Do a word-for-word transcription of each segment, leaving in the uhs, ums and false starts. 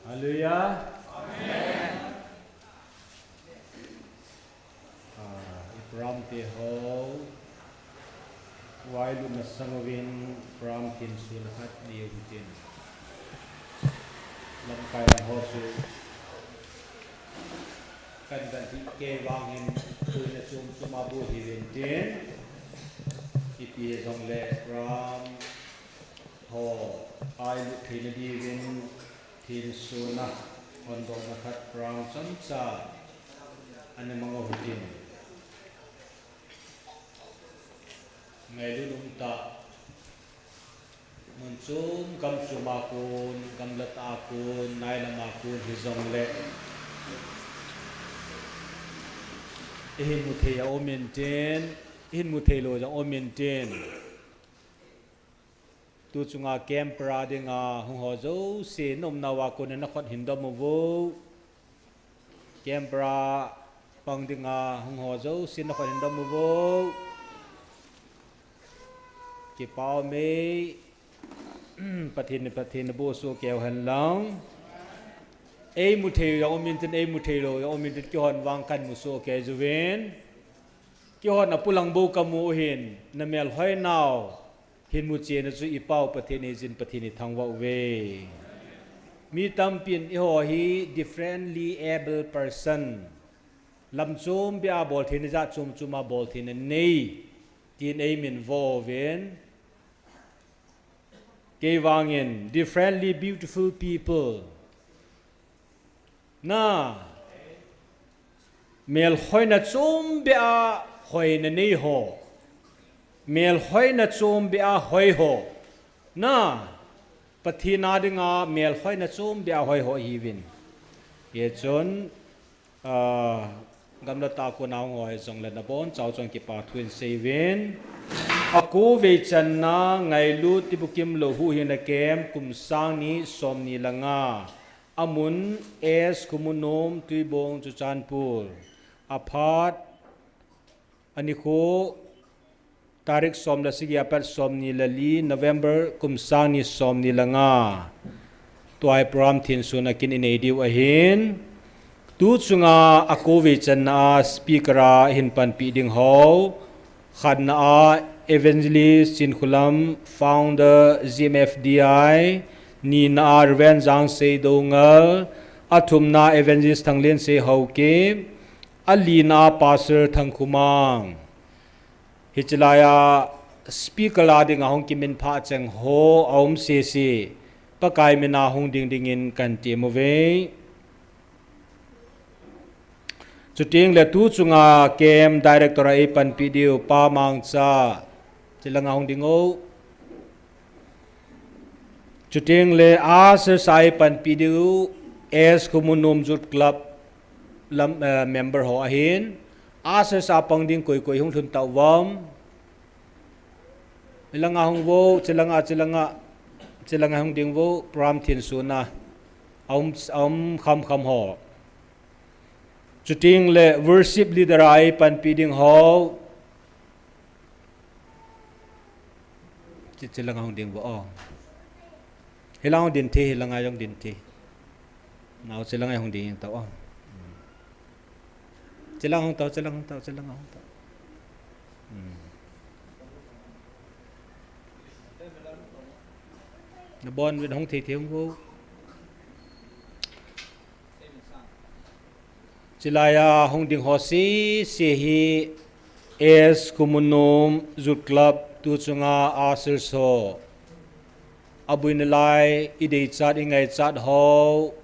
Hallelujah. Amen. Ah, i program te ho, uvailutna sang uvin program thensun khat nei u hitin. Lamkai lang ho chu kan kan ti kei vang hin tuina chom chom a bu hi uvin tin. Ipi hijongle program ho uvailutna diuvin thensun a hondona khat program chomcha ana mang u hitin. Ngailut umtah, mun chom gam chom a kon, gamla tah a kon, nailam a kon hijongle, ihin mu thei a um intin, ihin mu thei lou jong um intin. Tu chunga camp para dinga hung ho jouse, na umnau a kon na khut hin dom uvo. Camp para pang dinga hung ho jouse, na khut hin dom uvo. Kipa ume. Pathen, Pathen in boh soh kei u hen lang. Ei mu thei jong um intin, ei mu thei lou jong um intin, keihon vang kan mu soh kei jiuvin. Keihon apulang bou ka mu u hin, na melhoi nau hin mu cheh na chu i Pa u Pathen ahi jeh in Pathen i thangvah uve. Mi tampin eiho hi differently able person, lam chom beh a bol theina, jat chom chom a bol theina nei, tin ei min vo uvin. Kei vangin differently beautiful people. Na, melhoina chom beh a hoina nei ho. Melhoina chom beh a hoi ho. Na, Pathen a dinga melhoina chom beh a hoi ho ihiuvin. Hichun, ah, gamla tah a kon a hung ho hijongle na bonchauva chun kipa thu in sei uvin. Akou vei channa Ngailut Tibukim Louhuhhingna camp kum sang ni somni le nga. Amun S Khumunom, Tuibong, Churachandpur. Aphat, anikho, tarik som le sagi apat somni le li November kum sang ni somni le nga. Tua hi program thensun a kin i nei diu ahin. Tu chunga akou vei channa a speaker a ihin panpi ding ho. Khatna a Evangelist Chinkholam, founder G M F D I, nina a Reverend Jangsei Doungel, athumna Evangelist Thanglensei Haokip, alina a Pastor Thangkhomang. Hiche laiya speaker a dinga hung kiminphah cheng ho aum sese, Pakai mina hung ding dingin kan tem uve. Chuteng le tu chunga camp director a eipanpi diu Pa Mangcha, chelanga hung ding o. Chuteng le ushers a eipanpi diu S Khumunom Youth Club lam, eh, member ho ahin. Ushers a pang ding koi koi hung lhun tauvam. Chelanga hung vo, chelanga, chelanga, chelanga hung ding vo, program thensun a. Aum, aum kham kham ho. Chuteng le worship leader a eipanpi ding ho. Che, chelanga hung ding vo o. Hilanga hung ding thei, hilanga jong ding thei. Nao chelanga hung ding tao o. Chelanga hung tao, chelanga hung tao, chelanga hung tao. Hmm. Na bon uvin hung thei thei hung vo. Chelaiya hung ding ho sese hi S Khumunom Youth Club tu chunga ushers ho. Abuina lai i deichat i ngaichat ho.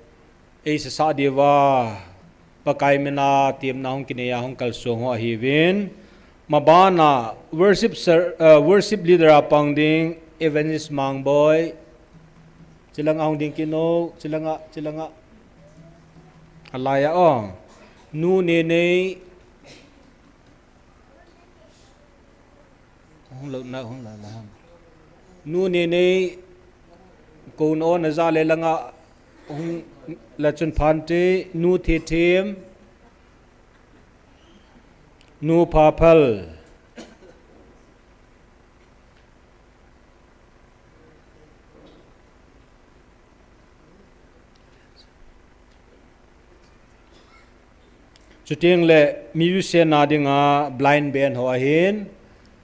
Eisasa diuva. Pakai mina temna hung kinei a hung kalsong ho ahiuvin. Mabana worship ser-, eh, worship leader a pang ding Evangelist Mangboi. Chelanga hung ding kit o, chelanga, chelanga. Alaiya o. Nu Nenei. Hung lou na, hung la la hung. Nu Nenei. Kou na o na ja le langa hung la chun phante, Nu Thethem. Nu Phaphal. Chuteng le musician a dinga blind band ho ahin,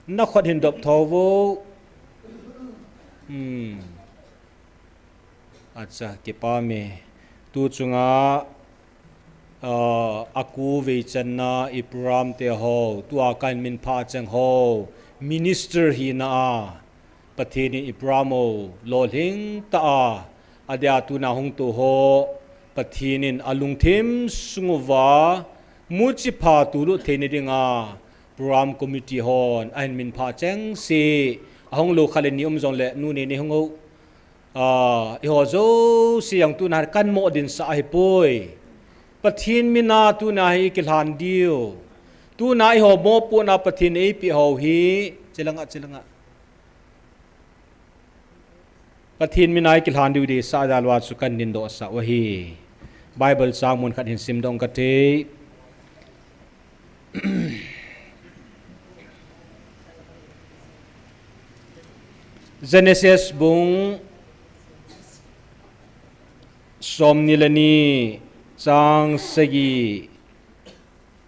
na khut hin dop tho vo. Hmm. Acha, kipa me. Tu chunga, ah, a kuvei channa i program te ho, tua kan min pha chang ho, minister hina a, Pathen in i program ho, lolhing ta a, adia tuna hung to ho, Pathen in a lungthim sung uva, muchi pha tu lut theina dinga, program committee hon, ahin min pha chang si, ahung lo khat le ni um jong le, nu ne ni hung ho, Ah, eiho jouse jong tuna kan mo din sa ahi poi. Pathen mina tuna hi kilhan diu. Tuna eiho mopohna Pathen eipe ho hi. Chilanga, chilanga. Pathen mina kilhan diu di sa jalwa chu kan din do sa u ahi. Bible chang mun khat hin sim dong kate. Genesis bung som ni le ni chang sagi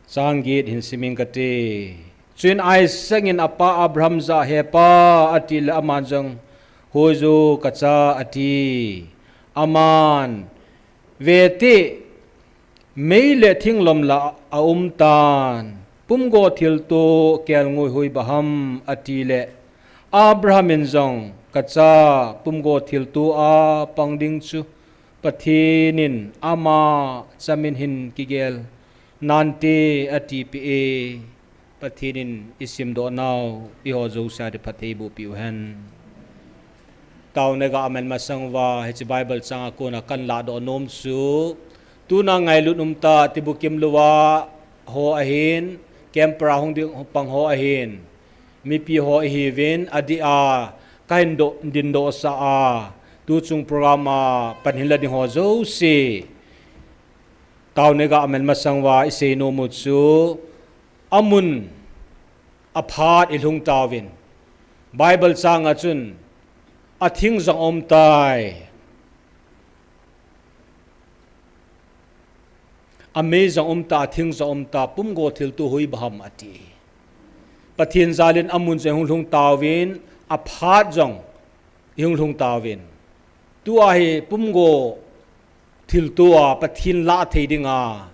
chang get hin simin kate. Chuin Isaac in apa Abraham jah hepa ati le aman jong hoijo kacha ati. Aman vete Mei le thinglom la a um tan, pumgo thilto kelngoi hoi baham ati le, Abraham in jong kacha pumgo thilto a pang ding chu Pathen in ama chamin hin kigel nante ati pi e. Pathen in i simdoh nau, eiho jouse a di phatthei boh piu hen. Taona ga aman masang uva, hiche Bible chang a kona kan ladoh nom chu, tuna ngailut umta, tibukim louva ho ahin, camp a hung ding pang ho ahin, mipi ho ihiuvin, adeh a, kahin doh, dindoh sa a, tuchung program a, pan hinla ding ho jouse. Taona ga aman masang uva, isei nom u chu, Amun aphat ilhung tauvin. Bible chang a chun athing jong aum tai. Amei jong aum ta, athing jong aum ta, pumgo thilto hoi baham ati. Pathen jalin amun jong hung lhung tauvin, aphat jong ihung lhung tauvin. Tua hi pumgo thilto a Pathen lah thei dinga,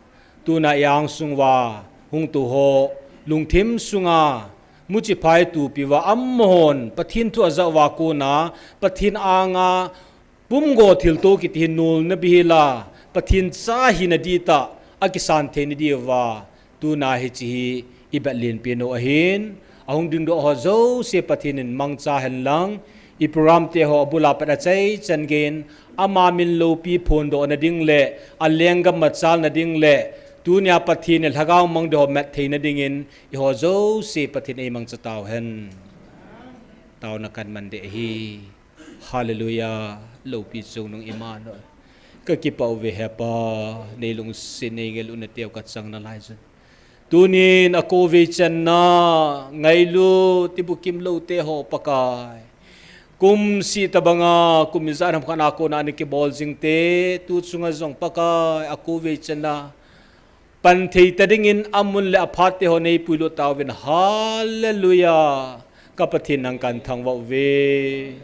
tuna i angsung uva hung to ho lungthim sunga muchi phai tupi uva amahon Pathen thu ajah uva kona Pathen anga pumgo thilto kiti hi nolna bihila Pathen cha hina dita akisan theina diuva Tuna hiche hi i bat lenpen u ahin, ahung dingdoh ho jouse Pathen in mangcha hen lang, i program te ho abul a pat a chai chan gei in, ama min loupi phondoh na ding le, a lenggam machalna ding le, tunia Pathen in lhagao mang ding ho mat theina dingin, eiho jouse Pathen in eimangcha tauhen. Taona kaman ding ahi. Hallelujah, loupi chungnung Immanuel. Kakipah uve hepa, nei lungset nei ngeluna teu kachang nalai chun. Tunin akou vei channa, ngailut, tibukim lou teho Pakai. Kum seh tabanga, kum ijat ham khat a kona ana kibol jing te, tu chunga jong Pakai, akou vei channa. Pan thei ta dingin amun le aphat teho nei puilut tauvin. Hallelujah. Ka Pathen nang kathangvah uve.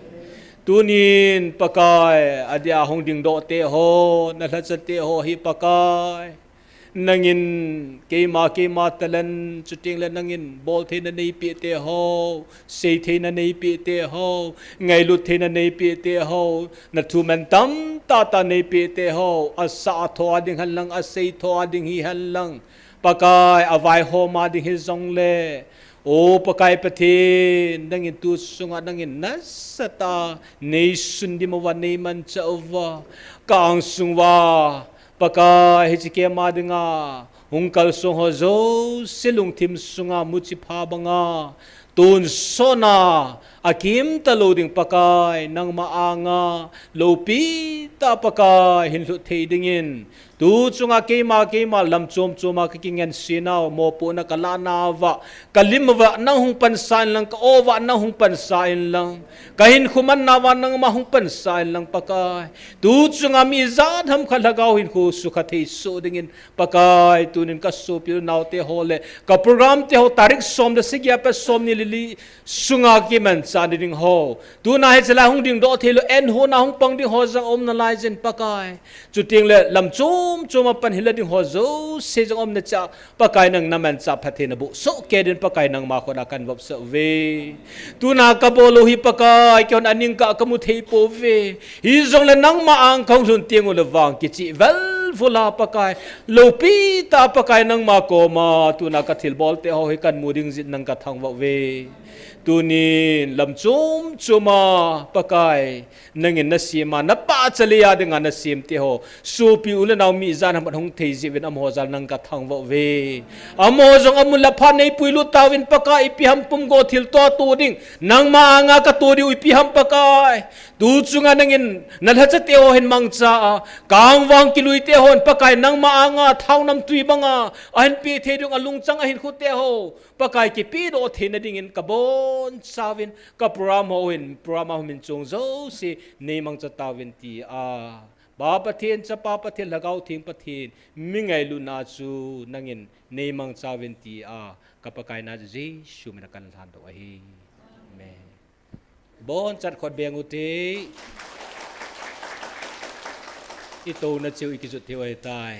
Tunin Pakai, adeh a hung dingdoh teho, na lhacha teho hi Pakai. Nangin keima, keima talent, chuteng le nangin bol theina nei peh teho, sei theina nei peh teho, ngailut theina nei peh teho, na thu man tamtah tah nei peh teho, asah a tho a ding hen lang, asei tho a ding hi hen lang, Pakai, avaihom a ding hi jong le, O Pakai Pathen, nangin tu sunga nangin nasatah a, nei sundim uva, nei manchah uva, ka angsung uva, Pakai, hiche keima dinga, hung kalsong ho jouse lungthim sunga, muchi pha banga, tonsot na, akim talou ding Pakai, nangma anga, loupi tah Pakai, hin lhut thei dingin. Tu chunga keima, keima lam chom choma ka kingen sinau, mopohna ka lanauva, ka lim uva nang hung pansa inlang, ka o uva nang hung pansa inlang, ka hinkho manna uva nangma hung pansa inlang Pakai. Tu chunga mi ijat ham khat lhagao hinkho sukha thei soh dingin Pakai, tunin ka sopi unaute ho le, ka program te ho tarik som le sagi a pat som ni le li sunga kimanchah ding ho. Tuna hiche lai hung dingdoh thei lou, en hon a hung pang ding ho jong aum nalai jin Pakai. Chuteng le lam chom chom a pan hil ding ho jouse jong aum nachia Pakai nang na manchah phatthei naboh soh kei din Pakai nangma khut a kan vop soh uve. Tuna ka bol u hi Pakai, keihon aning kah ka mu thei pouve. Hijongle nangma ang ka hung lhun teng uleh vang kichih velvul a Pakai, loupi tah Pakai nangma koma, tuna ka thilbol te ho hi kan mu ding jeh in nang ka thangvah uve. Tunin lam chom chom a Pakai, nangin na sem a, na pahcha lei a dinga na sem te ho, sopi u le nao mi ijat ham khat hung thei jeh uvin amaho jal nang ka thangvah uve. Amaho jong amun le aphan nei puilut tauvin Pakai, ipi ham pumgo thil toh toh ding, nangma anga ka toh diu ipi ham Pakai. Tu chunga nangin na lhacha te ho hin mangcha a, kangvang kilui te hon Pakai nangma anga thaonam tui banga ahin peh thei ding a lungchang a hinkho te ho Pakai kipedoh theina dingin ka bonchauvin, ka program ho hin, program a hung min chung jouse nei mangcha tauvin tia Pa Pathen, Chapa Pathen, Lhagao Theng Pathen, mi ngailutna chu nangin nei mangchauvin tia ka Pakai na Jesu min a kan lhandoh ahi. Amen. Bonchan khut beng ute. I touna cheh u i kijot thei u ahitai.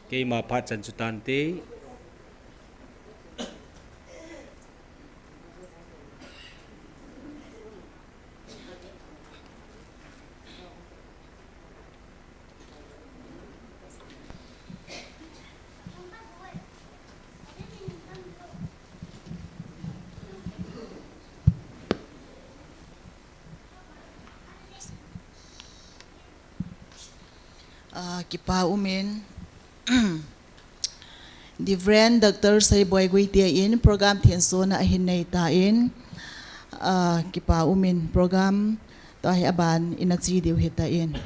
Keima phat chan chu tante. Ah, kipa umin. Reverend Doctor Seiboi Guite in program thensona ahin nei tan, ah, kipa umin program tua hi aban in ache diu hitan.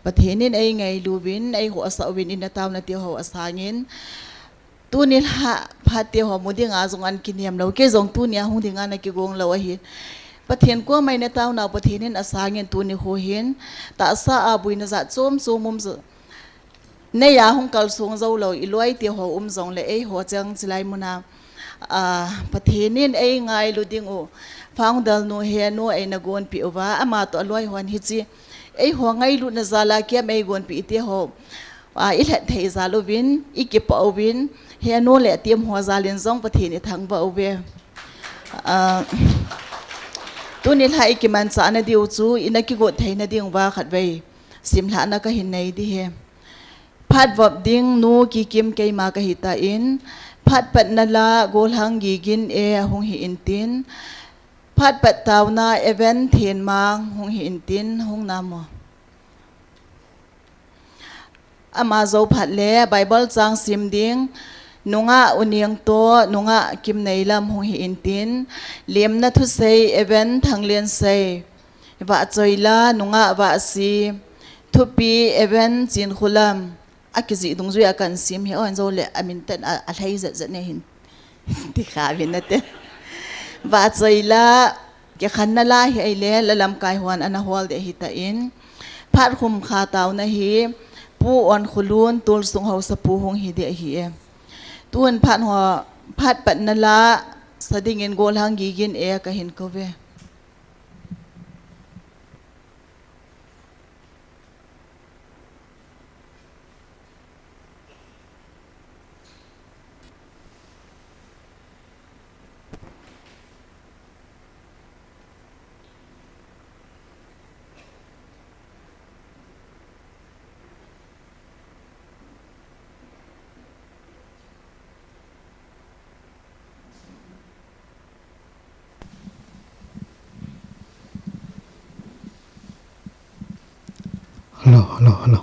Pathen in ei ngailu uvin, ei housah uvin, in a taona te ho asangin, tuni lha phat te ho mu dinga jong ana kinem lou, kei jong tunia hung dinga ana kigong lou ahi. Pathen koma in a taonau Pathen in asangin tuni kho hin tahsa a buina jat chom chom um jo, neiya hung kalsong jou lou i loi te ho um jongle eiho cheng chilai muna, ah, Pathen in ei ngailu ding u founder nu Henu eina gonpeh uva, ama toh aloi hon hiche eiho ngailutna jal a kiam ei gonpeh te ho, ah, i lhet thei jal uvin, i kipah uvin, Henu le team ho jal in jong Pathen i thangvah uve. Ah, tuni lha i kimanchah na diu chu, i na kigot theina diuva khatvei simlhahna kahin nei ding ahi. Phat vop ding nu Kikim keima kahi tan, phat patna la Golhang Gigin e hung hi intin, phat pat taona Evan Thenmang hung hi intin, hung nam o. Ama jou phat le Bible chang sim ding, nungah U Nengto, nungah Kimneilam hung hi intin, lemna thusei Evan Thanglensei, vahchoi la nungah Vahsi, thupi Evan Chinkholam, akijih dungjui a kasim hi, o, anjou le amin ten a, alhai jet jet ne hin ti kha vin ate. Vahchoi la, kikhenna la hi ahile, la lamkai hon ana hol ding ahi tan. Phat khum kha taona hi, Pu Onkholun, Tulsung Haosapu hung hi ding ahi e. Tun phat ho, phat patna la sa dingin Golhang Gigin e kahin kou ve. Hello, hello, hello.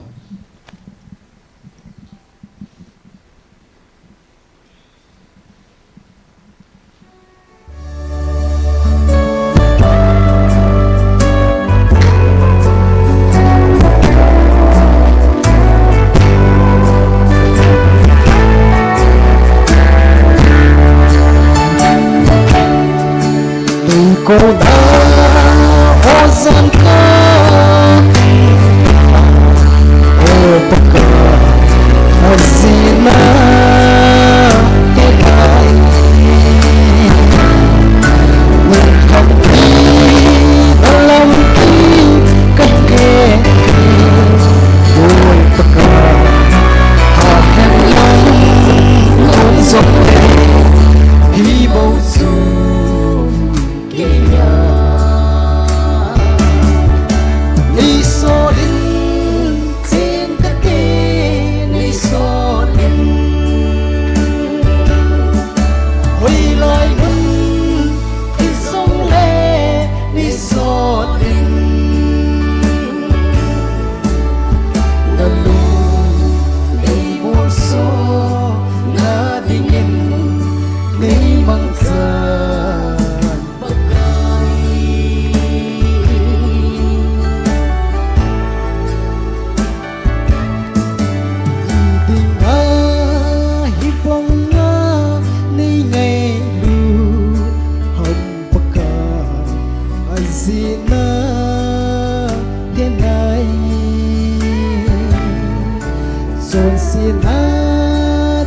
Sina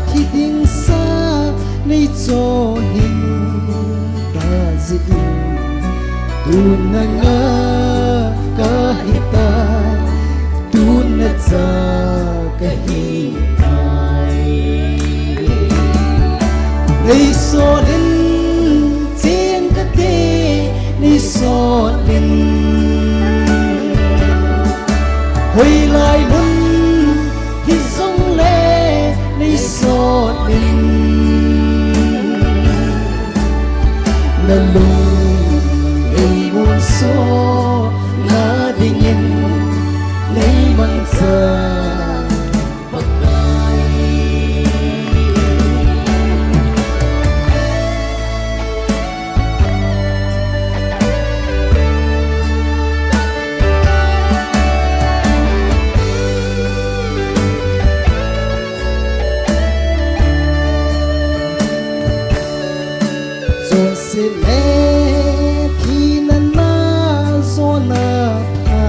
thi ding sa nei cho hing ta jin, tu na nga ka hi ta, tu na cha ka hi tai. Nei so din cheng ka te, nei so din hoi lai mun hi zong le nei so din. Na lung ei mun so na dingin nei mang sa. Zon sile thina na zona tha,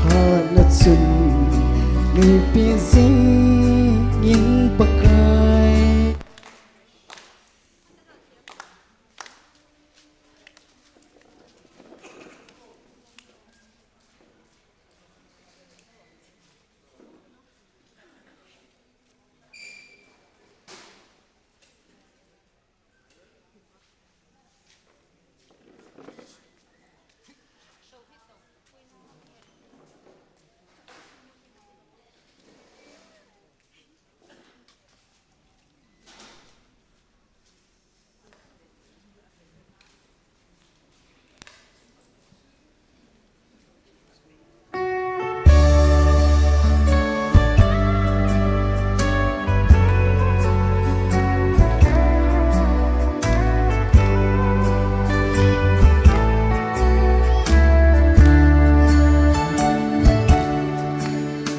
hana chun nupi zing in Pakai.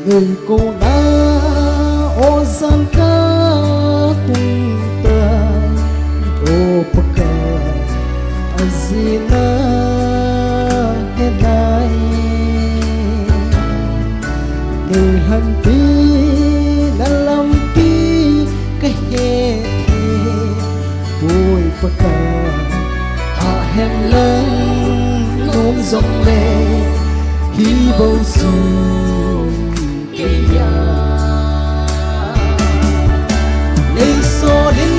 Nei ko na o zan ka tung ta, o Pakai, a zina he nai. Nei han pi na lam pi ka he the, Pakai, a hen lang nom zong le, hi bo sung kei a. Nei so din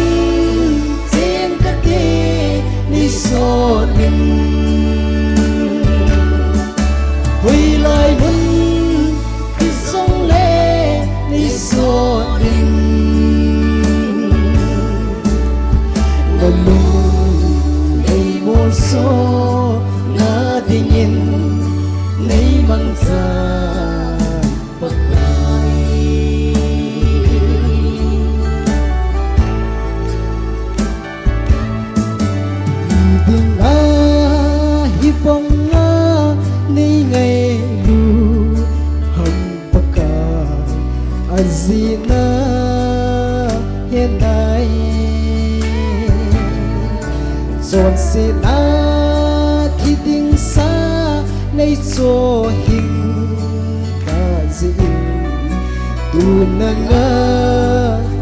cheng ka te, nei so din hoi lai mun hi zong le, nei so din. Na lung nei mol so na dingin nei mang sa. Pakai. Hi ding a hi bang a nei ngailu ham Pakai, a zina he nai. Zon sina thi ding sa nei cho hing ta zin, tu na nga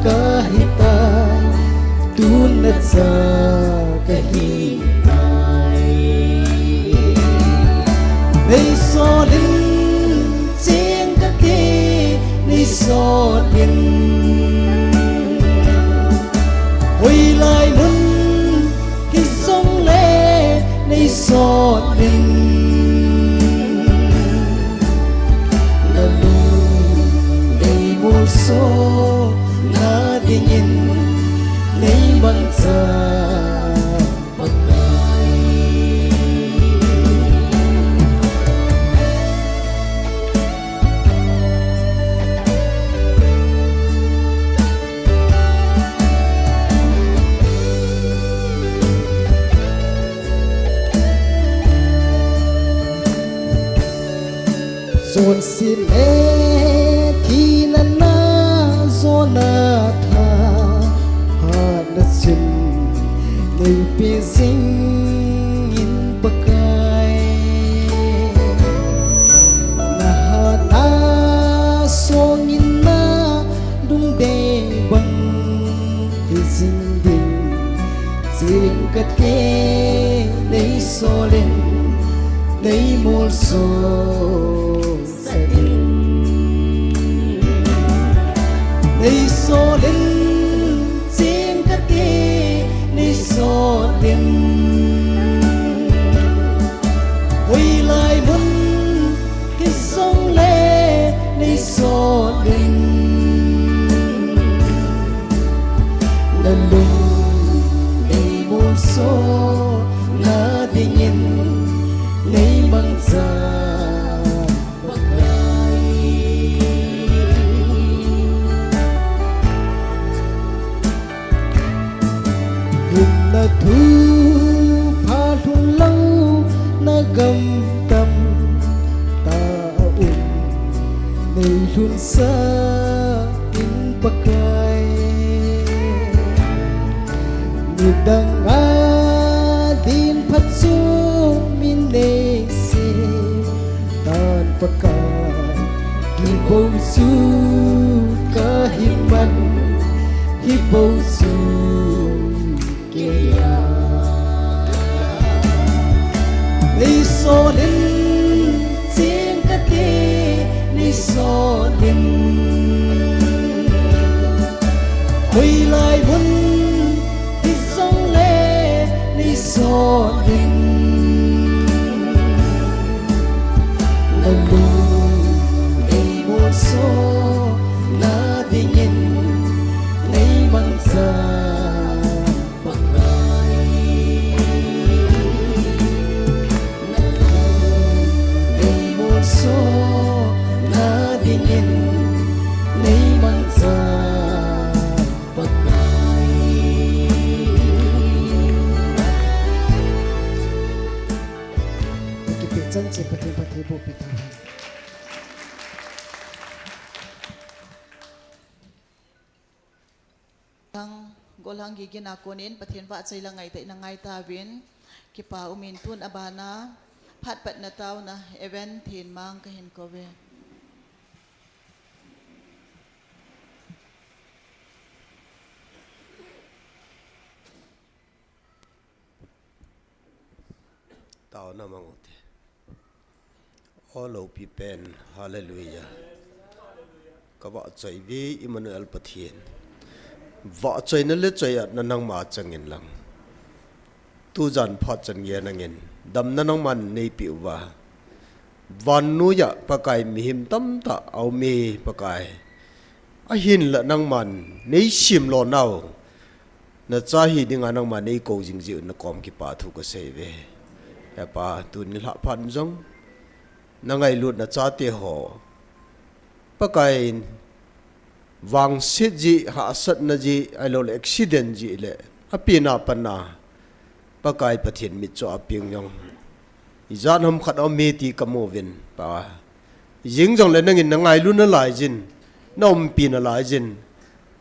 ka hi ta, tu na cha ka hi tai. Nei so din cheng ka te, nei so din hoi lai mun hi zong le, nei so din. Na lung nei mol so na dingin nei mang sa. Zon sile thina na zona tha, hana chun nei pe zing in Pakai. Na hana song in na Nei molso sa in, nei solin, sing kati, nei solin. Hoilai mun, kisong le, nei solin. Nalung, nei molso, nadingin, nei mangcha. Hinna thu pha lhung lou, na gam tam ta a um, nei lhun sa in Pakai. Midang a din phat chu min nei se tan Pakai. Hi bou chu ka hi man, hi bou chu kei a. Nei solin, sing kati, nei solin. Hoilai mun, hi song le, nei solin. Nalung, nei molso, nadingin, nei mangcha. Pakai, nalung, nei molso, nadingin, nei mangcha. Pakai. Kipeh chan che Pathen phattheiboh pi tau hen. Thang, golhang gigina konin Pathen vahchoi le ngaitah in angai tauvin, kipa umin tun abana, phat patna taona, Evan Thenmang kahin kouve. Taona mang u te. O loupi pen, hallelujah. Ka vahchoi ve Emmanuel Pathen. Vahchoina le choiatna nangma chang in lang. Tujan phat chan geiya nangin damna nangman neipeh uva. Vannoiya Pakai mihem tamtah aume Pakai. Ahinla nangman neisem lou nau. Nacha hi dinga nangma neikou jing jeh un nakom kipa thu kasei ve. He Pa, tuni lhah phat jong nangailut nachate ho Pakai in vangset jeh, hahsatna jeh, ahilouleh accident jeh le apen a pat a Pakai Pathen mitcho a peng jong ijat ham khat aume ti kamu uvin Pa. Jing jongle nangin nangailu nalai jin, naumpi nalai jin.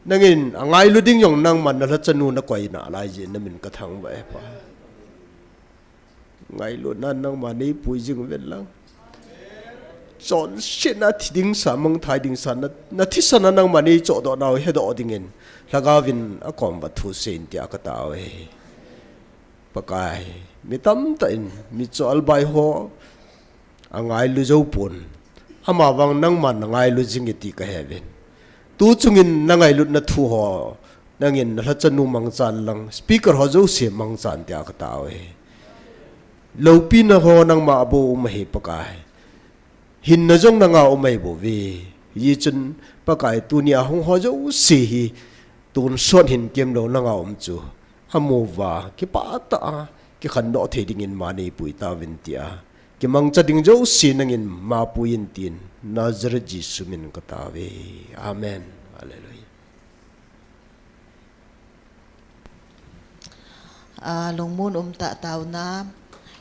Nangin angailu ding jong nangman nalhachanu nakoi nalai jin, namin kathangvah e Pa. Ngailutna nangma neipui jing uvin lang. Chonsetna thi ding sa, mangthai ding sa, na, nathisan a nangma neichohdoh nau hedoh dingin Lhagaovin akom uva thu seiyin tia katao e. Pakai, mi tamtah in mitcho albai ho angailu jou pon. Amavang nangman nangailu jing e ti kahe uvin. Tu chungin nangailutna thu ho nangin nalhachanu mangchan lang, speaker ho jouse mangchan tia katao e. Loupina ho nangma abou um ahi Pakai. Hinna jong nanga um ahi bouve. Hijeh chun Pakai, tunia hung ho jouse hi tonsot hin kemlou nanga um chu amu uva, kipah tah a kikhandoh thei dingin ma neipui tauvin tia kimangcha ding jouse nangin ma puiyin tin, Nazareth Jesu min katao ve. Amen. Hallelujah. A, lungmon umtah taona,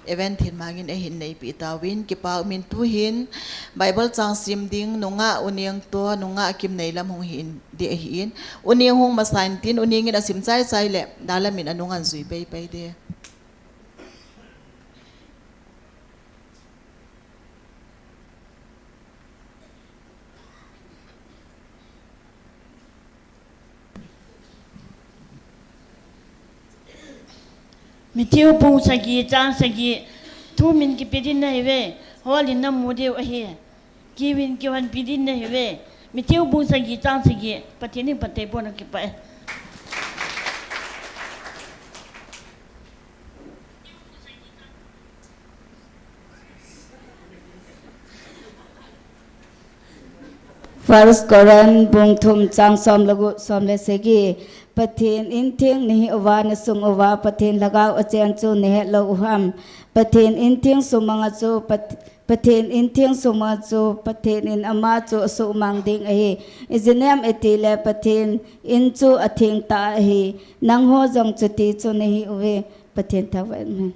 Evan Thenmang in eihin neipeh tauvin, kipa umin tuhin Bible chang sim ding, nungah Uneng toh, nungah Kimneilam hung hin, ding ahin, Uneng hung masa intin, Uneng in asim chaichai le, dalam in anunga jui paipai ding. Matthew bung sagi chang sagi, Thumin kipe ding nahiuve, holin namu diu ahi. Kiuvin kiuhanpi ding nahiuve. Matthew bung sagi chang sagi, Pathen in phatthei boh in kipah e. First Corinth bung thum chang som le gup, som le sagi. Pathen in theng nahiuva, nasung uva Pathen lhagao achen chu nahet lou uham? Pathen in theng sumang a chu Pat-, Pathen in theng sumang a chu Pathen in ama chu asuhmang ding ahi. Ijeh inem itile Pathen in chu atheng tah ahi. Nangho jong chuti chu nahiuve. Pathen thangvah in.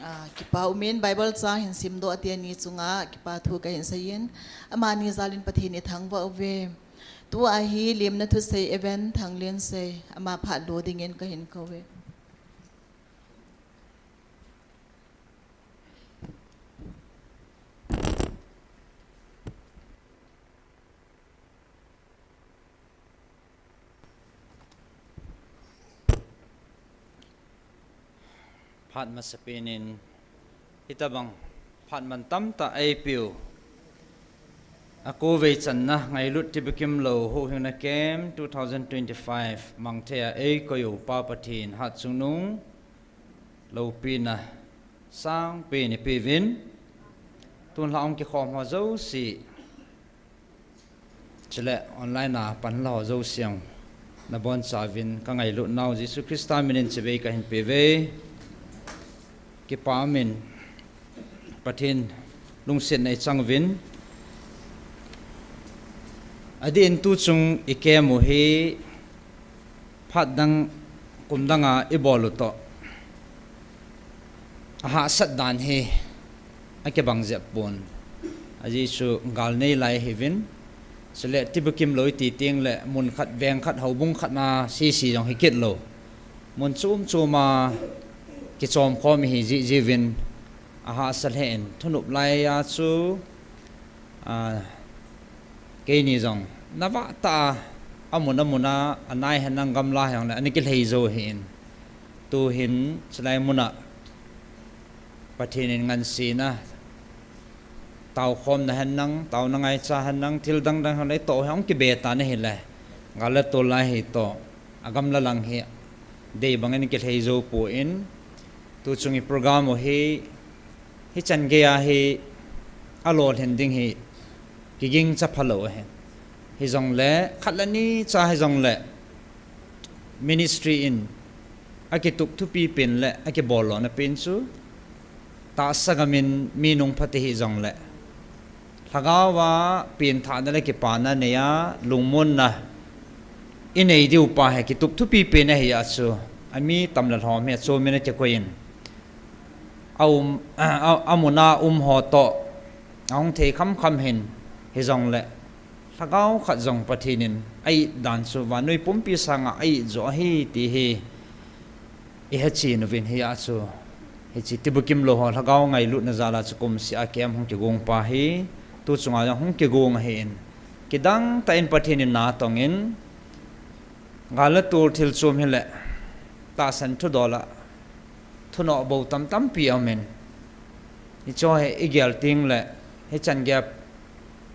Ah, kipa umin Bible chang hin simdoh ati ani chunga kipa thu kahin seiyin. Amani jalin Pathen ithangvah uve. Tua hi limna thusei Evan Thanglinsei, ama phat lo dingin kahin kouve. Phat masapen in, hitobang phat mantam tah eipeu, akou vei channa Ngailut Tibukim Lou Huhhingna Camp two thousand twenty-five mangthei a eikoi u Pa Pathen Hatchungnung loupina sangpen ipeuvin, tun lha hung kikhom ho jouse, chule online a panla ho jouse jong nabonchauvin kangailutnau Jesu Christa minin chibai kahin peuve. Kipa umin Pathen lungsetna ichang uvin, adeh in tuchung icamp u hi phat dang, kum danga ibol u toh ahahsat dan hi akibang jep pon. Ajeh chu gal nei lai ahiuvin, chule Tibukim Lou iti tengle mun khat, veng khat, houbung khat na sese jong hikit lou, mun chom choma kichom khom ihi jeh jeh uvin, ahahsa lheh in, thunop laiya chu, ah, keini jong navah tah a, amun amun a, anai henlang gamla hijongle ana kilhei jou ahin. Tuhin chulai muna Pathen in ngansena, taokhomna henlang, taona ngaicha henlang, thil dang dang henlang itoh hi hung kibe tan ahile, gal le tol lai hi toh agamla lang hi dei bangin kilhei jou pon, tuchung iprogram u hi hichan geiya hi alolhin ding hi kigingcha phalou ahi. Hijongle khat le ni cha hijongle ministry in akitup thupi pen le akibol lona pen chu, tahsa gamin mi nung pha ti hijongle, lhagaova penthahna le kipana neiya lungmonna inei diu pa hi kitup thupi pen ahia chu, ami tam le lhom hi achomin akikoi in, aum, a, a, amuna um ho toh ahung thei khamkham hin, hijongle lhagao khat jong Pathen in a-it dan chu vannoi pumpi sanga a-it joh ahi ti hi ihechen uvin, hia chu hiche Tibukim Lou ho lhagao ngailutna jala chu kumseh a camp hung kigong pa hi tuchunga jong hung kigong ahin, kidang tah in Pathen in na atongin, gal le tol thil chom hile tahsan thudol a thunoh bou tam tampi aumin, hicheho hi igel tengle hichan geiya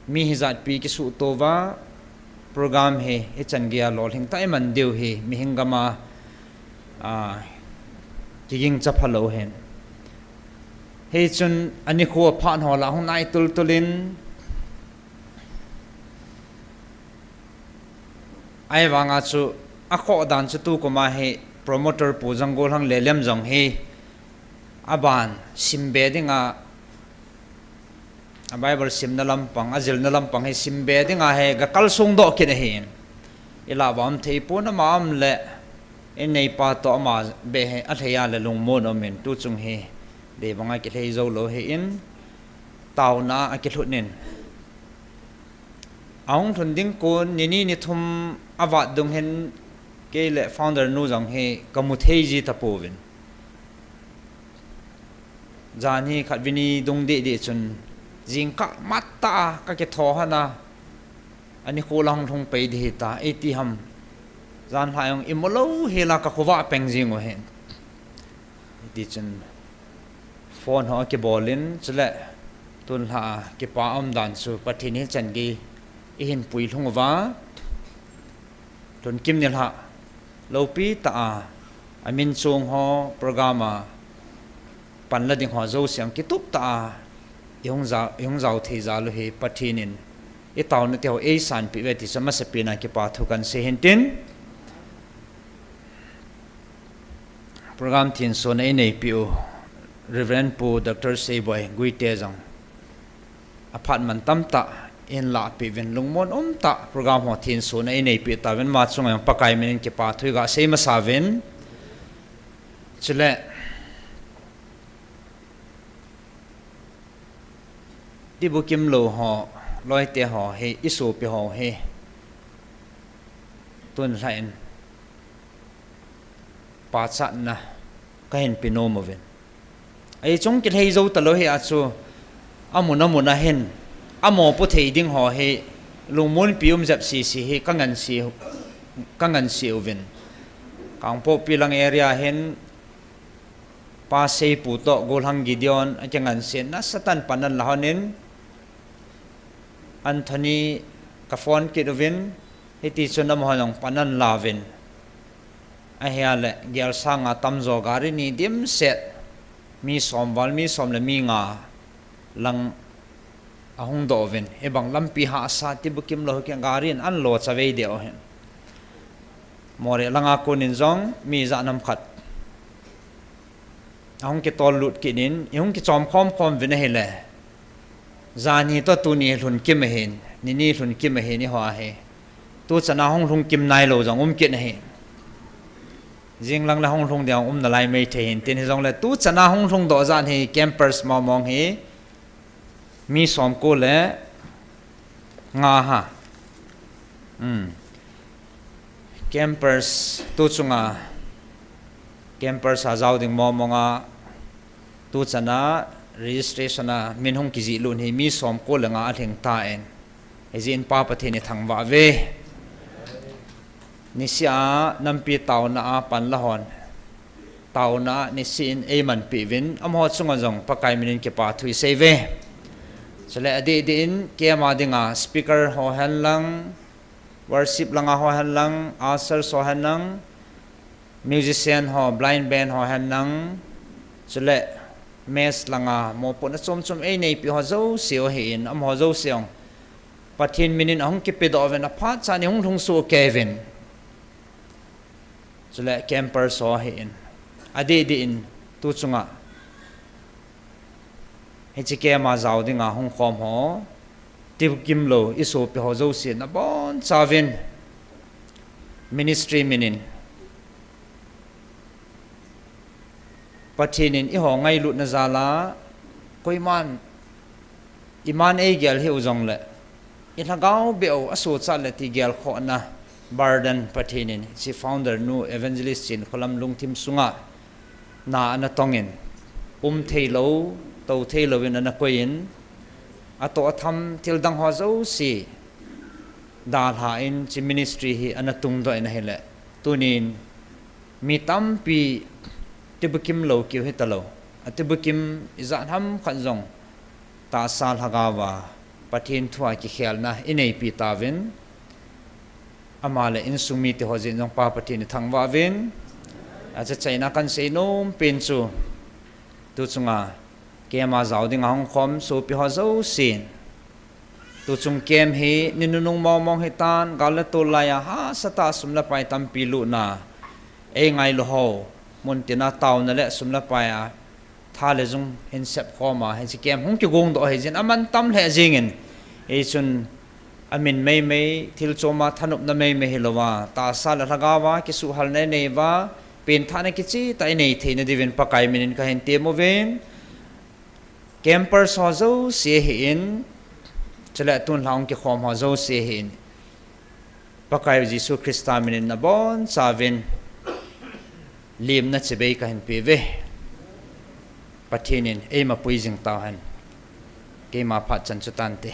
mi hijatpi kisuhto uva program hi hichan geiya lolhing tah iman diu hi mihem gama, a, kigingcha phalou ahin. Hichun anikho aphat ho lah hung nai tultul in, ahivanga chu akhoh dan chu tukum a hi promoter Pu Janggolhang Lelem jong hi aban simbe dinga, a Bible simna lampang, ajilna lampang hi simbe dinga hi gakalsong doh kit ahin, ilah uva umthei pon, ama um le inneipa toh ama beh hi alhei a le lungmon aumin, tuchung hi dei banga kilhei joulou ahin, taona a akilhut in, ahung lhun ding kon nini nithum avat dung hin kei le founder nu jong hi kamu thei ji tapouvin, jan hi khatvei ni dung dehdeh chun jingkah matah a kakitho hana, anikho lang hung lhung pei ding hita eiti ham, janhi jong imu lou hela kakhovah peng jing u ahin. Tichun phone ho kibol in, chule tun lha kipa um dan chu Pathen hi chan gei i hin puilhung uva, lhun kim ni lha lopi tah a, a min chung ho program a panla ding ho jouse ang kitup tah a i hung jao, i hung jao thei jal u hi Pathen in i taona te ho ei sanpeh uve ti chu masapen a kipa thu kan sei hin tin. Program thensona i neipeh u Reverend Pu Doctor Seiboi Guite jong aphat man tamtah in lahpeh uvin, lungmon umtah program ho thensona i neipeh tauvin, ama chunga jong Pakai min in kipa thu i ga sei masa uvin. Chule Tibukim lou ho, loite ho hi, i sopi ho hi, tun lha in pachatna ka hin pe nom uvin. Ei chung kilhei jou talou hi a chu, amun amun a hin, a mopo thei ding ho hi, lungmonpi um jep sese hi ka ngansi, ka ngansi uvin. Kangpokpi lang area hin, Pa Seipu toh Golhang Gideon a kingansen nasatah in pan an la hon in, Anthony ka phone kit uvin, hiti chun amaho jong pan an la uvin. Ahile, gel sanga tamjo gari ni dimset, mi som val, mi som le mi nga lang ahung doh uvin. Hibang lampi hahsa Tibukim lou hi kei gari in an lo chavei deh u hin. Moreh langa kon in jong mi ijat ham khat ahung kitol lut kit in, i hung kichom khom khom uvin ahile. Jan hi toh tuni lhun kim ahin, nini lhun kim ahin eiho a hi. Tuchan a hung lhung kim nailou jong um kit ahi. Jing lang le hung lhung ding um nalai mai thei hin tin, hijongle tuchan a hung lhung doh jan hi campers mong mong hi mi somko le nga ha. Hmm. Campers tu chunga, campers a jao ding mong mong a, tuchan a registration a min hung kijih lut hi mi somko le nga alhing tan. Hijeh in Pa Pathen i thangvah uve. Niseh a nampi taona a pan la hon, taona a niseh in ei manpi uvin, amaho chunga jong Pakai min in kipa thu i sei uve. Chule adeh deh in camp a dinga speaker ho hen lang, worship langa ho hen lang, ushers ho hen lang, musician ho, blind band ho hen lang, chule mess langa mopohna chom chom ei neipi ho jouse u ahin, amaho jouse ong Pathen min in ahung kipedoh uvin, aphat chan i hung lhung soh kei uvin. Chule campers ho ahin, adeh deh in tu chunga hiche camp a jao dinga hung khom ho, Tibukim lou i sopi ho jouse nabonchauvin ministry min in Pathen in eiho ngailutna jal a, koiman iman eigel hih u jongle, i lhagao beh u asochat le ti gelkhohna burden Pathen in hiche founder nu Evangelist Chinkholam lungthim sunga na ana tong in, um theilou, tou theilou in ana koi in, atoh atham thil dang ho jouse dalha in hiche ministry hi ana tungdoh in ahile, tunin mi tampi Tibukim lou keu hitalou, a Tibukim ijat ham khat jong tahsa lhagao a Pathen thu a kikhelna i neipi tauvin, ama le insung mite ho jeng jong Pa Pathen i thangvah uvin. Achaina kan seinom pen chu, tu chunga camp a jao dinga hung khom sopi ho jousen, tuchung camp hi ni nunung mong mong hitan, gal le tol laiya hahsatah a sum le pai tampi lutna, ei ngailu ho, muntina taona le sum le pai a tha le jung hin sepkhom a, hiche camp hung kigongdoh ahi jeh in aman tam lheh jengin, hichun amin meimei, thil chom a thanopna meimei hilouva, tahsa le lhagao a kisuhhalna i nei uva, penthahna kichehtah i nei theina diuvin Pakai min in kahin tem uvin. Campers ho jouse ahin, chule tun lha hung kikhom ho jouse ahin, Pakai Jesu Christa min in nabonchauvin lemna chibai kahin peuve. Pathen in eima pui jing tauhen. Keima phat chan chu tante.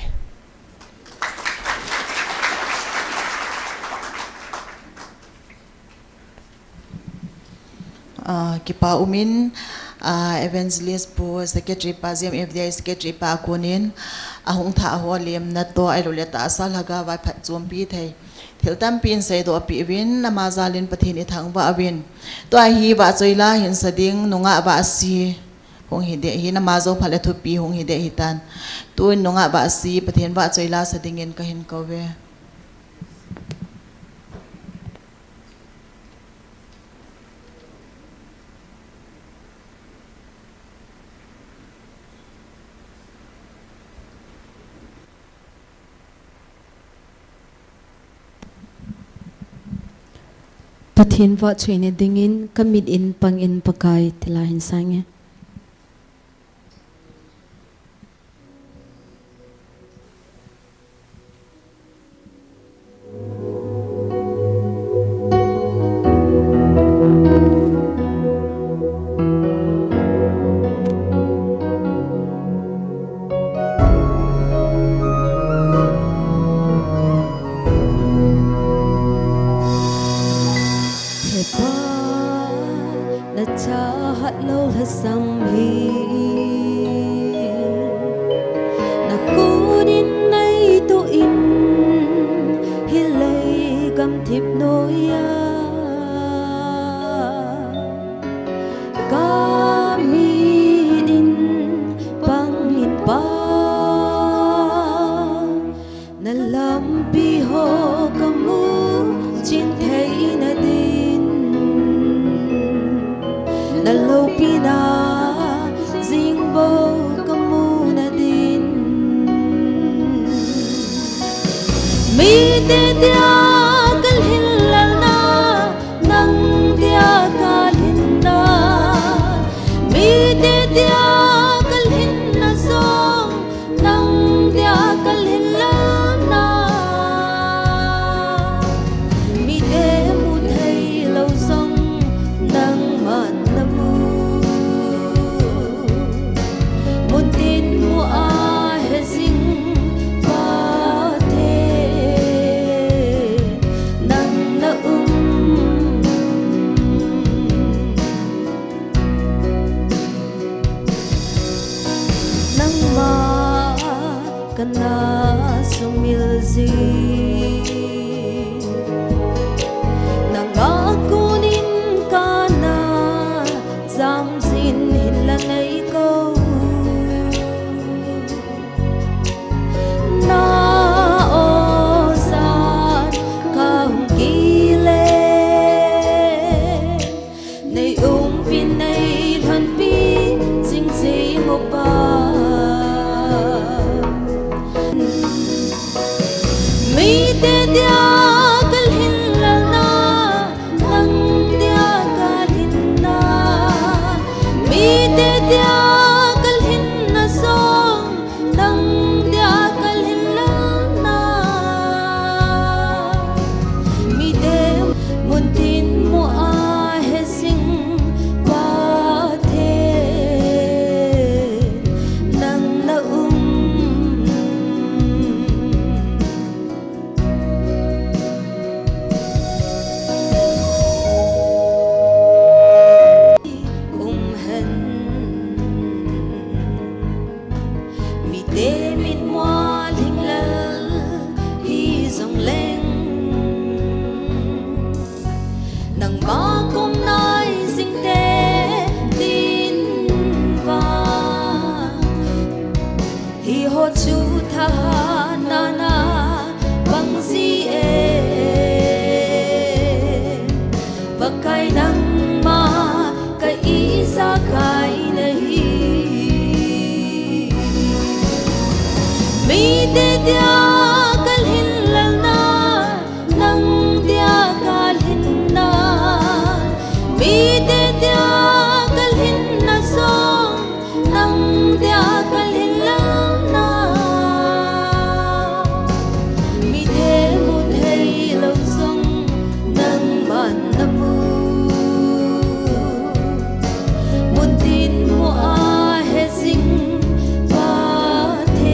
Ah, kipa umin, Ah, Evangelist Pu Secretary pa, G M F D I Secretary pa a konin, ahung thah ho lemna toh, ahilou le tahsa lhagao a phatchompi thei thil tampi in seidoh pi uvin, ama jal in Pathen ithangvah uvin. Tua hi vahchoi la hin sa ding, nungah vahsi hung hi ding ahin, ama jou phat le thupi hung hi ding ahitan. Tun nungah vahsi, Pathen vahchoi la sa dingin kahin kou ve. Pathen vahchoina dingin ka mit in pang in Pakai ti la hin sa inge. He Pa, na chahat lou lhasam hi, na khut in nei toh in, hilai gamthip noiya ka mit in pang in Pa. Na lampi ho ka mu chin theina din, na loupina jing bou ka muna din. Mite dia ka lhinlelna, nang dia ka lhinna. Mite dia ka lhinna jong, nang dia ka lhinlelna. Mite mu thei lou jong, nangman na mu. Mun tin mu a he jing Pathen, nang na um. Nangma ka na sumil jing, nang a konin ka na jam jin hinla nei kou. Na aw san ka hung kile, nei umpi nei lhonpi jing jing upa. Mite dia ka lhinlelna, nang dia ka lhinna. Mite dia ka lhinna jong, nang dia ka lhinlelna. Mite mun tin mu a he jing Pathen, nang na um. Um hen. Mite mitmu a lhinglel hijongleng, nangma kom nai jing te tin vang, hiho chu thahatna na pang ji e. Pakai nangma ka ijakai nahi. Mite dia ka lhinlelna, nang dia ka lhinna. Mite dia ka lhinna jong, nang dia ka lhinlelna. Mite mu thei lou jong, nangman na mu. Mun tin mu a he jing Pathen,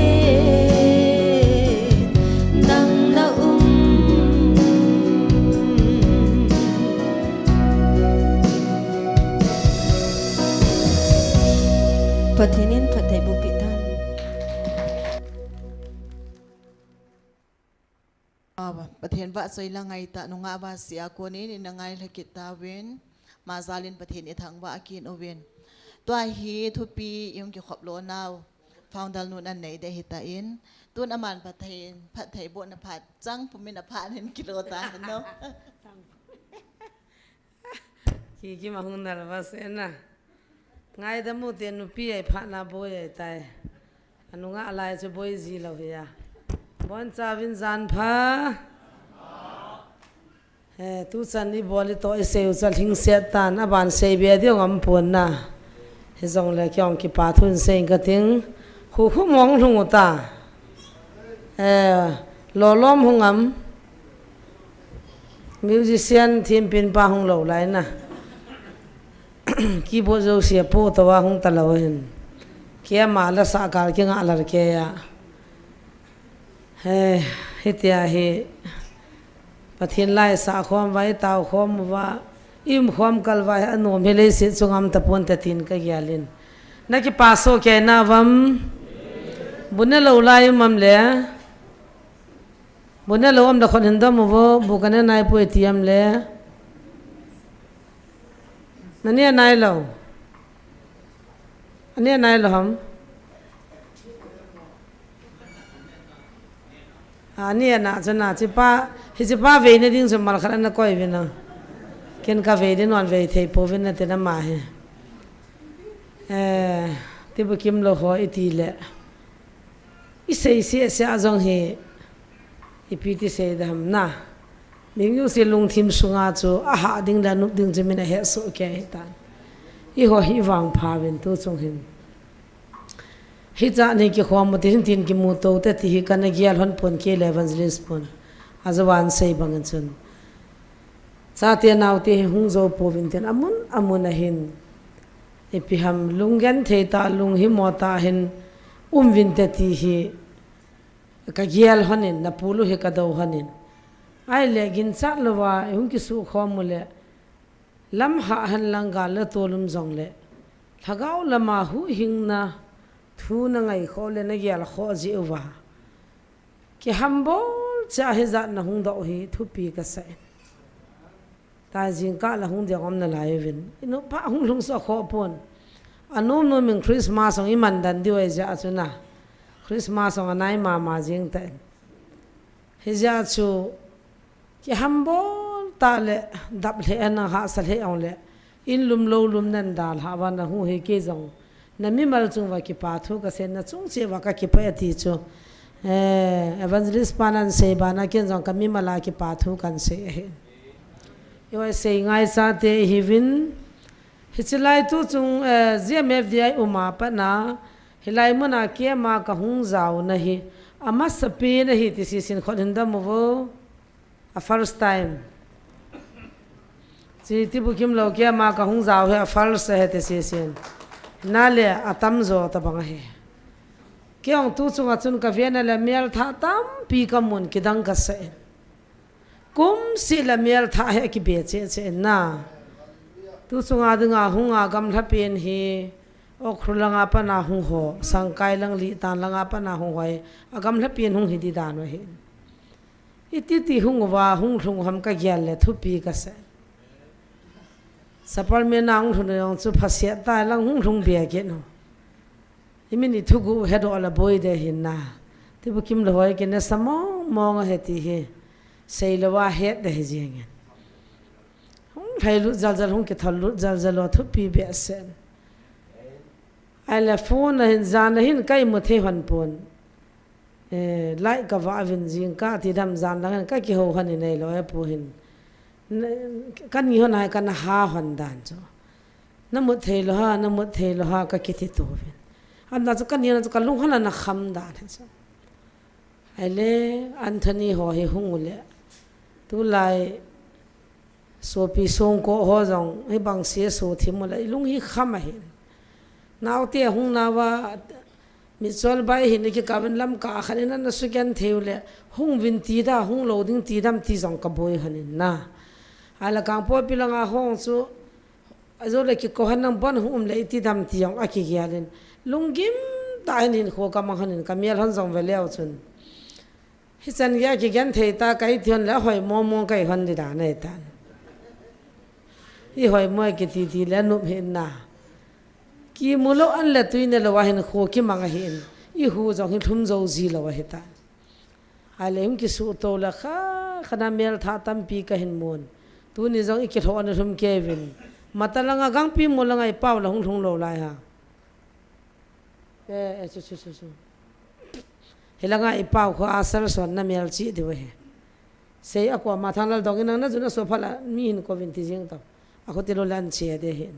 Aw, Pathen vahchoi la ngai tah, nungah vahsia konin ina ngailha kit tauvin, ama jalin Pathen ithangvah kit uvin. Tua hi thupi i hung kikhop lonau, founder nun anei ding ahitan, tun aman phatthei, phatthei bohna phat chang pumin aphat in kilo ta hen no. Kikim ahung nervous ena. Ngaidam u te, nupi ahi phat na boi ahitai. Anungah lai chu boi ji lou hi a. Bonchauvin jan pha. Eh, tuchan ibol itoh isei u chu alhingset tan, aban seibe ding aum pon na. Hijongle kei jong kipa thu in sei inge kating. Khu khu mong lhung u ta. Eh, lolom hung am. Musician thempen pa hung lou lai na. Keyboard jouse apo tou a hung talou hin. Keima la sah kal kingah lal kei a. He, hitia hi Pathen la isah khom uva, itao khom uva, i um khom kal uva hi anom hi leiset chunga um tapon te tin kagel in. Na kipa soh kei nauvam? Bu ne lou lai um am le? Bu ne lou um le khut hin dom uvo, bu ka ne nai poi ti am le? Na ne nai lou. Ani anai lou ham? Ani ana chu na, hichepa, hichepa veina ding chu mal khat ana koi uvin a. Ken ka vei ding non vei thei pouvin nate na ama hi. Eh, tibukim lou ho iti le. Isei sese a jong hi, ipi ti sei dam na. Ding jouse lungthim sunga chu, ahah ding le anop ding chu min ahet soh kei ahitan. Eiho hi vangpha uvin tu chung hin. Hicha ni kikhom u ti hin tin kimu tou te ti hi kana gel hon pon kei le evangelist pon. Ajo van sei bang in chun. Chate naote hi hung jou pouvin tin amun, amun ahin. Ipi ham lunggenthei tah, lunghimo tah hin um uvin te ti hi ka gel hon in, na pulu hi ka dou hon in. Ahile ginchat louva, i hung kisukhom u le, lam hah hen lang gal le tol um jong le, lhagao lama huhhingna thu na ngai khoh le na gel khoh jeh uva. Kihambol cha hijat na hung doh hi thupi ka sa in. Tua jingkah la hung ding um nalai uvin. I noppa hung lhung soh khoh pon. Anom nom in Christmas hung i man dan diu ahi jeh a chu na. Christmas hung anai mama jing ta in. Hijeh a chu kihambol tah le dap lheh a na hahsa lheh ong le. In lum lou lum nan dalha uva na hung hi kei jong. Na mimal chung uva kipa thu ka sei, na chung cheh uva ka kipah e ti chu. Eh, evangelist pan ahin sei bana ken jong ka mimal a kipa thu kahin sei ahi. Eiho sei ngai chate ihiuvin. Hiche lai tu chung, eh, G M F D I um a pat na. Hilai mun a keima ka hung jaona hi. Amasapen ahi ti sisin khut hin dom uvo. A first time. Chi tibukim lou keima ka hung jao hi a first ahi ti sisin. Na le atam jo tabang ahi. Kei ong tu chunga chun ka vena le mel thah tampi ka mun kidang ka sa in. Kum seh le mel thah hi akibe cheh cheh in na. Tu chunga dinga hung a gamlha pen hi Ukhrul langa pat na hung ho, Sangkai lang Litan langa pat na hung ho hi. A gamlha pen hung hi di dan u ahi. Iti ti hung uva, hung lhung u ham ka gel le thupi ka sa. Sapalmen a hung lhun u jong chu phaset ta lang hung lhung be kit u. I min i thuguh hedoh le boi de hin na. Tibukim lou ho hi kei nasa mong mong ahi ti hi. Sei louva het de hi jing in. Hung lhai lut jal jal, hung kithol lut jal jal u thupi behseh. Ahile phone a hin jan a hin ka imu thei hon pon. Eh, light ka vah uvin jingkah ti dam jan lang hin ka kihou hon in ahilou e pu hin. N-, ka ni hon a hi kana ha hon dan chu. Na mut thei lou ham, na mut thei lou ham ka kiti tou vin. An da chu ka ni hon a chu ka lung hon a na kham dan hi chu. Ahile Anthony ho hi hung u le. Tulai Sopi songko ho jong, hibang C S O thim u le, i lung hi kham ahi. Naote hung nauva, mitchol bai hin i kikap in lamkah khat in ana sugenthei u le, hung uvin ti da, hung lou ding ti dam ti jong ka boi hon in na. Ahile Kangpokpi langa hung chu, ajo le kiko hon nang bon hung um le iti dam ti jong akigel in. Lunggim tah in hinkho ka mang hon in ka mel hon jong ve leu chun. Hichan gei a kigenthei ta, ka iti hon le hoi mong mong ka ihon di dan ahitan. Ihoi mo kiti ti le nop hih in na. Kimu lou an le tui ne lou a hin kho kimang ahin. Ihu jong hi lhum jou ji lou ahitan. Ahile hung kisuhto le kha, kha na mel tha tampi ka hin mun. Tuni jong i kilhoh na lhum kei vin. Mata langa gangpi mu langa i pau la hung lhung lou lai ha. Eh, eh, chu, chu, chu, chu. Hilanga i pau kho a sal son na mel chi diu he. Sei a ko ma thang lal dong in nang na jun a so phala mi hin ko vin ti jing to. A kho ti lo lan chi de hin.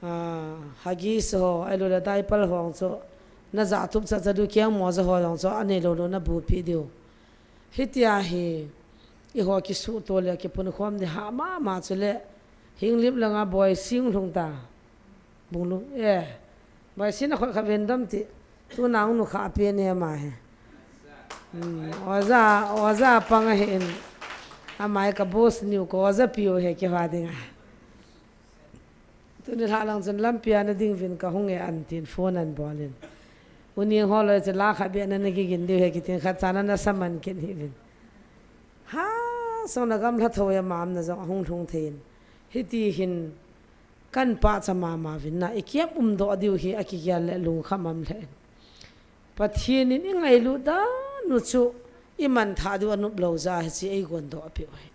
Ah, Huggies ho, ai lo le diaper ho ang chu, na ja tup cha cha du kiang mo ja ho ang chu, a nei lo lo na bu pi diu. Hitia hi, i ho kisuhto le kipun khom di ha ma ma chu le, hing lip langa boi sing lhung ta. Bung lu, eh, boi sing a khoi kha ven dam ti, tu nang nu kha pe ne ma he. Hmm, oja, oja pang a he in, a mai ka boss niu ko oja piu he ki ha ding a. Tuni lha lang chun lampi a na ding vin ka hung e an tin phone an bol in. U Niang ho loi chu la kha be na na gigin diu he kitin khat cha na na saman kin hi vin. Ha, song na gam lha tho ya mam na jong a hung lhung thei in. Hiti hin kan pa cha ma ma vin na i kiam um do diu hi a ki gel le lung kha mam le. Pathian in i ngailu dan u chu i man tha diu a nup lo ja hi chi ei gon do a piu hi.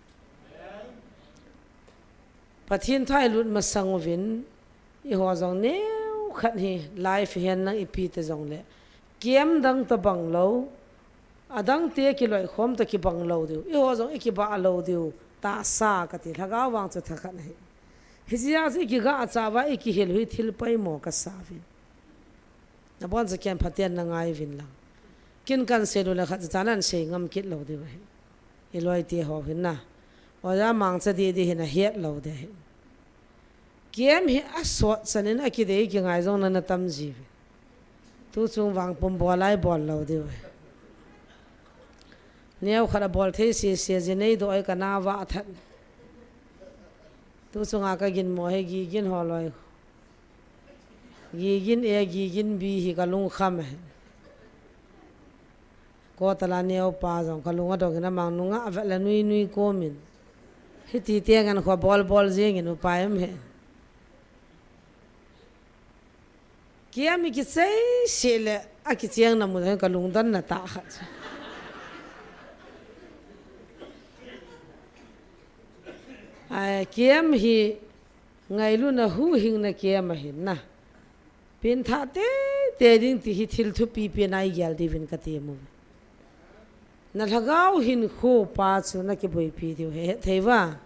Pathian thu i lut masang uvin, i ho jong neo khat hi life hen lang i pi te jong le, kiam dang to bang lo, a dang te kiloi khom to kibang lo diu, i ho jong i kiba lo diu, ta sa ka ti, lhagao vang chu tha khat hi. Hi jia chu i kiga a cha va i kihil hui thil pai mo ka sa vin. Na bon sa kian phaten na ngai vin lang. Kin kan sei lu le khat cha nan sei ngam kit lo diu hi. I loi ti ho hin na. Oja mangcha di di hin a hiat lo de hin. Kiam hi a sot chanin a kidei kingai jong na na tam ji ve. Tu chung vang pum bol lai bol lo diu ve. Neo khat a bol thei si si ji nei do ai ka na va that. Tu chunga ka gin mo he gi gin ho loi. Gi gin e gi gin bi hi ka lung kham he. Ko tala neo pa jong ka lung a dong in a mang nunga a vet la nui nui ko min. Hiti te ngan kho bol bol jing in upai em he. Kiam i kichei se le a kichiang na mu ka lungdon na ta khat. Ai, kiam hi ngailuna huhhingna kiam ahin na. Pintha te te ding ti hi thil thupi pi na i gel diuvin ka ti mu. Na lhagao hinkho pa chu na kiboipi diu he, he thei va.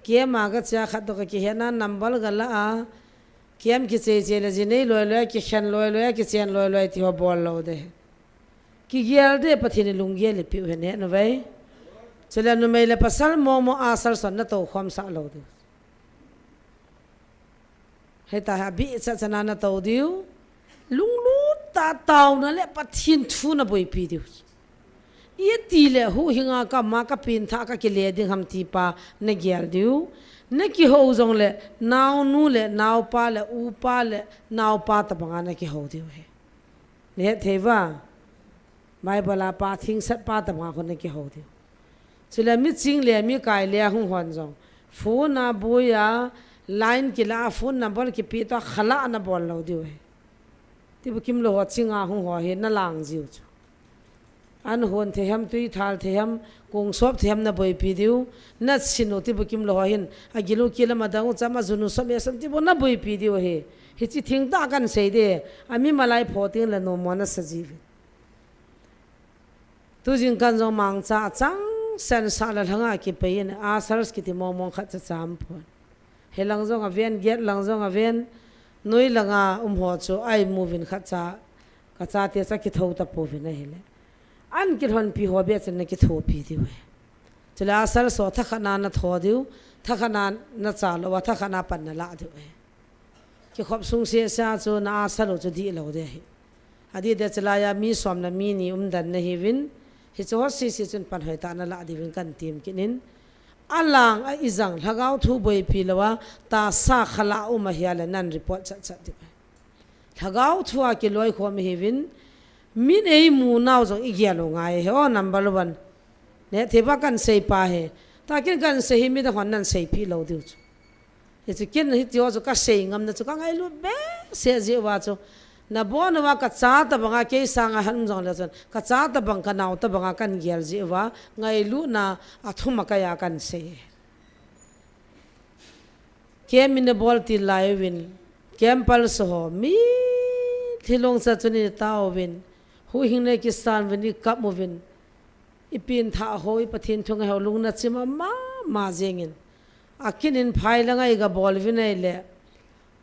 Kiam a ka chia khat to ka kihe na number ga la a. Kiam kichei chei le ji nei loi loi, kikhen loi loi, kichen loi loi ti ho bol lo de. Kigel de Pathian i lunggel i piu hen he na vai. Chule numei le pasal mo mo a sal son na to khom sa lo de. Heta ha bi cha cha na na to diu. Lunglut ta tau na le Pathian thu na boipi diu. I ti le huhhinga ka ma ka pintha ka kile ding ham ti pa na gel diu. Na kiho jong le naunu le naupa le upa le naupa ta banga na kiho diu he. Ni het thei va. Bible a pa thing sat pa ta banga ko na kiho diu. Chule mi ching le mi kai le hung hon jong. Phone a bui a line kila phone number kipi to khala na bol lo diu he. Ti bu kim lo ho chinga hung ho he na lang jiu chu. An hon the hem tui thal the hem kung sop the hem na boipi diu. Na sinu ti bu kim lo ho hin a gilu kila ma dang u chama junu sop e san ti bu na boipi diu he. Hi chi thing ta kan sei de. A mi malai pho ting le no mo na sa jiu. Tu jing kan jong mangcha a chang sen sa la lhanga kipei in a sars kiti mong mong khat cha cham pon. He lang jong a ven, get lang jong a ven, noi langa um ho chu ai mu vin khat cha, ka cha te cha kitho ta po vin a hile. An kilhon pi ho be chen na kitho pi diu he. Chule a sars so tha khat na na tho diu, tha khat na na cha lo, tha khat na pan na la diu he. Kikhop sung se sa chu na a salo chu di lo de hi. A di de chalai a mi som na mi ni um dan na hi vin. Hi chu ho si si chun pan hoi ta na la di vin kan tim kinin. A lang a i jang lhagao thu boipi lo a ta sa khala um a hia le nan report chat chat di. Lhagao thu a kiloi khom hi vin. Min eimu nau jong igel u ngai he, o number one. Neh thei ba kan sei pa he. Takin kan sei hi midang hon nan seipeh lou diu chu. Hichu ken hiti ho chu ka sei ngamna chu ka ngailut behseh jeh uva chu. Nabon uva ka cha tabanga kei sanga hal um jongle chun, ka cha tabang ka nao tabanga kan gel jeh uva, ngailutna athum a kaiya kan sei. Camp in abol til lai uvin, camp pal so ho, mi thilong sa chun in tauvin, huhhing nei kisan uvin, ikap uvin, ipin tha ho, i Pathen thu ngai ho, lungna chim a mama jengin. Akin in phai la ngai ga bol uvin ahile,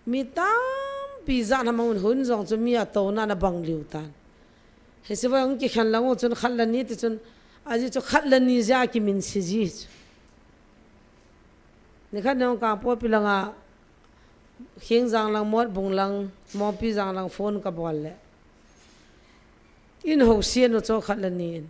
mi tampi jat ham a hun jong chu mi atouna na bang liu tan. Hiche va hung kikhen lang u chun khat le ni ti chun, ajeh chu khat le ni jeh a kimin se ji chu. Nikhat nung Kangpokpi langa, Khengjang lang, Motbung lang, Mongpijang lang phone ka bol le. In ho sian u chu khat le ni in.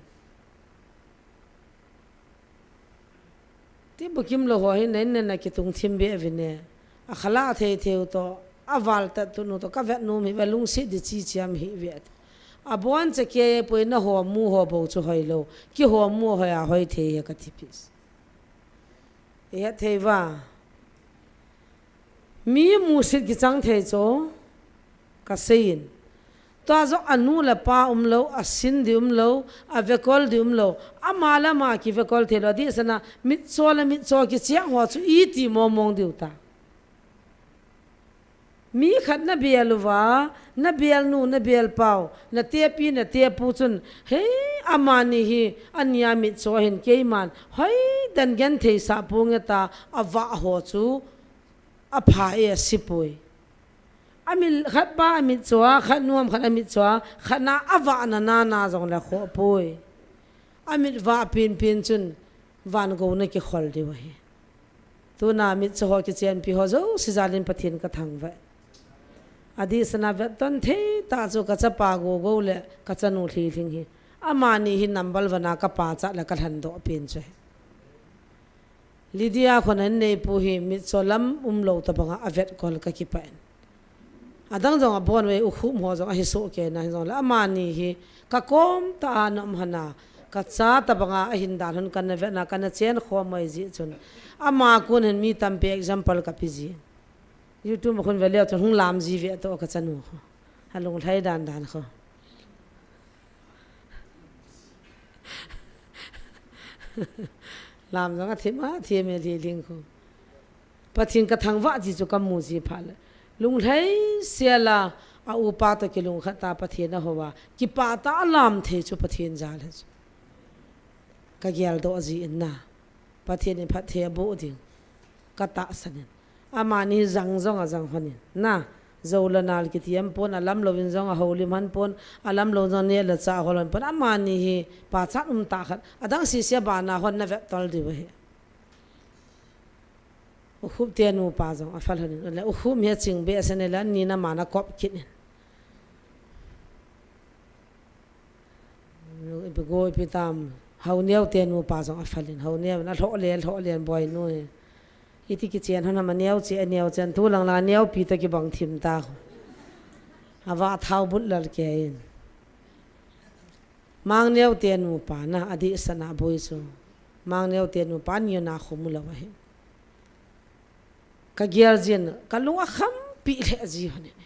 Ti bukim lou ho hi nen nen a kitung thim be uvin e. A khala thei thei u to, a val tat tun u to, ka vet nom hi ve lungset di chi chiam hi ve. A bon che ke poi na ho mu ho bo chu hoi lou. Ki ho mu hoi a hoi thei he ka ti pis. I het thei va. Mi musit kichang thei chu ka seiyin. Tua jong anu le pa um lou, asin di um lou, avekol di um lou. Ama le ama kivekol thei lou. Adeh sena mitcho le mitcho kicheng ho chu iti mong mong diu ta. Mi khat na bel uva, na bel nu, na bel pau, na tepi, na tepu chun, hei, amani hi, ania mitcho hin keiman, hoi, dan gen thei sa pu nge ta, avah ho chu, apha e, asi poi. Amit khat pa amit cho a, khat nuam khat amit cho a, khat na avah na na na jong le kho poi. Amit vah pin pin chun, van go na kikhol diu ahi. Tuna mitcho ho kichenpi ho jouse jalin Pathen ka thangvah e. Adeh sena vet ton thei ta chu ka chapa Gogo le ka chanu Lhilhing hi. Amani hi number one a ka pachat le ka lhandoh pen chu ahi. Lydia khun an neipu hi mitcho lam um lou tabanga avet kol ka kipah in. Adang jong abon ve, Ukhup ho jong ahi soh kei na, hijongle amani hi ka kom ta a na um hana, ka cha tabanga ahin dan hon kana vet na, kana chen khom mai ji chun. Ama kon hin mi tampi example ka pe ji. YouTube ma khun ve leu chun hung lam ji ve to ka chanu kho. Alung lhai dan dan kho. Lam jong athim athim e Lhilhing kho. Pathen ka thangvah ji chu ka mu ji phat le. Lunglhai sela a upa to kilungkhat ta Pathen a hou a. Kipah ta a lam thei chu Pathen jal ahi chu. Ka geldoh ji in na. Pathen in phatthei aboh ding. Ka tahsan in. Amani jang jong ajang hon in. Na. Jou le nal kiti aum pon, alam lou in jong ahoulim hon pon, alam lou jong neh le chah hol hon pon. Amani hi pachat um tah khat. Adang sese a bana hon na vet tol diu ahi. Ukhup te nupa jong aphal hon in, le Ukhup mi aching behseh in le, anni na ma na kop kit in. Ipi go ipi tam, Haoneo te nupa jong aphal in, Haoneo in alhoh le, alhoh le, Boinu hi. Iti kichen hon ham aneo che, aneo chen, tu lang lang aneopi ta kibang thim ta. Avah thao but lal kei in. Mangneo te nupa na, adeh sena boi chu. Mangneo te nupa ni na khum lou ahi. Ka gel jin, ka lung akham pi lheh ji hon in.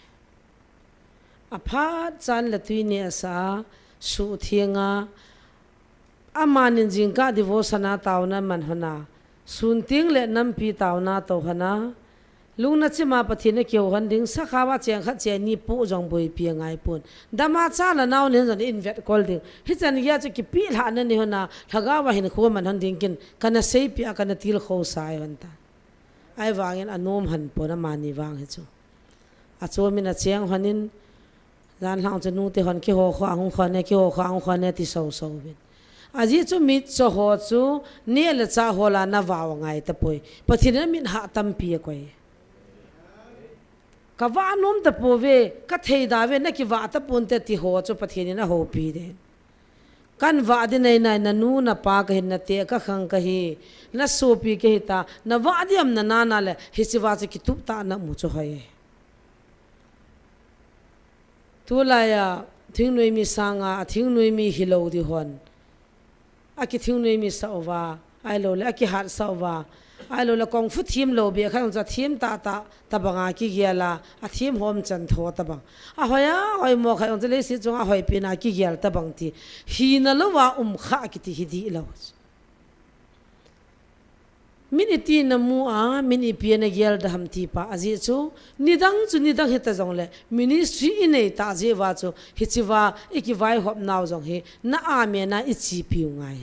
Aphat chan le tui nehsa, suhtheng a, amanin jingkah devotion a taona man hon a, sun teng le nampi taona tou hon a, Lungna chima Pathen a kihou hon ding, sakhao a cheng khat cheng ni pu jong boipi angai pon. Dama cha le nao nen jong in vet kol ding. Hichan gei a chu kipeh lhah na ni hon a, lhagao a hin kho man hon ding kin, kana seipeh a kana tilkhou sa ahi hon ta. Ahivangin anom hon pon amani vang hi chu. Achom in acheng hon in, Jan lhang chu nute hon kihou khua hung khua ne, kihou khua hung khua ne ti soso uvin. Ajeh chu mitcho ho chu neh le chah hol a na vah u angai tapoi. Pathen in amit hah tampi akoi. Ka vah nom tapouve, ka thei da ve, na kivah tapon te ti ho chu Pathen in ahoupi de. Kan vah di nei nai, na nu na pa kahin, na teh ka khang kahi, na sopi kahi ta, na vah di am na na na le, hiche va chu kitup tah na mu chu hoi. Tulai a, Thingnoi mi sanga, a thingnoi mi hilou di hon. A kithingnoi mi sa uva, ahilou le, a kihat sa uva. Ahilou le, kung fu thim lou bia khat hung cha thim ta ta, tabang a kigel a, a thim hom chan tho tabang. A hoi a, hoi mo khat hung cha le si chung a hoi pin a kigel tabang ti. Hina lou a um kha kiti hi di lou. Min iti na mu a, min ipi na gel da ham ti pa a ji chu, nidang chu nidang hita jong le, ministry i nei ta ji va chu, hi chi va, i ki vai hop nau jong hi, na a me na i chi piu ngai.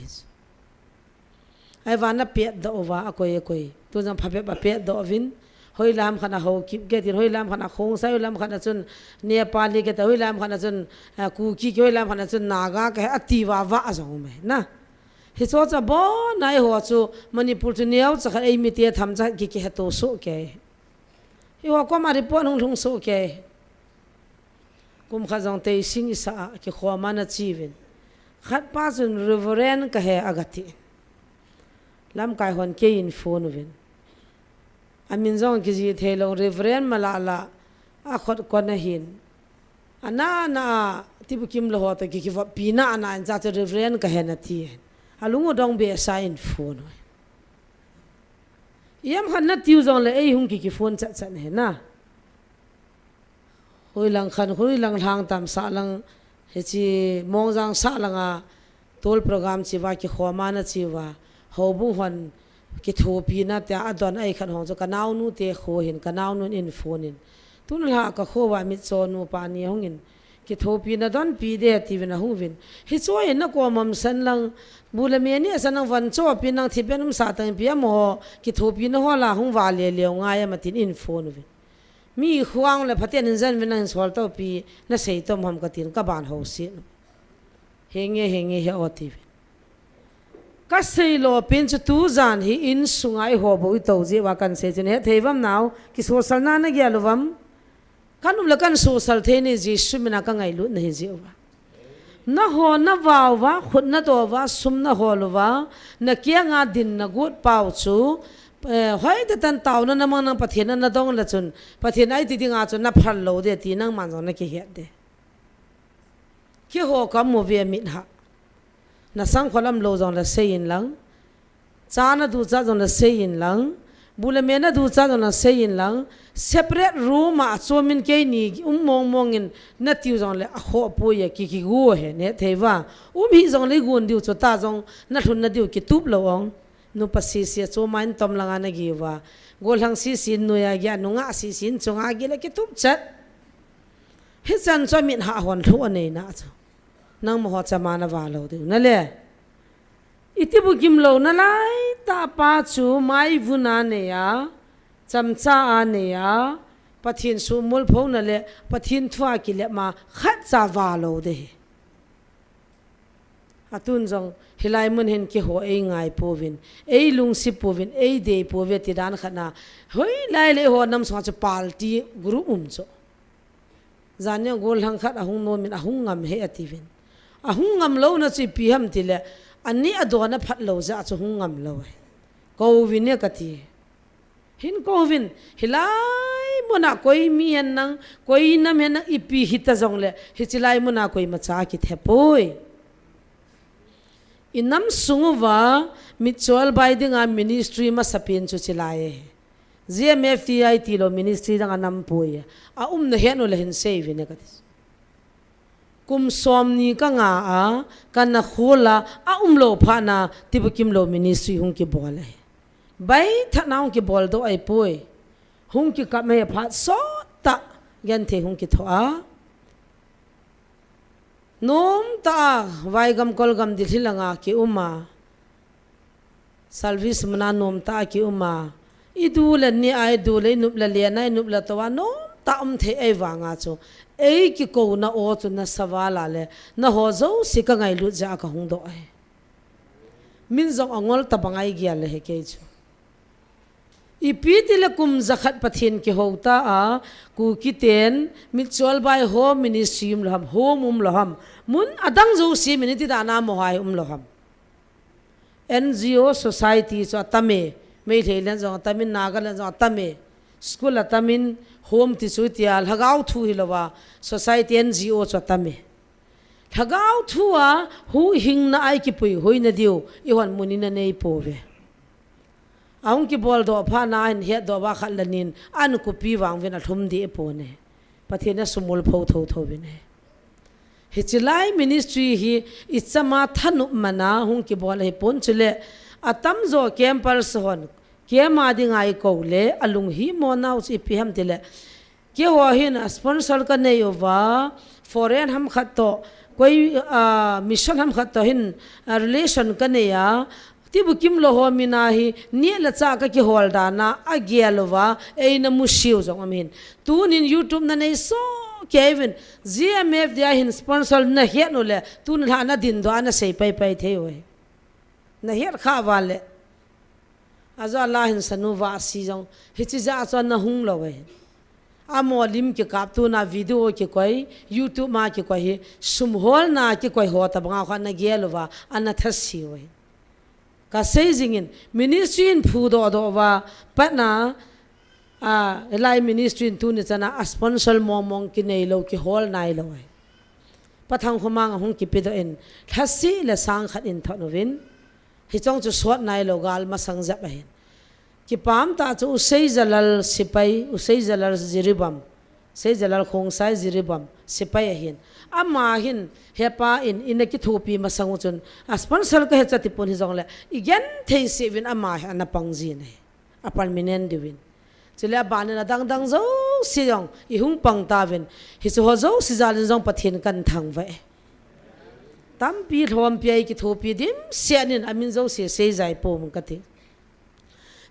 Ai va na pet do va, a koi a koi. Tu jong pha pet ba pet do vin, hoi lam khan a ho kip ke tin, hoi lam khan a khong sai, hoi lam khan a chun, Nepali ke ta, hoi lam khan a chun, eh, Kuki ke, hoi lam khan a chun, Naga ke, a ti va va a jong mai, na. Hi cho cha bon nai ho chu Manipur chu neo cha khat ei mi te tham cha ki ki hetu su ke. Hi ho kom a report hung lhung su ke. Kum kha jong tei sing i sa a ki khoma na chi vin. Khat pa chun Reverend ka he a ga ti. Lamkai hon ke in phone vin. A min jong ki ji thei lo Reverend Malala a khot kon a hin. Ana na tibu kim lo ho to ki ki va pi na ana in cha cha Reverend ka he na ti. A lungu dong be sa in phone. Yam khan na tiu jong le ei hung ki ki phone chat chat he na. Hoi lang khan, hoi lang hlang tam sa lang, he chi mong jang sa lang a, tol program chi va ki khoma na chi va, ho bung hon ki thopi na te a don ai khan hong chu ka nau nu te kho hin, ka nau nun in phone in. Tun la ka kho va mit cho nu pa ni hong in, ki thopi na don pi de ti vin a hung vin. Hi cho in na ko mam san lang, bu le me ni san lang van cho pi nang thi ben um sa tang pi a mo, ki thopi na ho la hung va le le ngai a ma tin in phone vin. Mi khuang le Pathen in jen vin nang sol to pi, na sei to mham ka tin ka ban ho si. Henge, henge, he o ti vin. Ka sei lo pin chu tu jan hi in sunga i ho bo i to ji wa kan sei chin he thei vam nau, ki social na na gel vam. Kan um le kan social thei ni Jesu mina ka ngai lut na hi ji wa. Na ho na vau va, khut na to va, sum na ho lo va, na kia nga din na gut pau chu, eh, hoi te tan tau na na mang nang Pathen na na dong la chun, Pathen ai ti ding a chun na phal lo de ti nang man jong na ki het de. Ki ho ka mu ve mit ha. Na sang kholam lo jong la sei in lang. Cha na du cha jong la sei in lang. Bu le me na du cha jong la sei in lang. Separate room a cho min ke ni um mong mong in na tiu jong le a kho pu ye ki ki gu he ne thei va. Um hi jong le gun diu cho ta jong na lhun na diu ki tup lo ong. Nu pa si si cho ma in tom langa na gi va. Go hlang si si nu ya gi a nu nga si si in cho nga gi le ki tup chat. Hi chan cho min ha hon lhu a nei na cho. Nang mo ho cha ma na va lo diu na le. Iti bu gim lo na lai ta pa chu mai vun a nei a, chamcha a nei a, Pathen su mul pho na le, Pathen thu a ki le ma khat cha va lo de. A tun jong, hi lai mun hin ki ho ei ngai pu vin, ei lung si pu vin, ei dei pu ve ti dan khat na, hoi lai le ho nam song chu party group um cho. Jan nia gol hlang khat a hung nom in a hung ngam he a ti vin. A hung ngam lo na chu ipi ham ti le, a ni a do na phat lo ja chu hung ngam lo ai. Ko vin ne ka ti. Hin ko vin, hi lai mun a koi mi hen nang, koi nam hen nang ipi hi ta jong le, hi chi lai mun a koi ma cha ki the poi. I nam sung uva, mit chol bai ding a ministry ma sa pin chu chi lai e. G M F T I ti lo ministry dang a nam pui. A um na hen u le hin sei vin e ka ti. Kum som ni ka nga a, ka na khul a, a um lo pha na, ti bu kim lo ministry hung ki bol e. Bai tha na hung ki bol do ai pui. Hung ki kap mai pha so ta, gen the hung ki tho a. Nom ta a, vai gam kol gam di thil anga ki um a. Service mana nom ta a ki um a. I du le ni ai du le i nup le le na i nup le to a nom ta um thei ai vanga chu. Ei ki ko na o chu na sa va la le. Na ho zo si ka ngai lut ja ka hung do ai. Min zong a ngol ta bang ai gial le he kei chu. Ipi ti le kum za khat Pathen ki ho ta a, Kuki ten, mit chol bai home ministry um lo ham, home um lo ham. Mun a dang zo si min ti da na mo hai um lo ham. N G O society chu a tam e, Meitei len zong a tam in, Naga len zong a tam e, school a tam in, home ti chu ti a, lhagao thu hi lo va, society N G O chu a tam e. Lhagao thu a huhhingna a i kipui hoina diu i hon mun in a nei pouve. A hung kibol doh phat na a hin het doh va khat le ni in a kupi vang uvin a lhum deh pon e. Pathen a sumil pho thotho uvin e. Hiche lai ministry hi i chama thanop man a hung kibol ahi pon, chule a tamjo campers hon keima ding a i kou le a lunghimo nau chu ipi ham ti le, keiho hin a sponsor ka nei uva, foreign ham khat toh, koi, a, mission ham khat toh hin, a, relation ka nei a, Tibukim lou ho min a hi neh le chah ka kihol dan a a gel uva, eina musit u jong um in. Tunin YouTube na nei soh kei uvin, G M F D I hin sponsor na het u le, tun lha na din doh a na sei pai pai thei uve. Na het kha uva le. Ajo a la hin sanu va si jong, hiche jeh a chu na hung lou uve. Amaho lim kikap, tuna video kikoi, YouTube ma kikoi hi, sum holna kikoi ho tabang a kho na gel uva, ana thase uve. Ka sei jing in, ministry in phudoh doh uva, patna, a, hilai ministry in tuni chan a, a sponsor mong mong kinei lou, kihol nai lou uve. Pa Thangkhomang a hung kipedoh in, lhaseh le sang khat in thot uvin, hiche chu sot nai lou, gal masang jep ahin. Kipah tah chu U Seijalal Sipai, U Seijalal Jiribam, Seijalal Khongsai Jiribam, Sipai ahin. Ama hin, hepa in, ina kithopi masang u chun, a sponsor ka he cha ti pon hijong le, i genthei seh uvin ama hi ana pang jin ahi. A permanent diuvin. Chule a ban in a dang dang jouse jong, i hung pang tauvin. Hiche ho jouse jal in jong Pathen kan thangvah e. Tampi lhompi a i kithopi dimset in a min jouse sei jai pon ka ti.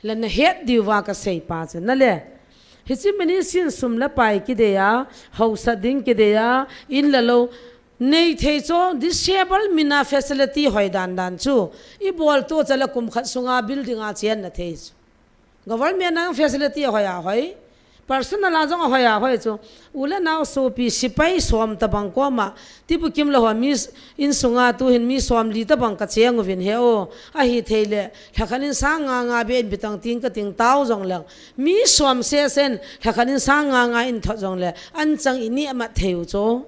Le na het diu va ka sei pa chu na le. Hiche ministry in sum le pai kidei a, hausat ding kidei a, in le lou, nei thei chu, disabled min a facility hoi dan dan chu. I bol to cha le kum khat sunga building a chen na thei chu. Government a facility a hoi a hoi. Personal a jong a hoi a hoi chu. U le nao sopi sipai som tabang koma. Tibukim lou ho mi s-, insunga tu hin mi somli tabang ka cheng uvin he o. Ahi thei le. Lhakhat in sang nga nga beh in bitang ting ka ting tao jong leng. Mi som sesen lhakhat in sang nga nga in thot jong le. An chang i neh mat thei u chu.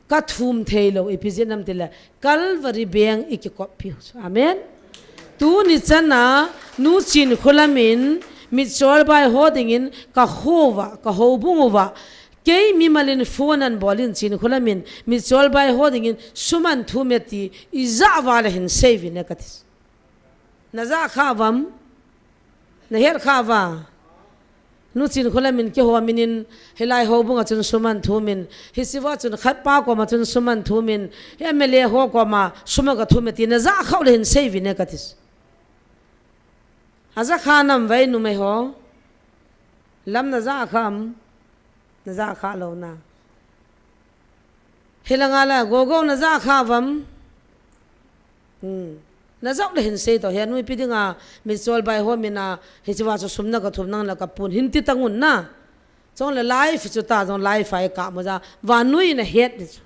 Ka thum thei lou, ipi jeh ham ti le, Calvary beng i kikop piu chu. Amen. Tuni chan a, Nu Chinkholam in, mitchol bai ho ding in, ka houva, ka houbung uva, kei mimal in phone an bol in Chinkholam in, mitchol bai ho ding in, sum an thum e ti, i jah uva le hin sei uvin e ka ti. Na jah kha uvam? Na het kha uva? Nu Chinkholam in keiho min in, hilai houbung a chun sum an thum in, hiche va chun khat pa koma chun sum an thum in, M L A ho koma sum a ka thum e ti na jah kha u le hin sei uvin e ka ti. A jah kha nam vai numei ho? Lam na jah kha am? Na jah kha lou na. Hilanga la, Gogo na jah kha uvam? Hmm. Na jah le hin sei to, he nu ipi dinga, mitchol bai ho min a, hiche va chu sum na ka thum nang la ka pun, hin ti tangun na. Chong le live chu ta, chong live a i ka mo ja, vannoi na het di chu.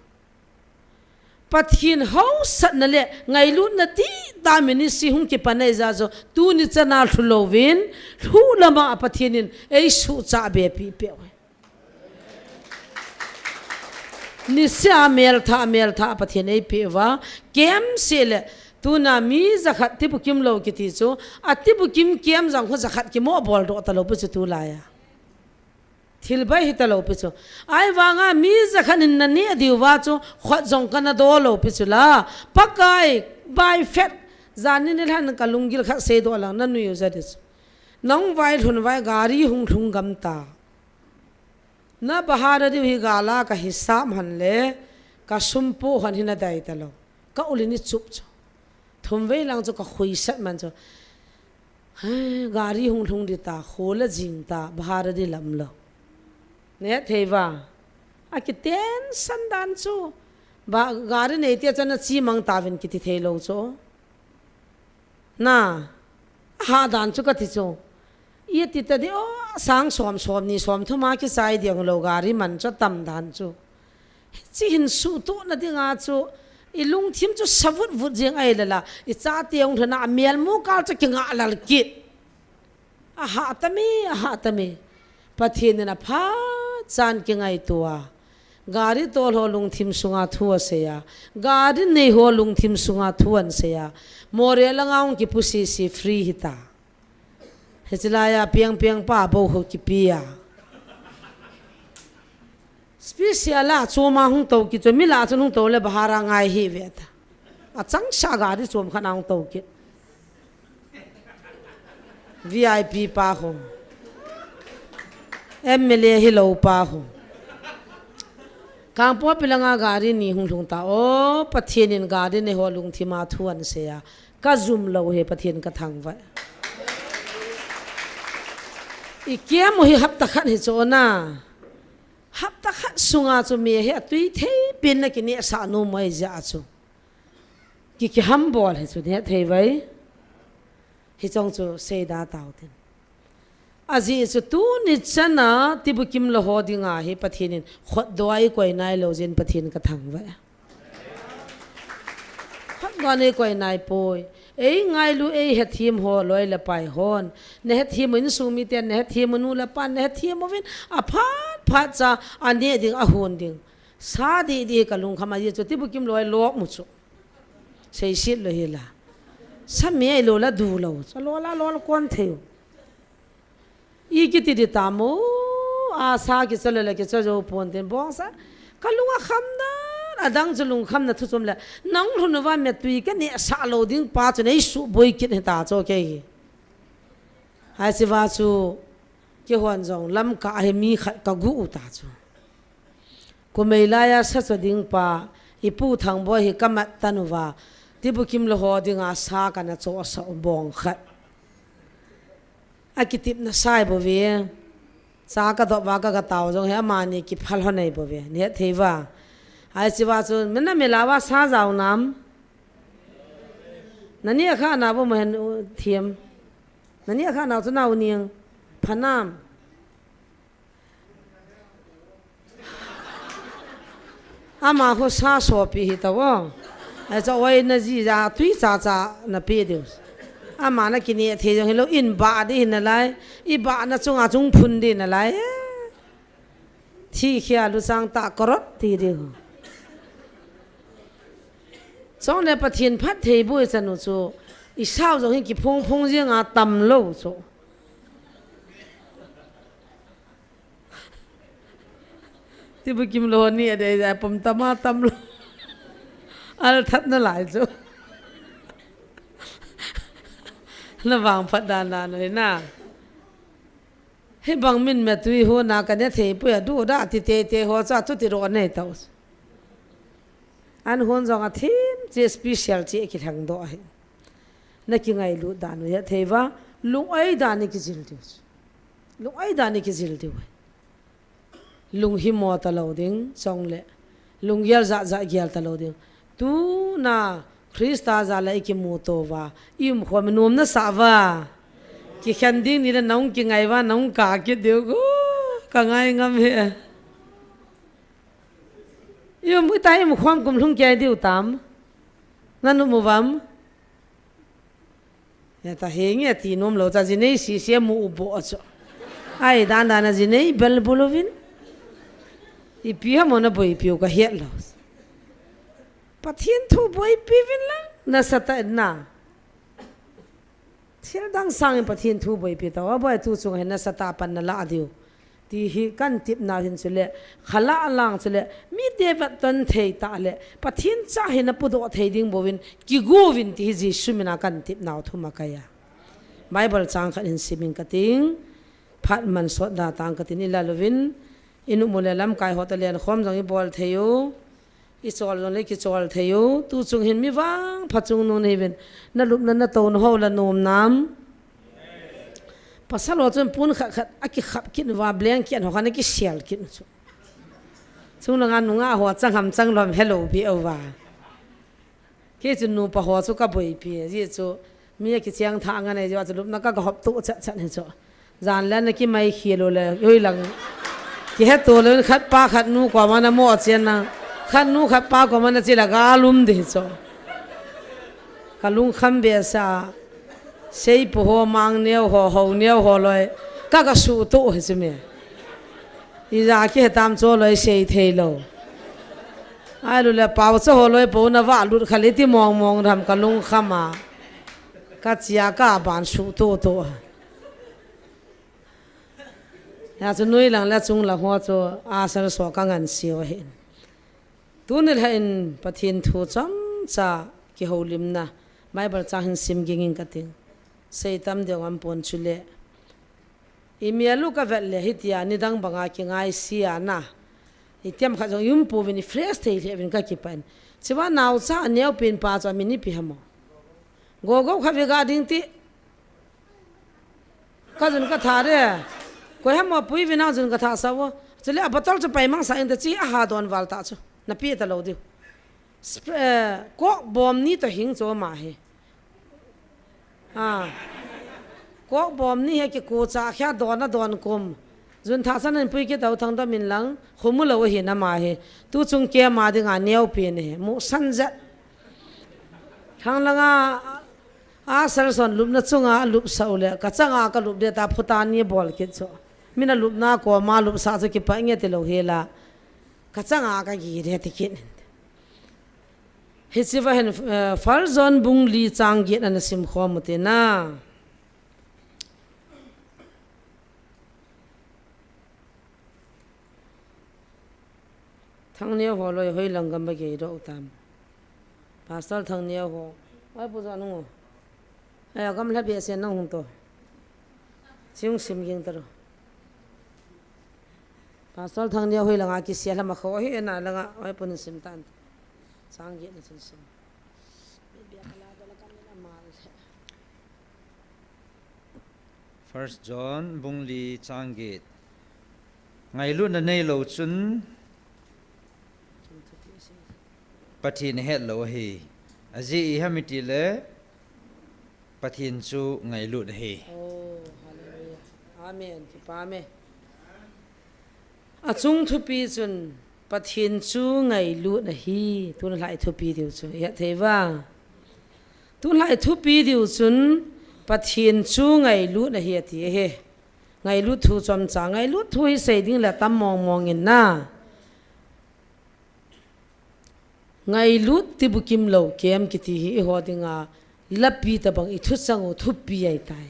Pathen hausatna le ngailutna ti ta ministry hung kipan ahi ja chu, tuni chan a lhu louvin, lhu lama Pathen in ei suhcha be pi peh uve. Niseh a melthah, melthah Pathen ei peh uva, kem seh le, tuna mi jakhat Tibukim lou kiti chu, a Tibukim kem jong khu jakhat kimo bol doh ta lou pi chu tulai a. Thil bai hi ta lou pi chu. Ahivanga mi jakhat in na neh diu va chu, khut jong kana do lou pi chu la. Pakai, bai phet, jan ni nilhah in ka lunggil khat sei doh lang na nui u ja di chu. Nang vai lhun vai gari hung lhung gam ta. Na bahar a diu hi gal a ka hisap hon le, ka sum po hon hi na dai ta lou. Ka ul in i chup chu. Thum vei lang chu ka khuisat man chu. He, gari hung lhung di ta, kho la jing ta, bahar a di lam lou. Na het thei uva. A kitension dan chu. Ba, gari nei tia chun a chi mang tauvin kiti thei lou chu. Na, a hah dan chu ka ti chu. I ti ta di o, sang som, som ni, som thum a kichai ding lou gari man chu tam dan chu. Hichi hin suhtuh na dinga chu, i lungthim chu savut vut jing ahi le la, i chate hung lhun a, a mel mu kal chu kingah lal kit. A hah ta me, a hah ta me. Pathen in a phat chan kingaito a. Gari tol ho lungthim sunga thu asei a. Gari nei ho lungthim sunga thu ahin sei a. Moreh langa hung kipu sese free hita. Hiche laiya piang piang pa bou ho kipe a. Special a chom a hung tou kit chu, mi lah chun hung tou le bhara ngai hih ve ta. Achangsa gari chom khat a hung tou kit. V I P pa ho. M L A hilou pa ho. Kangpokpi langa gari ni hung lhung ta. O, Pathen in gari nei ho lungthim a thu ahin sei a. Ka jum lou hi Pathen ka thangvah. I kem u hi hapta khat hi chu na. Hapta khat sunga chu mi hi atui thei pen na kinehsah nom u ahi jeh a chu. Ki kihambol hi chu neh thei vai. Hiche chu seida tau tin. Ajeh chu tuni chana Tibukim lou ho dinga hi Pathen in khutdoh a eikoi nailou jeh in Pathen ka thangvah. Khutdoh a eikoi nai poi. Eingailu eihethem ho loi le pai hon. Nahethem u insung miten, nahethem u nu le pan, nahethem uvin aphat phat cha aneh ding ahon ding. Sa didi ka lungkham a ajeh chu Tibukim lou lop mu chu. Seiset lou hi la. Sa mi ailou la du lou. Sa lou la lou la kon thei u. I kiti di tam o, a sa kicha le le kicha jou pon tin bong sa. Ka lung akham na, adang chu lungkham na thu chom le. Nang lhun uva me tui ka nehsah lou ding pa chu nei suboi kit hita chu kei hi. Hiche va chu, keihon jong Lamka a hi mi khat ka gu u ta chu. Kumei laiya sa cho ding pa, i pu Thangboi hi ka mat tan uva, Tibukim lou ho dinga sa kana chohsah u bong khat. Akitepna sa ahi bou ve. Cha ka dop uva ka ga tao jong hi amani kiphal hon ahi bou ve. Neh thei va. Hiche va chu, mi na mi la uva sa jao nam. Nani akha na vo mo hen u thiam. Nani akha na chu nao ning. Phanam. Ama khu sa sopi hi ta vo. Ai cha oi na ji ja tui cha cha na pe diu. Ama na kineh thei jong hilou in ba di hi nalai. I ba na chunga chung phun di nalai. Thi khia lu chang ta korot ti diu. Chong le Pathen phattheiboh i chan u chu. I sao jong hi kiphong phong jeng a tam lou chu. Tibukim lou ni a dei a pom tama tam lou. Al that nalai chu. Na vangphat dan dan u hi na. Hibang min me tui ho na ka neh thei poi a du da ti te te ho cha tu ti ro nei tau. An hon jong a thim che special che kilheng doh hi. Na kingailut dan u hi thei va, lung-oi dan i kijil diu. Lung-oi dan i kijil diu. Lunghimo talou ding, chong le. Lunggel jat jat gel talou ding. Tuna Christa jal a i kimuto uva, i umkhom nom na sa uva. Kikhen ding ni le nahung kingai uva, nahung kah kit diu. Ka ngai ngam e. I um, i ta i umkhom kum lhung kei diu tam. Na um uvam. Heta henge ti nom lou cha, jinei sisi a mu u bo chu. Ai dan dan a jinei bel bul uvin. Ipi ham na boipi u ka het lou. Pathen thu boipi uvin lang, nasatah in na. Thil dang sangin Pathen thu boipi tau, aboi tu chung hin nasatah pan na la diu. Ti hi kan tepna hin chule, khala alang chule, mite vetton thei tah le, Pathen cha hi na pudoh thei ding bouvin, kigo uvin ti hi Jesu mina kan tepna u thum a kai a. Bible chang khat hin simin ka ting, phat man sot da tang ka tin i lal uvin, i nu mu le lamkai ho toh lenkhom jong i bol thei u. I chol jong le kichol thei u, tu chung hin mi vangpha chungnung na hiuvin, na lupna na touna ho la nom nam. Pasal ho chun pon khat khat a kikhap kit uva, blanket ho khat a kisel kit u chu. Chung langa nungah ho chang ham chang lou ham helou be uva. Kei chu nupa ho chu ka boipi, jeh chu mi a kicheng tha ngan ahi jeh a chu lupna ka, ka hop tu chat chat hi chu. Jan le na kimai khel u le, hoilang. Kihe to le khat pa khat nu koma na mo chen na. Khat nu khat pa koma na che la ga lum di chu. Ka lungkham behseh a. Seipu ho, mang neo ho, ho neo ho loi. Ka, ka suhtoh hi chu mi. Ija kihe tam chu loi sei thei lou. Ai lu le pau cha holoi po na va lut khali ti mong mong ram ka lung khama. Ka chia ka ban su to to. Ya chu nui lang le chung lang ho chu a sar so ka ngan siu hin. Tuni le hin Pathen thu chomcha kiholimna Bible chang hin sim ging in ka ting. Sei tam deu ngam pon chu le. I mel u ka vet le hitia nidang banga kingai sia na. I tiam khat jong yum pu vin i fresh thei le vin ka kipan. Chiva nau cha a neo pin pa cha min i pi hamo. Go go kha vi ga ding ti. Ka jun ka tha re. Ko hamo pui vin ang jun ka tha sa vo. Chule a bottle chu pai mang sa in ta chi a ha don val ta chu. Na pi ta lo diu. Sp-, eh, kok bom ni to hing cho ma he. Ha. Kok bom ni he ki ku cha khia don a don kum. Jun tha san an pui ki tau thang da min lang. Khumu lo hi na ma he. Tu chung ke ma ding a neo pi ne. Mu san zat. Thang langa a sal son lup na chunga lup sa u le. Ka changa ka lup de ta phuta ni bol kit cho. Mina lup na ko ma lup sa cho ki pa nge ti lo he la. Ka changa ka gi de ti kit. Hichiva hin, eh, First John bung li chang get ana sim khom u te na. Thangneo ho loi hoi lang gam ba gei do tam. Pastor Thangneo ho. Ai pu jo nung. Ai gam la be se nang hung to. Siung sim ging ta ro. Pastor Thangneo hoi langa kisia lama kho hi na langa hoi pun sim tan. Chang get na chun sim. Bia kala da la kam na mal. First John bung li chang get. Ngailutna nei lo chun Pathen het lo ahi. Ajeh i ham i ti le Pathen chu ngailut ahi. Oh, hallelujah. Amen. Kipa me. Achung thupi chun Pathen chu ngailut ahi. Tun lai thupi diu chu. Ya thei va. Tun lai thupi diu chun Pathen chu ngailut ahi ati ahi. Ngailut thu chomcha. Ngailut thu hi sei ding le tam mong mong in na. Ngailut ti bukim lo kem kiti hi i ho dinga lapi tabang i thuchang u thupi ai tai.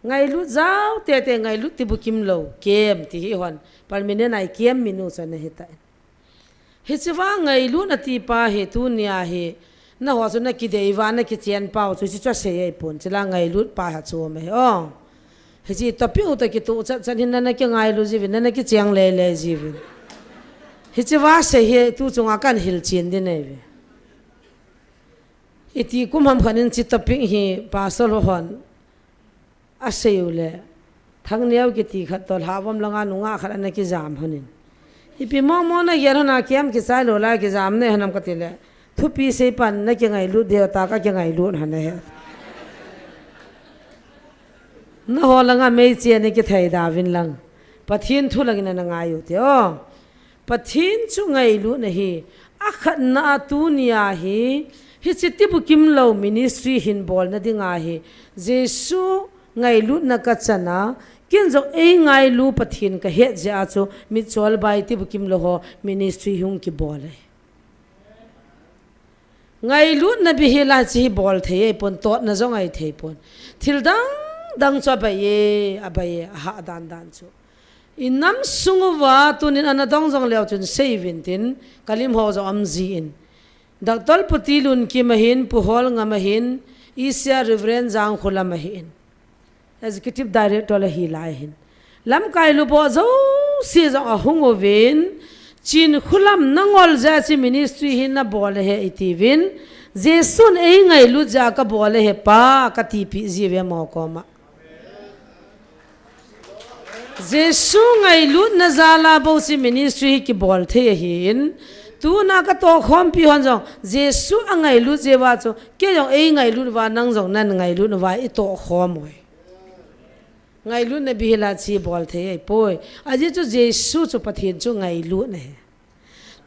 Ngailut jao tete ngailut ti bukim lo kem ti hi hon permanent ai kem minu chana hi tai. Hichiva ngailutna ti pa hi tunia hi na ho chu na kidei va na kichen pau chu chi chu sei ai pon chila ngailut pa ha chu me o. Hichi topic u ta kitu chat chat hin na na kingailu jiuvin na na kicheng lele jiuvin. Hichiva sei hi tu chunga kan hil chen din ai ve. Iti kum ham khan in chi topic hi pastor ho hon. A sei u le. Thangneo kiti khat to lhavom langa nunga khat ana kijam honin. Ipi mo mo na gel hona kiam kichai lo la kijam ne honam kati le. Thupi sei pan na kingailut deu ta ka kingailut hon he. Na ho langa mei che ne kithei da vin lang. Pathen thu langin na ngai u te o. Pathen chu ngailutna hi, a khatna a tunia hi, hichi ti bukim lo ministry hin bolna dinga hi, Jesu ngailutna ka chana, kin jong ei ngailu Pathen ka het jeh a chu, mitchol bai ti bukim lo ho ministry hung kibol e. Ngailutna bihela chi hi bol thei ei pon, totna jong ai thei pon. Thil dang dang chu a bai e, a bai e, a ha dan dan chu. I nam sung uva tunin ana dong jong leu chun sei vin tin, ka lim ho jong am ji in. Doctor Pu Tilunkim ahin, Pu Holngam ahin, Isia Reverend Jangkholam ahin. Executive Director la hi lai hin. Lamkai lubo jouse jong ahung uvin, Chinkholam na ngol jeh a chi ministry hi na bol ahi iti vin, Jesun ei ngailut jeh a ka bol ahi pa, ka tipi ji ve mo koma. Jesu ngailutna jal a bou chi ministry hi kibol thei ahin, tuna ka tohkhompi hon jong, Jesu a ngailut jeh uva chu, kei jong ei ngailut uva, nang jong nan ngailut uva, i tohkhom uve. Ngailutna bihela chi bol thei ahi poi. Ajeh chu Jesu chu Pathen chu ngailutna ahi.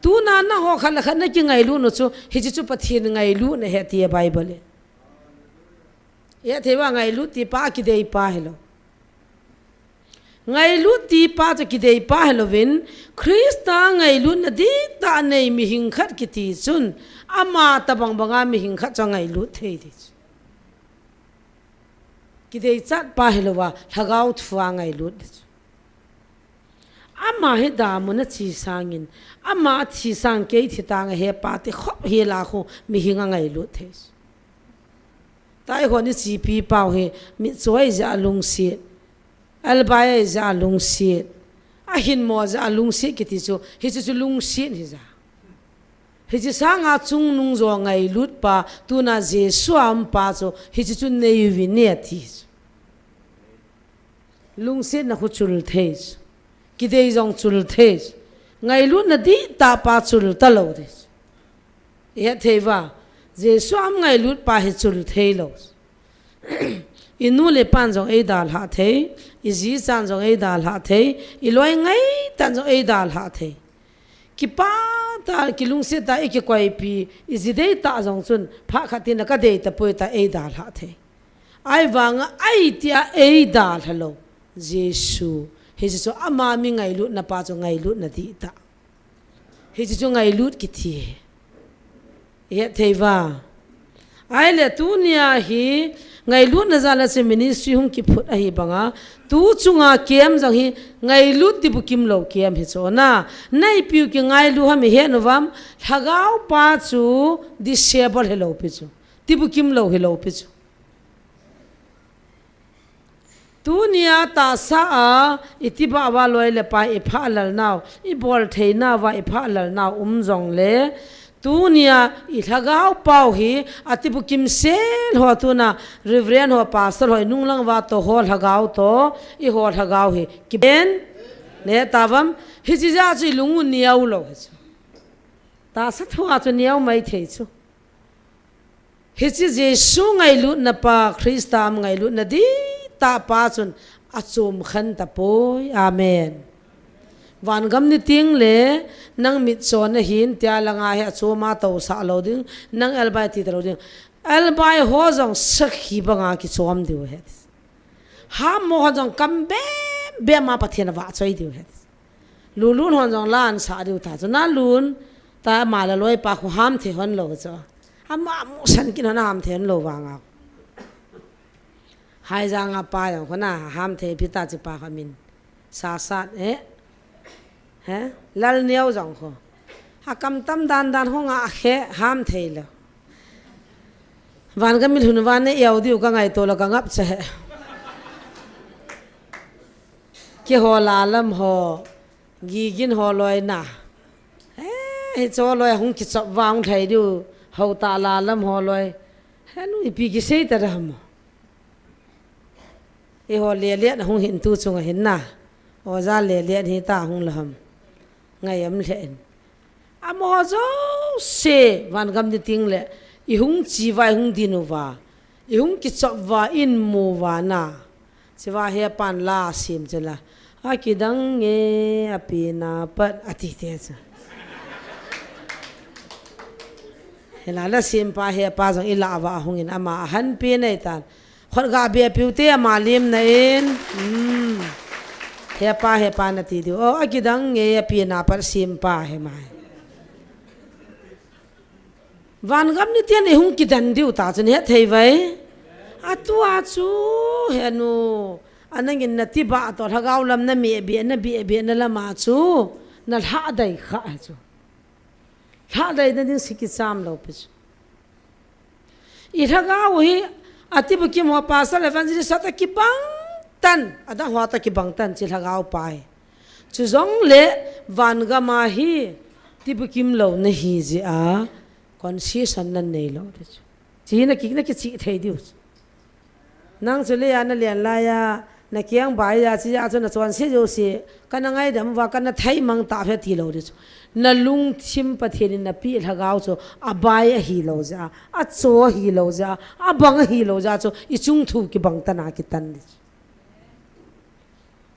Tuna na ho khat le khat na kingailut u chu, hichi chu Pathen ngailutna ahi ati e Bible in. Athei uva ngailut ti pa kidei pa hilou. Ngailut ti pa chu kidei pa hilouvin, Christa ngailutna dihtah nei mihing khat kiti chun, ama tabang banga mihing khat chu angailut thei ding chu. Kideichat pa hilouva, lhagao thua ngailut ding chu. Ama hi damun achi sangin, ama athi sang kei thi tange hepa ti khop hila khu mihing angailut thei chu. Taihon ichipi pau hi, mitchoi jeh a lungset, albai jeh a lungset, ahinmo jeh a lungset kiti chu, hiche chu lungset hija. Hiche sanga chungnung jo ngailut pa, tuna Jesu a um pa chu, hiche chu neiuvin ati chu. Lungsetna khu chul thei chu. Kidei jong chul thei chu. Ngailutna dihtah pa chul talou ding chu. Ihet thei uva, Jesu a um ngailut pa hi chul theilou. Inu le pan jong eidalhah thei, iji chan jong eidalhah thei, iloi ngaitah jong eidalhah thei. Kipah tah, kilungset tah, ikikoipi, iji deitah jong chun, phat khat tin a kadei tapoi tia eidalhah thei. Ahivanga, ahi tia eidalha lou. Jesu. Hiche chu ama mi ngailutna pa chu ngailutna dihtah. Hiche chu ngailut kiti. Ihet thei uva. Ahile tunia hi ngailutna jal a chu ministry hung kiphut ahi banga. Tu chunga kem jong hi ngailut tibukim lou kem hi chu na. Naipiu kingailu ham ihet uvam. Lhagao pa chu disable hilou pi chu. Tibukim lou hilou pi chu. Tunia tahsa a, itibah uva loi le pai iphahlal nau, ibol thei nauva iphahlal nau um jongle, tunia ilhagao pau hi, atibukim sel ho tuna, Reverend ho, Pastor ho, inung lang uva toh ho lhagao toh, iho lhagao hi, kiben, neh tavam, hiche jeh a chu ilung u neo lou hi chu. Tahsa thua chu neo mai thei chu. Hiche Jesu ngailutna pa, Christa a um ngailutna dihtah pa chun achom khen tapoi. Amen. Vangam ni tengle nang mitchon ahin tia langa hi achom a tousah lou ding, nang elbai ti talou ding. Elbai ho jong sakhi banga kichom diu ahi. Hammo ho jong kam bem bem a Pathen avahchoi diu ahi. Lulun hon jong la ansah diu ta chu. Nalun ta ama le loipa khu hamthei hon lou chu. Ama musan kin hon hamthei hon lou vanga. Haijang a pa jong khu na hamthei pi ta chu pa kha min. Sasat, eh? He? Lalneo jong khu. Akam tam dan dan hung a khe hamthei lou. Vangam mi lhun uva neh eo diu kangaito lou kangap che he. Keiho lalam ho, Gigin ho loi na. Eh, hicho loi hung kichop uva hung lhai diu, hou ta lalam ho loi. Henu ipi kisei ta dam. Eiho lele na hung hin tu chunga hin na. Oja lele hita hung lou ham. Ngai am lheh in. Amaho jouse, vangam ni tengle, ihung che uva, ihung din uva, ihung kichop uva, imu uva na. Chua hepan la sem chula. Akidang nge, apen apat, ati te chu. Hila la sempa hepa jong ilah uva ahung in ama ahan pen ahitan. Khut ga be piu te ama lim na in. Hmm. Hepa, hepa nati diu. Oh, akidang nge apen apat sempa hi mai. Vangam ni ten ihung kidan diu ta chun hethei vai. Atua chu henu. Anangin natibah toh lhagao lam na meh be, na be be na lama chu. Na lhadai kha chu. Lhadai na ding si kicham lou pi chu. I lhagao hi, atibukim ho pastor evangelist ho ta kibang tan, adang ho ta kibang tan, chi lhagao pa hi. Chujongle vangam a hi, tibukim lou nahi jeh a, concession nanei lou ding chu. Chi na ki, na kichih thei diu chu. Nang chu leiya nalen laiya, na keng baiya, chia chu na chonse jouse, kana ngaidam uva, kana thaimang tah uve ti lou ding chu. Na lungthim Pathen in napeh lhagao chu, abai ahilou jeh a, acho ahilou jeh a, abang ahilou jeh a chu, ichung thu kibang tan a kitan ding chu.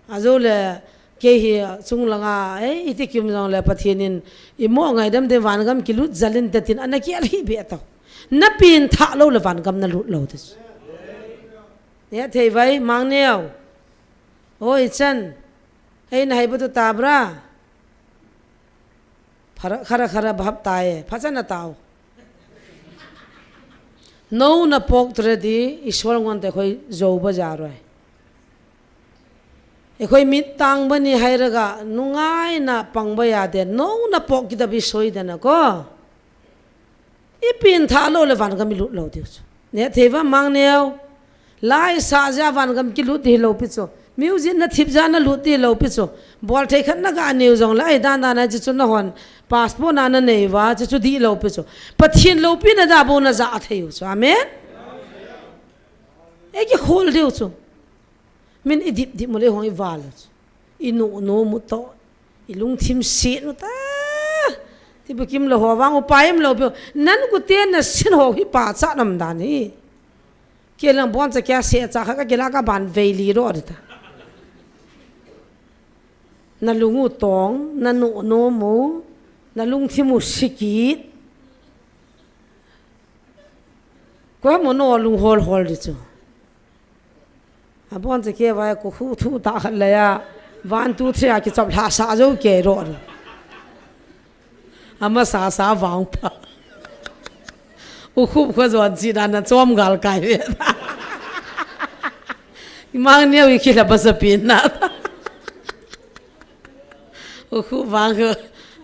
Ajole, kei hi chung langa, eh, iti kim jongle Pathen in, imo ngaidam te vangam kilut jal inte tin, ana kial hi be tau. Na pen thah lou le vangam na lut lou ding chu. Hethei vai, Mangneo. Oi chan, ei na hai batu tabra. Khara khara bhap tai, phachana tao. Nona pok tredi, Iswar ngon te khoi jou ba ja roi. Ekhoi mit tang bani hai raga, nungai na pang ba ya de, nona pok kita bi soi de na ko. Ipin tha lo le van gam ilut lo diu chu. Ne thei va mang neo. Lai sa ja van gam kilut di lo pi chu. Music na thip ja na lut di lo pi chu. Bol thei khat na ga neu jong lai dan dan na chi chu na hon. Passport na na nei va chi chu di lo pi chu. Pathin lo pi na da bo na ja thei u chu. Amen. E ki khol diu chu. Min i dip dip mu le hong i val u chu. I nu nu mu to. I lungthim sit u ta. Ti bu kim lo ho vang u pa em lo bu. Nan ku te na sin ho hi pa cha nam dan hi. Ke lang bon cha kya se cha kha ka ke la ka ban vei li ro ta. Na lung u tong, na nu nu mu, na lungthim u sikit. Ko mo no lung hol hol di chu. Abon che ke vai ko khu thu ta khat la ya. One, two, three a kichop lha sa jo ke ro. Ama sa sa vang pa. U khup kho jon chi dan na chom gal kai ve. Mang neo i khi la ba sa pin na. U khu vang khu,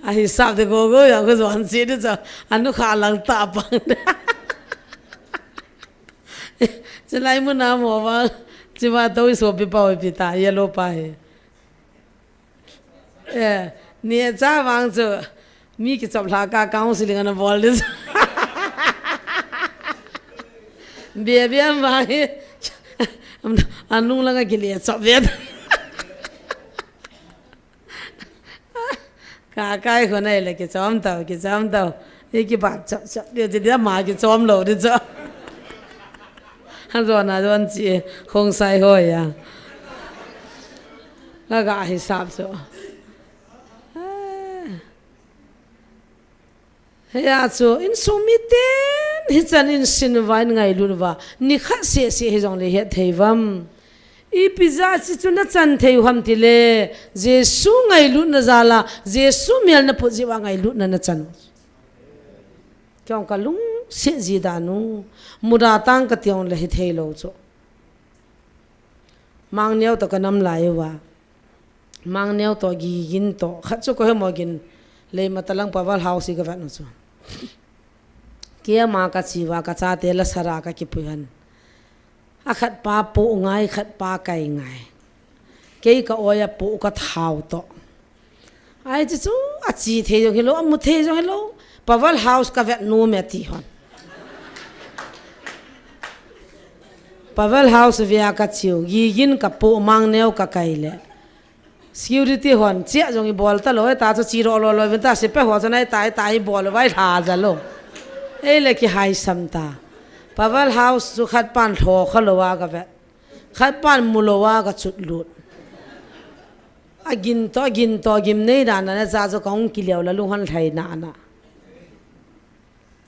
a hisap te go go ya khu jon chi de cha, anu kha lang ta pang de. Chulai mun a mo vang, chi va to i so pi pa oi pi ta, yellow pa he. Eh, ni cha vang chu, mi kichop lha ka counseling ana bol de. Bia bia vang he, anung langa kile chop ve. Ka kai khonai le kichom tau, kichom tau. I kibat chop chop, dia, dia ma kichom lo di cho. Han jon a jon chi, khong sai ho ya. Ka ga hisap cho. Hia chu, insung miten, hichan in sin uva, in ngailut uva, ni khat seh seh hijongle het thei uvam. Ipi jeh a chi chu na chan thei u ham tile, Jesu ngailutna jal a, Jesu mel na put jeh uva ngailutna na chan u. Kei jong ka lungset ji dan u, muda tang ka ti jongle hithei lou chu. Mang neo toh ka nam lai uva. Mang neo toh, Gigin toh, khat chu ko he mo gin, Leimatalang Pavel House i ka vet u chu. Kei ama ka chi uva, ka chate la sara ka kipui han. A khat pa poh ngai, khat pa kai ngai. Kei ka oi a poh ka thao toh. Ai chi chu, a chi thei jong hilou, a mu thei jong hilou. Pavel House ka vet nom e ti hon. Pavel House vea ka chiu, Gigin ka poh, Mang neo ka kai le. Security hon, chia jong i bol ta lou, ta chu chi ro lo lo, vin ta sepai ho chu nai tai tai bol vai lha ja lou. Ei le kihaisam ta. Pavel House chu khat pan lho kha lou a ka vet. Khat pan mu lou a ka chut lut. A gin toh, a gin toh, gimnei dan na na cha chu ka hung kileo la lung hon lhai na na.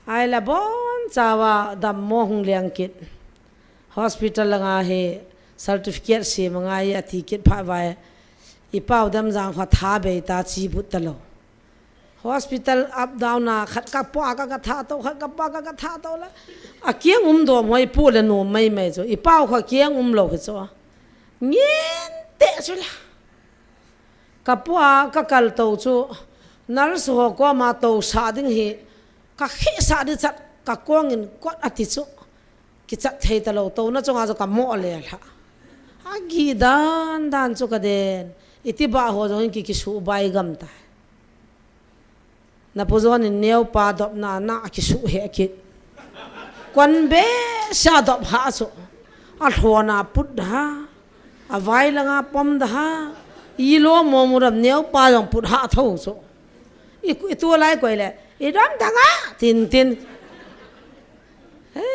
Ai la bon chauva dammo hung leng kit. Hospital langa hi certificate sem angai a ti kit phat vai. I pau dam jang kho tha bei ta chi but ta lou. Hospital up down a khat ka poh a ka ka tha to, khat ka poh a ka ka tha to la. A kiang um dom hoi pu le nom mai mai chu. I pau kho kiang um lou hi chu. Ngin te chu la. Ka poh a ka kal to chu, nurse ho koma to sa ding hi, ka khi sa di chat, ka kong in kot a ti chu, kichat thei ta lou, to na chunga chu ka mo le lha. A gi dan dan chu ka den, iti ba ho jong in ki kisu bai gam ta. Na pu jon in neo pa dop na na a kisu he kit. Kon be sa dop ha so. A lhona put da. A vai langa pom da ha. I lo mo mu ram neo pa jong put ha tho so. I, i tu lai koi le. I dom da nga. Tin tin. He,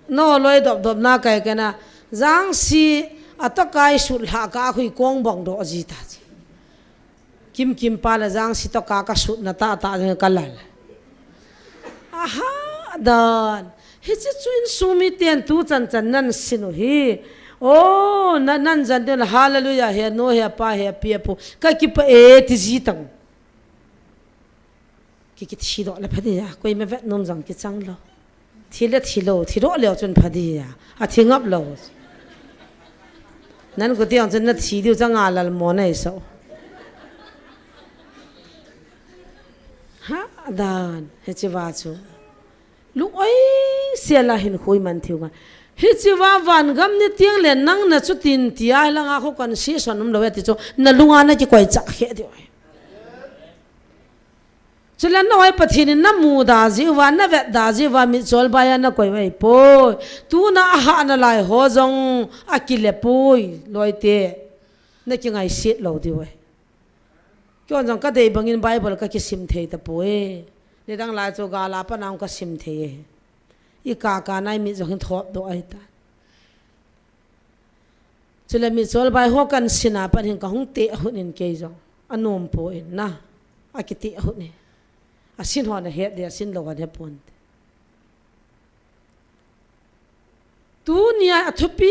no loi dop dop na kai kai na. Jang si a to kai sut lha ka hui kong bong do ji ta ji. Kim kim pa la jang si to ka ka sut na ta ta jeng ka lal. Aha, dan. Hichi chu insung miten tu chan chan nan sin u hi. Oh, na, nan jan deu la hallelujah, he nu, he pa, he pi, he pu. Ka kipah e, ti ji tang. Ki, ki thi doh le pha dia, koima vet nom jong kichang lou. Thi le thi lou, thi doh leu chun pha dia. A thi ngap lou. Nan kiti jong chun na thi diu chang a lal mo nei so. Ha, dan, hiche va chu. Lung oi, sia la hin hui man thiu nga. Hiche va van gam ni tiang le nang na chu tin ti a hi la nga khu kan si son um lou e ti chu. Na lunga na kikoi chah khe diu. Chule na hoi Pathen in na mu da ji uva, na vet da ji uva, mitchol bai a na koi vai poi. Tuna a hahna lai ho jong a kile poi, loi te. Na kingai sit lou diu e. Kei jong ka dei bangin Bible ka kisim thei ta poi. Nidang lai chu gal a pat na ka sim thei e. I ka ka nai mit jong hin thop doh ahi ta. Chule mitchol bai ho kan sin a pat hin ka hung te a hun in kei jong. A nom poi na. A kiti a hun e. A sin ho na het de, a sin lou ho na het pon te. Tunia a thupi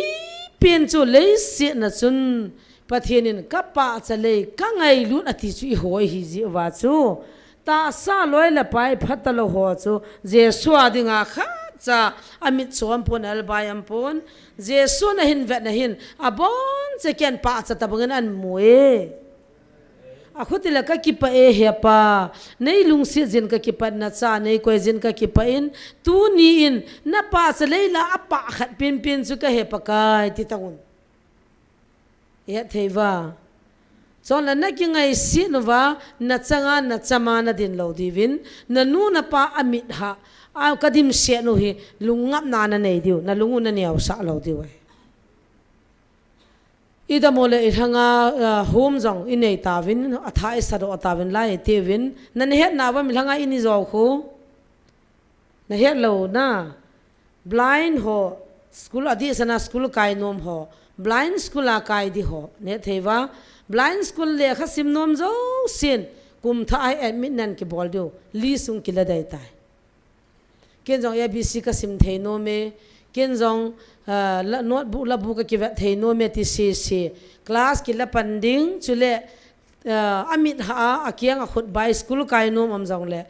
pen chu leiset na chun Pathen in ka pahcha lei, ka ngailut a ti chu i hoi hi ji uva chu. Tahsa loi le pai phat ta lou ho chu Jesu a dinga khat cha a mit chom pon, a lbai am pon. Jesu na hin vet na hin a bon che ken pahcha ta bangin an mu e. A khuti le ka kipah e he pa, nei lungset jin ka kipah na cha, nei koi jin ka kipah in, tuni in, na pahcha lei la a pah khat pen pen chu ka he Pakai ti ta un. I het thei va. Chon la na kingaiset nu va, na changa, na chama na din lou diuvin, na nu na pa a mit ha, a ka dimset nu hi, lungngapna na nei diu, na lung u na neo sah lou diu e. I dam u le i lhanga, ah, home jong i nei tauvin, a tha i sa doh tauvin lai i tiuvin. Na, na het na va mi lhanga i ni jou khu. Na het lou na. Blind ho, school a di sana school kai nom ho. Blind school a kai di ho. Na het thei va. Blind school lekha sim nom jou sin. Kum tha a hi admit nan kibol diu. Li sung kila dei tai. Ken jong A B C ka sim thei nom e, ken jong, ah, la, notebook la bu ka kivet thei nom e ti sese. Class kila pan ding, chule, ah, a mit ha a, a kiang a khut bai school kai nom um jong le.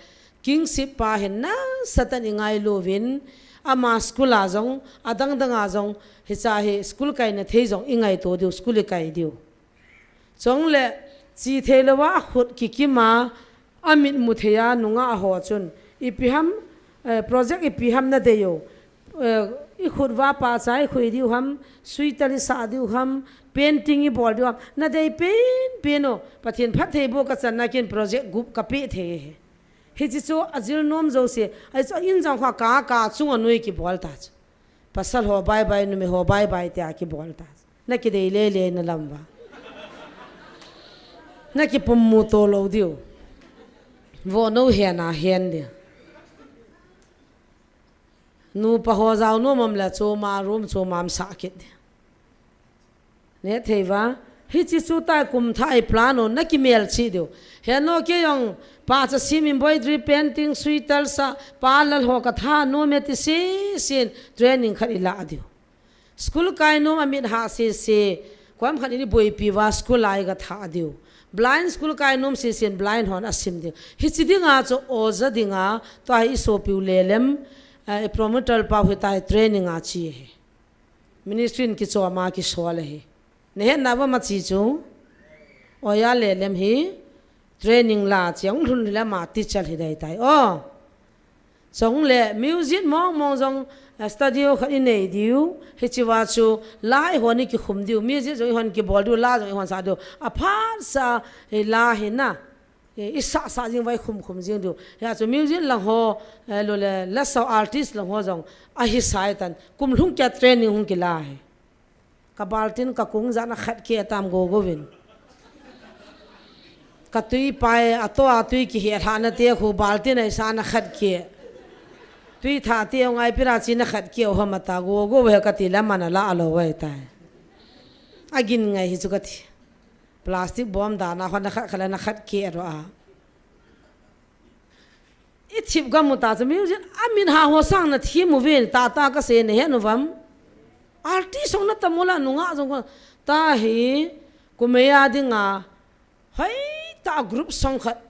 Kingsit pa hin nasatah in i ngailu vin, ama school a jong, a dang dang a jong, hicha hi school kai na thei jong i ngaito diu, school i kai diu. Chong le, chi thei lou a, a khut kikim a, a mit mu thei a, nungah a ho chun. Ipi ham, eh, project ipi ham na dei u. Eh, i khut va pahcha i khui diu ham, sweater i sa diu ham, painting i bol diu ham. Na dei pen pen u, Pathen phattheiboh ka chan na kin project gup ka pe thei e. Hichi chu a jil nom jouse, ahi chu a in jong kha ka, ka chung a nui kibol ta chu. Pasal ho bye bye, numei ho bye bye tia kibol ta. Na kidei le le na lam va. Na kipum mu to lou diu. Vo no hen a hen dia. Nupa ho jao nom am le choma room choma am sa kit dia. Ne thei va. Hichi chu tai kum tha i plan u na kimel chi diu. He no kei jong pahcha sim embroidery, painting, sweater sa, parlour ho ka tha nom e ti si sin training khat i la diu. School kai nom a mit ha sese, koima khat in i boipi uva school a i ka tha diu. Blind school kai nom sese in blind hon a sim diu. Hichi dinga chu oja dinga, tua hi i sopiu Lelem, eh, i promoter pau hi tai training a chi hi. Ministry in kichom a kisol hi. Na het na va ma chi chu. Oja Lelem hi training la chi ang lhun le ma teacher hi dai tai. Oh. Chong le music mong mong jong, eh, studio khat i nei diu, hichi va chu la i hon i kikhum diu, music jong i hon kibol diu, la jong i hon sa diu. A phat sa, eh, la hi na, eh, i sa sa jing vai khum khum jing diu. Hia chu music lang ho, eh, lo le la sa artist lang ho jong, a hi sai tan, kum lhung kia training hung kila hi. Ka baltin ka kung jana khat ke tam go go vin. Ka tui pai, a to a tui kihe lhana te khu baltin a i sa na khat ke. Tui tha te ngai pira chi na khat ke ho mata go go ve ka ti la mana la alo ve tai. A gin ngai hi chu ka ti. Plastic bom da na ho na khat khala na khat ke ro a. I thip gam u ta chu music a min ha ho sang na thi mu vin ta ta ka se ne he nu vam. Artist song na tam ula nungah jong ko. Tahi, kumei a dinga, hoi ta group song khat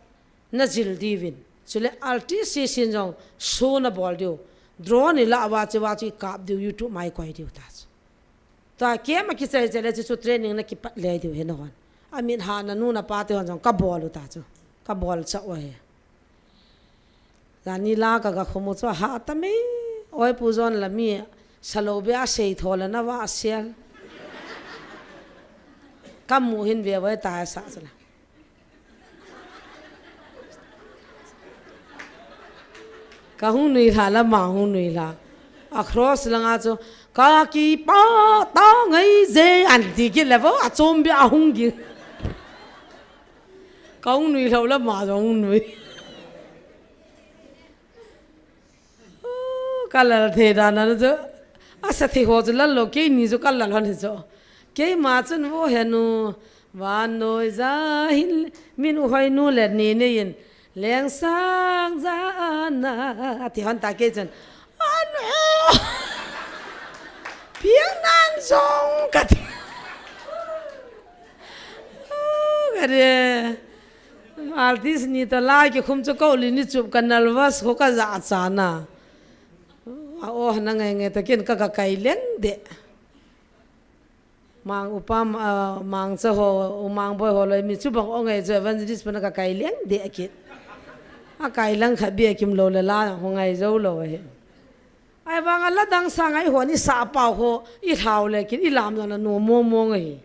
na jil diuvin. Chule artist si sin jong show na bol diu. Drone ni la wa che wa che kap diu YouTube mai koi diu ta chu. Ta kem a kichai chai le chu training na kipat le diu he na hon. A min ha na nu na pa te hon jong ka bol u ta chu. Ka bol cha u he. Jani la ka ga khum u chu ha ta me. Oi pu jon la mi salo be a sei tho la na wa sial. Ka mu hin ve wai ta sa chu la. Ka hung nui hla la ma hung nui hla. A cross langa chu ka kipa ta ngai je an ti kit le vo a chom bi a hung gi. Ka hung nui hlo la ma jong hung nui. Ka lal thei dan a chu. A sa thei ho chu lal lo kei ni chu ka lal hon hi chu. Keima chun vo he nu, vannoi ja hin, min u hoi nu le ni nei in, leng sang ja na, ti hon ta kei chun. Anu, piang nan jong ka ti. Ka ri, artist ni ta lai ki khum chu ko li ni chup ka nervous ko ka ja cha na. A o na ngai ngai ta kin ka ka kai leng de. Mang upa, ah, mang cha ho, u mang boi ho loi mi chu bang o ngai chu evangelist pana ka kai leng de a kit. A kai lang kha bia kim lo le la ho ngai jo lo he. Ai vang a la dang sa ngai ho ni sa pau ho i thau le kit i lam lo na no mo mo ngai.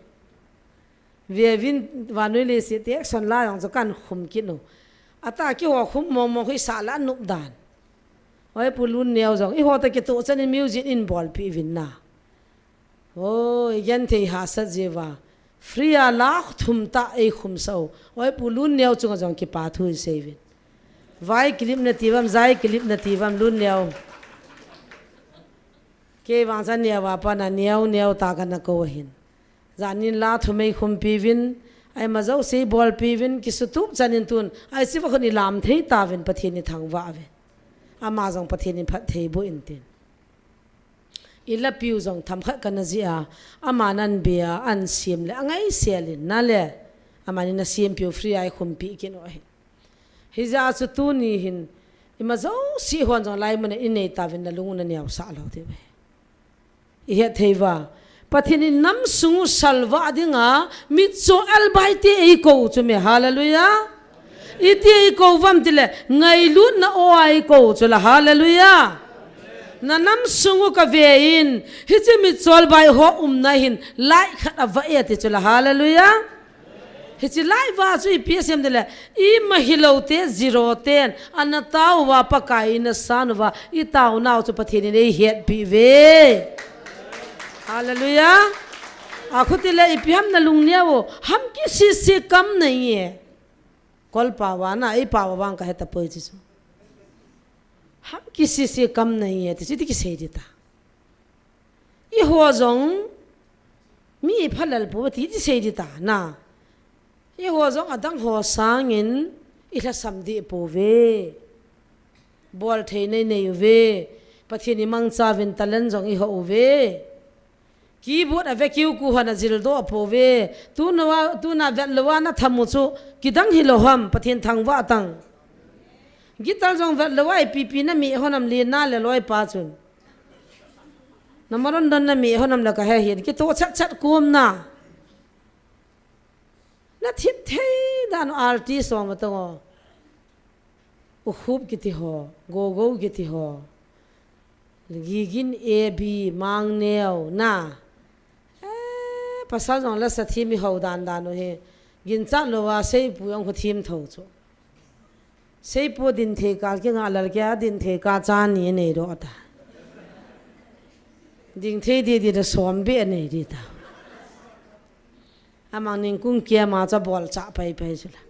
Ve vin vanui le si te action la jong chu kan khum kit no. Ata ki ho khum mo mo hui sa la nup dan. Oi pu lun neo jong i ho ta ki to chan in music in bol pi vin na. Oi, gen thei ha sa je va. Free a la thum ta ei khum sau. Oi pu lun neo chung jong ki pa thu i sei vin. Vai clip na ti vam, zai clip na ti vam lun neo. Kei vang chan neo va pa na neo neo ta ka na ko hin. Janin la thum ei khum pi vin. Ai ma jo sei bol pi vin ki su tup chan in tun. Ai si va khun i lam thei ta vin Pathian i thang va vin. Ama jong Pathian in phat thei bu in tin. I la piu jong tham khat ka na ji a, ama nan bia, an siam le, a ngai sel in, na le, ama ni na siam piu free ai khum pi kin o hi. Hi ja chu tu ni hin, i ma jo si hon jong lai mun a i nei ta vin na lung na neo sa lo ti ve. I het thei va. Pathian in nam sung u salva dinga, mit cho al bai te ei ko chu me, hallelujah. Iti i ko vam ti le, ngailutna o a i ko chu la, hallelujah. Na nam sung u ka ve in, hichi mi chol bai ho um na hin, lai khat a va e ti chu la, hallelujah. Hichi lai va chu i pi sem ti le, i ma hi lo te, zero ten, ana tau va Pakai i na san va, i tau nau chu Pathian in ei het pi ve. Hallelujah. A khuti le i pi ham na lung neo, ham ki si si kam na i e. Kol pa va na, ei pa va vang ka heta poi chi chu. Ham ki si si kam na i e, ti chu ti ki sei di ta. I ho jong, mi i phalal pu ti ti sei di ta na. I ho jong a dang ho sangin, i hla sam di pu ve. Bol thei nei nei u ve. Pathian i mang cha vin talent jong i ho u ve. Keyboard a ve kiu ku hon a zil do a po ve. Tu na wa, tu na vet lo wa na thamu chu. Ki dang hi lo ham, Pathian thang va tang. Guitar jong vet lo wa i pi pi na mi hon am li na le loi pa chun. Na maron don na mi hon am la ka he hin. Ki to chat chat kum na. Na thip thei dan artist song ma tong o. U khup kiti ho, go go kiti ho. Gigin A B, mang neo, na. Eh, pasal jong la sa thi mi ho dan dan u hi. Gin chat lo wa sei pu jong khu thim tho chu. Sei pu din thei ka ki nga lal ke a din thei ka cha ni nei ro ta. Ding thei di di da som be nei di ta. Amang ning kung kiam a cha bol cha pai pai chu la.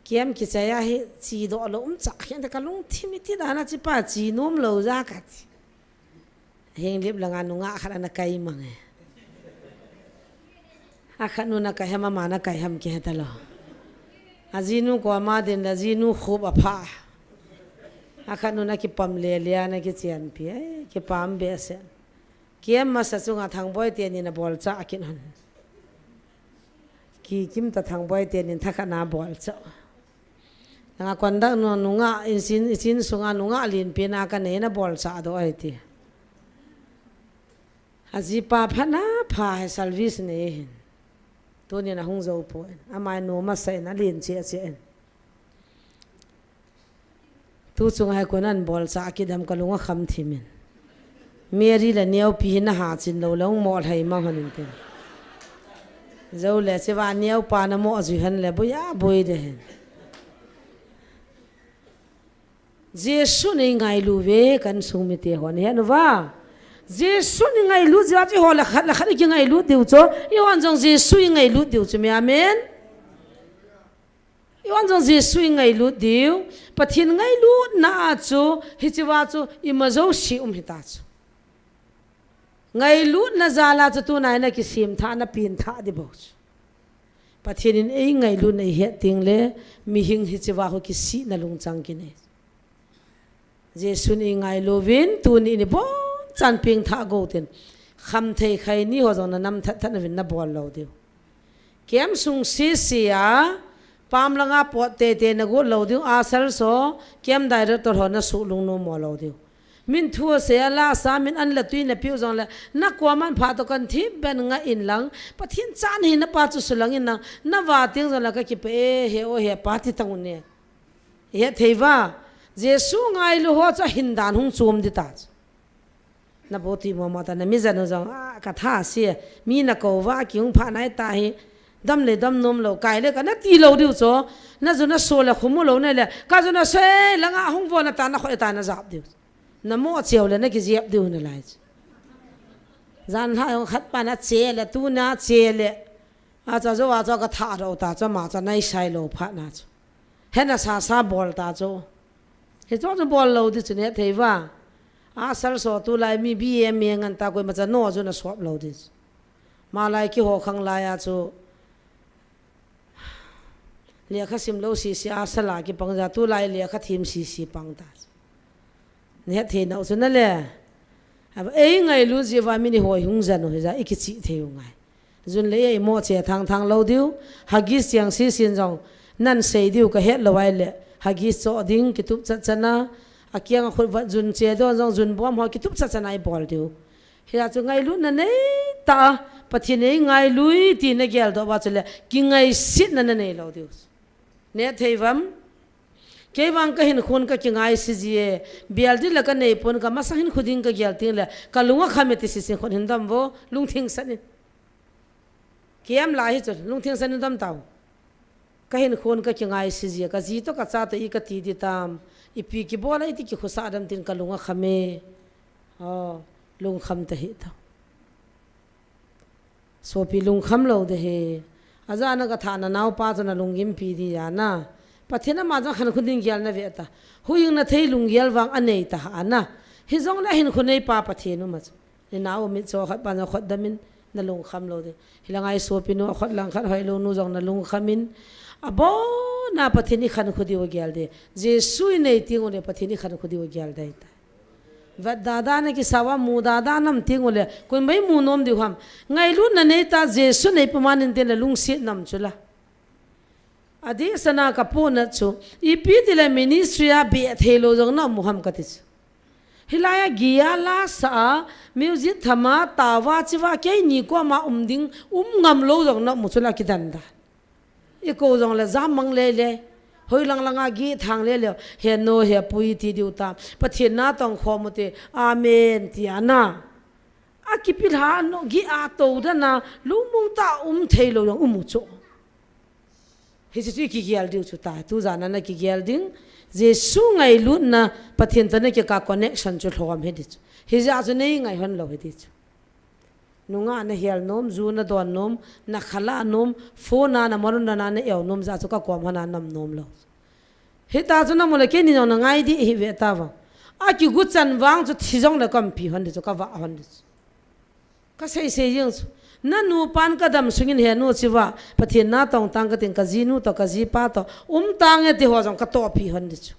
Kiam ki cha ya hi chi do lo um cha khian ta ka lung thim ti da na chi pa chi nom lo ja ka ti. Heng lip la nga nu nga khat na kai mang e. A khat nu na kai ham ama na kai ham ki he ta lo. A ji nu ko ama din la ji nu khup a pha. A khat nu na ki pam le le na ki chian pi e ki pam be se. Kem masa chunga Thangboi teni na bol cha akin hon. Ki kim ta Thangboi teni thakha na bol cha. Nanga kondak no nunga insin, insin sunga nunga lin pe na ka nei na bol cha do ai ti. Aji pa pha na pha he service nei hin. Tuni na hung zo po. Amai no masa na lin che che. Tu chunga hi koinan bol cha kidam ka lunga kham thimin. Mary le neo pi hi na ha chin lo long mo lhai ma hon in tin. Zo le che va neo pa na mo zui han le buya bui de hen. Jesu nei ngailu ve kan sung mi te hon hen va. Jesu nei ngailu ja chi ho la khat la khat ki ngailu diu cho. I hon jong Jesu i ngailu diu cho mi amen. I hon jong Jesu i ngailut diu, Pathen ngailut na a chu, hichiva chu, ima jouse um hita chu. Ngailut na jal a chu, tuna hi na kisim tha, na pin tha di bou chu. Pathen in ei ngailut na i het ding le, mihing hichiva ho kisih na lungchang kinei. Jesu in i ngailu vin, tuni in i bon chan ping tha go tin. Kham thei khai ni ho jong na nam that that na vin na bol lo diu. Kem sung si si a, pam langa pot te te na go lo diu, a sal so, kem director ho na su lung no mo lo diu. Min thu a se a la sa, min an la tui na piu jong le, na kua man pha to kan thi ben nga in lang, Pathen chan hi na pa chu su lang in lang, na va ting jong le ka ki pe e, he o he pa ti tang un ne. He thei va, Jesu ngailu ho chu hin dan hung chom di ta chu. Na bo ti mo mo ta na mi jan u jong, a, ka tha si, mi na ko va, ki hung pha nai ta hi, dam le dam nom lo, kai le ka na ti lo diu cho, na ju na so le khum u lo na le, ka ju na se la nga hung vo na ta na kho ta na jap diu. Na mo cheu le na ki jep diu na lai chu. Jan ha hung khat pa na che le, tu na che le. A cha jo a cha ka tha ro ta cha ma cha nai sai lo pha na chu. He na sa sa bol ta chu. He chu chu bol lo di chu ne thei va. A sal so tu lai mi B M e ngan ta koi ma cha no chu na sop lo di chu. Ma lai ki ho khang lai a chu. Lekha sim lo si si a sala ki pang ja tu lai lekha thim si si pang ta chu. Ni het thei nau chu na le. Aba ei ngailu ji va mi ni hoi hung jan u hi ja i ki chi thei u ngai. Jun le ei mo che thang thang lo diu. Hagis chiang si sin jong nan sei diu ka het lo ai le. Hagis cho ding ki tup chat chana. A kiang a khut vat jun che don jong jun bom ho ki tup chat chana i bol diu. Hi ja chu ngailu na nei ta. Pathen ei ngailui ti na gel do va chu le. Ki ngaisit na na nei lo diu. Ne thei vam. Kei vang ka hin khun ka ki ngai si ji e, bial di la ka nei pon ka masang hin khu ding ka gial ting le, ka lunga kham e ti si sin khun hin dam vo, lungthing san in. Kiam la hi chu, lungthing san in dam tau. Ka hin khun ka ki ngai si ji e, ka ji to ka cha to i ka ti di tam, i pi ki bol a i ti ki khusa dam tin ka lunga kham e. Oh, lung kham ta hi tau. Sopi lungkham lo de he. Aja na ka tha na nau pa chu na lunggim pi di ya na. Pathen ama jong khan khu ding gial na ve ta. Hu ing na thei lung gial vang a nei ta ha na. Hi jong le hin khu nei pa Pathen u ma chu. Ni nau mit cho khat pa na khot dam in na lungkham lo de. Hi la ngai sopi nu khot lang khat hoi lo nu jong na lungkham in. A bo na Pathen i khan khu di u gial de. Jesu i nei ting u le Pathen i khan khu di u gial de ta. Vat dada na ki sawa mu dada nam ting u le, koi mai mu nom diu ham. Ngailu na nei ta Jesu nei pa man in tin le lungsit nam chu la. Adi sana ka pu na chu, i pi ti le ministry a bi thei lo jong na mu ham ka ti chu. Hi lai a gi a la sa a, music thama tawa chiwa kei ni ko ma um ding, um ngam lo jong na mu chu la ki dan da. I ko jong le jam mang le le. Hoi lang lang a gi thang le le. He no he pui ti diu ta. Pathen na tong khom u te. Amen ti a na. A ki pi la no gi a to da na. Lungmong ta um thei lo jong um u chu. Hi chu chu ki gial diu chu ta. Tu ja na na ki gial ding. Jesu ngailut na Pathen to na ki ka connection chu lhom he di chu. Hi ja chu nei ngai hon lo he di chu. Nunga na hial nom, ju na don nom, na khala nom, phone a na marun na na eo nom ja chu ka kom hana nam nom lo. Hita chu na mu le kei ni jong na ngai di hi ve ta vang. A ki gu chan vang chu thi jong le kam pi hon di chu ka va hon di chu. Ka sei sei jing chu. Na nu pan ka dam sungin he nu chi va, Pathen na tong tang ka tin ka ji nu to ka ji pa to. Um tang e ti ho jong ka to pi hon di chu.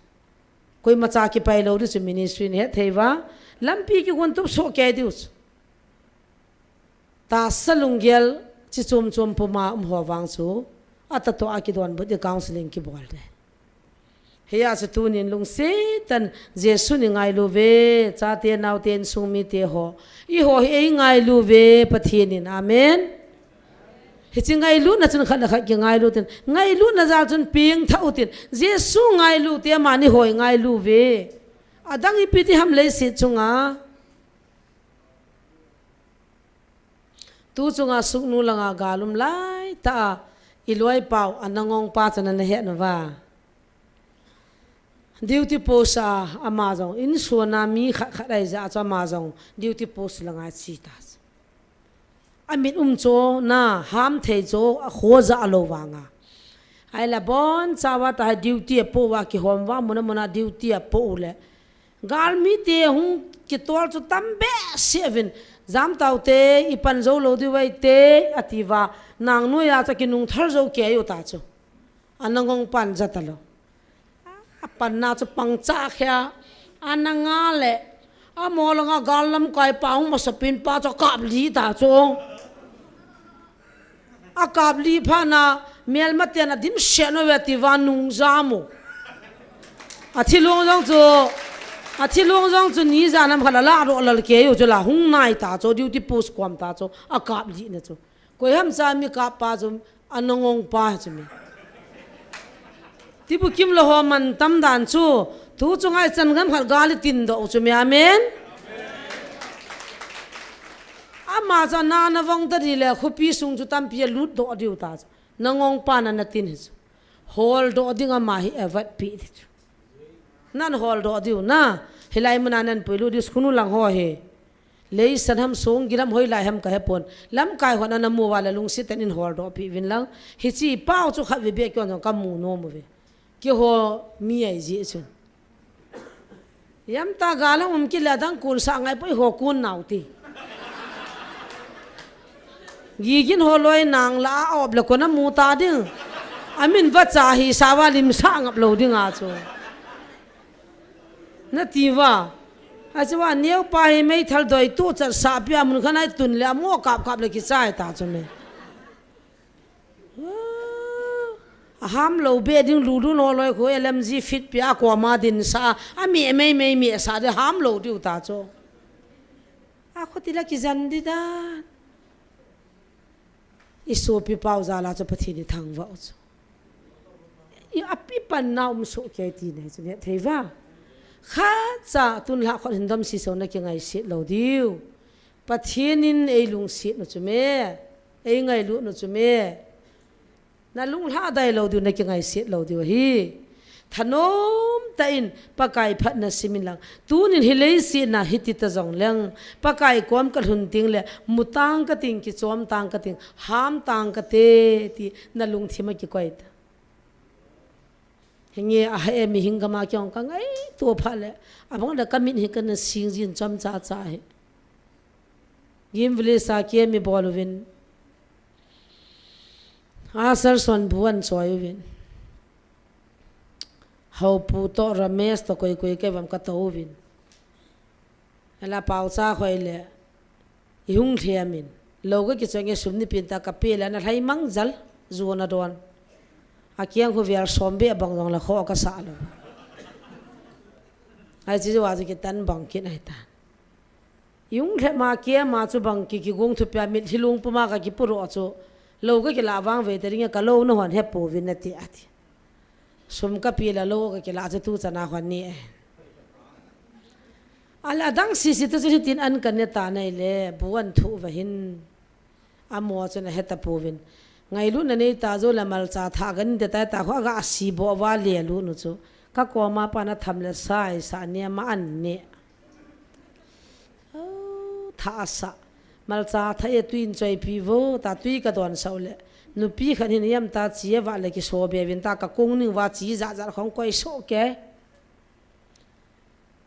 Koi ma cha ki pai lo di chu ministry ni he thei va. Lampi ki gun tup so kei di chu. Tahsa lunggel chi chom chom puma um ho vang chu, atah toh a kidonbut ding counseling kibol ding. Hiya chu tunin lungset tah in Jesu in i ngailu uve, chate naote insung mite ho. Eiho hi eingailu uve, Pathen in. Amen. Hiche ngailutna chun khat le khat kingailu tin. Ngailutna jal chun pengthah u tin. Jesu ngailu te amani hoi ngailu uve. Adang ipi ti ham leiset chunga. Tu chunga Sugnu langa gal um laitah a, i loipau Anangong pa chu nana het uva. Duty post a, ama jong, insung a mi khat khat ahi jeh a chu ama jong, duty post langa chi ta. Amit um chu, na, ham thei chu, akhoh ja lou vanga. Ahile abon chauva tah hi duty apoh uva, kihom uva, muna muna duty apoh u le. Galmite hung kitol chu tam behseh uvin, Jamtao te, i pan jou lou diu ahi te, ati uva, nang noiya chu kinung thal jou kei u ta chu. Anangong pan ja talou. Apanna chu pangcha khia, ana nga le, amo langa gal lamkai pa hung masapen pa chu akap lih ta chu. Akap lih phat na, melmaten adim set uve ati uva nung jam u. Athilong jong chu, athilong jong chu ni ijat ham khat a la ro lal kei u chu la hung nai ta chu, duty post kom ta chu, akap lih na chu. Koi ham cha mi kap pa chu, Anangong pa chu mi. Tibukim lou ho mantam dan chu, tu chunga ichan gam khat gal itin doh u chu mi, amen. Ama chu ana na vong ta di le, khopi sung chu tampi alut doh diu ta chu. Nangong pa nana tin hi chu. Hol doh ding ama hi avat pi di chu. Nan hol doh diu na. Hilai muna nan puilut diu Sugnu lang ho hi. Leiset ham song gilam hoilai ham kahe pon. Lamkai hon ana mu uva le lungset tah in hol doh pi uvin lang. Hiche pau chu khatvei beh keiho jong kamu nom uve. Keiho mi ahi jeh chun. Iam tah gal a um kit le adang kun sa ngai poi ho kun nau ti. Gigin ho loi nang la a op le kona mu ta ding. Amin vacha hi sa uva lim sa ngap lou ding a chu. Nati uva. Achu uva neo pa hi meithal doi tu chat sa pia mun khat a itun le amo kap kap le kichai ta chu mi. Aham lou beh ding lulu no loi khu L M G fit pia koma din sa a, ameh mei mei meh sa de ham lou diu ta chu. Akhuti la kijan di dan. I sopi pau jal a chu Pathen ithangvah u chu. I api panna um soh kei ti nei chu neh thei uva. Khatcha tun lha khot hin dom si so na kingaiset lou diu. Pathen in eilungset nu chu me, eingailut nu chu me. Na lunglhah dai lou diu, na kingaiset lou diu ahi. Thanom tah in Pakai phatna simin lang. Tunin hi leiset na hiti ta jong leng. Pakai kom kalhun ting le, mu tang kating, kichom tang kating, ham tang kate, ti na lungthim a kikoi ta. Hinge a ha e mi hing kama kiong ka ngaito pha le. Abang le ka min hi kana sing jin chom cha cha hi. Gim village a ki mi bol uvin. Asal son buan choi uvin. Hau pu to Ramesh to koi koi ke vam ka to uvin. Ala pau cha khoi le. I hung lhem in. Lo ka kichoi nge sum ni pin ta ka pe le na lhai mang jal. Zuan a don. A kiang khu vial som be bang dong la kho ka sa lo. Ai chi wa chu kitan bang kin ai ta. I hung lhem a kia ma chu bang ki kigong thu pia mit hilung puma ka kipuro chu. Lo ka kila vang ve te ring ka lo na hon he po vin na ti ati. Sum ka pi la lo ka kila chu tu chana hon ni e. Ala dang si si tu chu tin an ka ne ta nai le buan thu va hin. Amo chu na he ta pu vin. Ngailu na nei ta jo la malcha tha kan de ta ta kho ga si bo va le lu nu chu. Ka ko ma pa na tham le sai sa ne ma an ne. Oh, tha sa. Malcha tha e tui in choi pi vo, ta tui ka don sau le. Nupi khan hin yam ta chi e va le ki so be vin ta ka kung ning va chi za za khong koi so ke.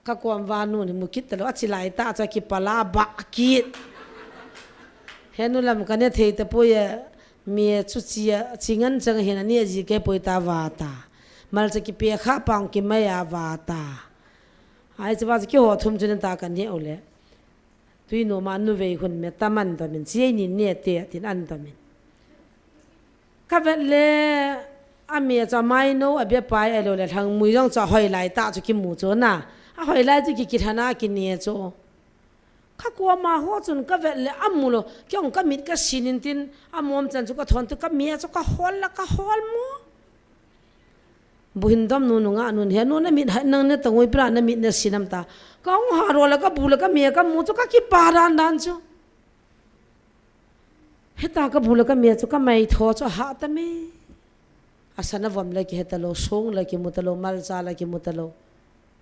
Ka kom va nu ni mu kit ta lo, a chi lai ta cha ki pala ba kit. He nu lam ka ne thei ta poi e, mi chu chi a, chi ngan chang hin a ni a ji ke poi ta va ta. Malcha ki pe kha pang ki mai a va ta. Ai chu va chu ki ho thum chu nen ta ka ne u le. Tuinom a nu vei hun me tam an domin, chi ei nin ne te, atin an domin. Ka vet le, a me chu a mai no, a be pai a lo le, lhangmui jong chu a hoi lai ta chu kimu chu na. A hoi lai chu ki, kilhana ki ne chu. Ka kuama ho chun ka vet le, a mu lo, kei ong ka mit ka sin in tin, a mom chan chu ka thon tu ka me chu ka hol la, ka hol mo. Bu hin dom nu, nungah nun he, nu na mit hai nang ne tangui pra na mit na sinam ta. Ka ong ha ro la ka bu la ka me ka mu chu ka kipa dan dan chu. Heta ka bu la ka me chu ka mai tho chu ha ta me. A sana vom la ki heta lo, song la ki mu ta lo, malcha la ki mu ta lo.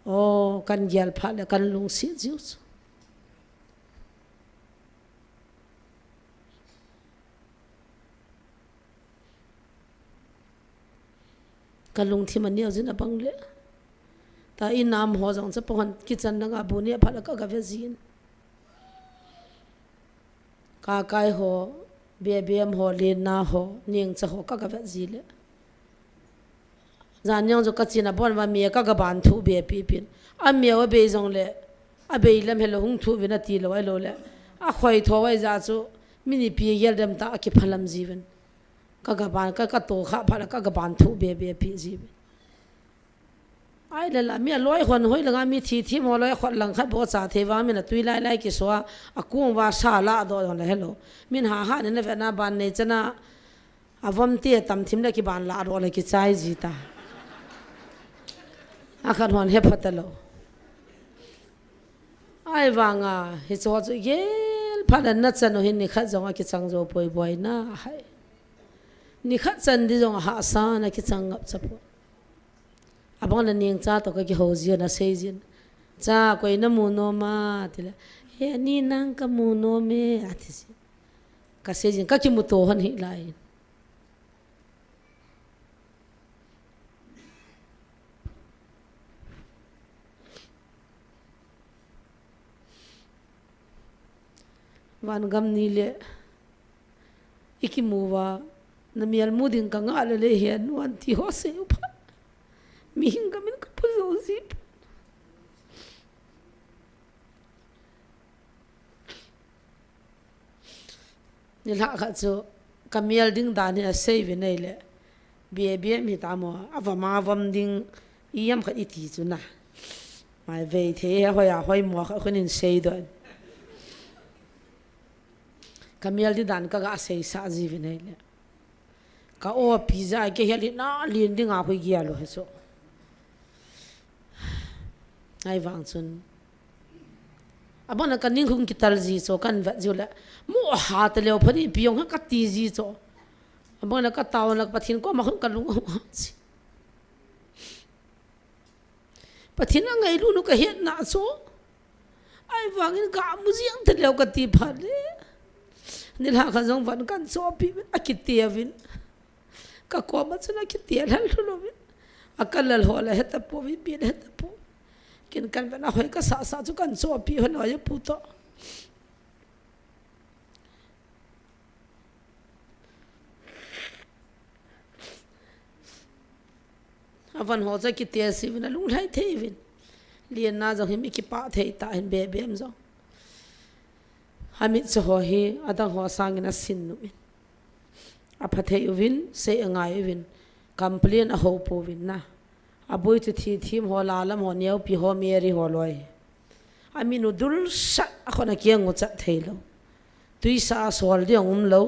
O, kan gial pha le kan lungsi jiu chu. Ka lungthim a niau jin a bang le. Ta i nam ho jong cha pahon kichan dang a bu ni a phat la ka ga ve jin. Ka kai ho, be bem ho, lenna ho, ningcha ho ka ga ve ji le. Jan niang jo ka chin a bon va mi ka ga ban thu be pi pin. A mi a bei jong le, a bei lam he lo hung thu vin a ti lo ai lo le. A khoi tho ai ja chu, mi ni pi gel dem ta a ki phalam ji vin. Ka ga ban, ka, ka to kha pha la ka ga ban thu be be pi ji vin. Ai la la, mi a loi hon hoi la nga mi thi thi mo loi khot lang khat bo cha thei va mi na tui lai lai ki sua, a kung va sa la do don la hello. Min ha ha ne na ve na ban nei chana, a vom ti tam thim le ki ban la do le ki chai ji ta. A khan hon he pha ta lo. Ai vanga, hi cho chu gel pha la na chan o hin ni khat jong a ki chang jo poi boi na, hai. Ni khat chan di jong a ha sa na ki chang ngap cha po. Abang na ning cha to ka ki ho ji na sei jin. Cha koi na mu nom a, ti le. He ani nang ka mu nom e, a ti ji. Ka sei jin, ka ki mu to hon hi lai. Van gam ni le. I ki mu va, na mial mu ding ka ngah le le hi a nuan ti ho sei u pha. Mihing ka min ka pu zo ji pha. Ni la kha chu ka mial ding dan hi a sei ve nei le. Bia bia mi ta mo, a va ma vam ding i yam kha i ti chu na. Mai vei the he hoi a hoi mo kha khun in sei do. Ka mial di dan ka ga sei sa ji vin hei le. Ka o pi ja ke hel na lin ding a hui gia lo he so. Ai vang chun. Abang na ka ning hung ki tal ji so kan vat ju le. Mo ha ta leo phani piong ha ka ti ji so. Abang na ka tao na Pathin ko ma hung ka lung ha ji. Pathin a ngailu nu ka hiat na chu. Ai vangin ka mu jiang te leo ka ti phat le. Ni la ka jong van kan cho pi a ki ti a vin. Ka ko ma chu na ki ti a lal lu lo vin. A ka lal ho la he ta po vin pi he ta po. Kin kan van a hoi ka sa sa chu kan cho pi ho lo ya pu to. A van ho cha ki te si vin a lung lai thei vin. Lien na jong hi mi ki pa thei ta hin be bem jong. A mit cha ho hi a dang ho sang in a sin nu in. A pha thei u vin, sei a ngai u vin. Complain a ho po vin na. A boi chu thi thim ho la lam ho neo pi ho mi ri ho loi. A min u dul sat a khon a kiang u chat thei lo. Tuisa a sol ding um lo.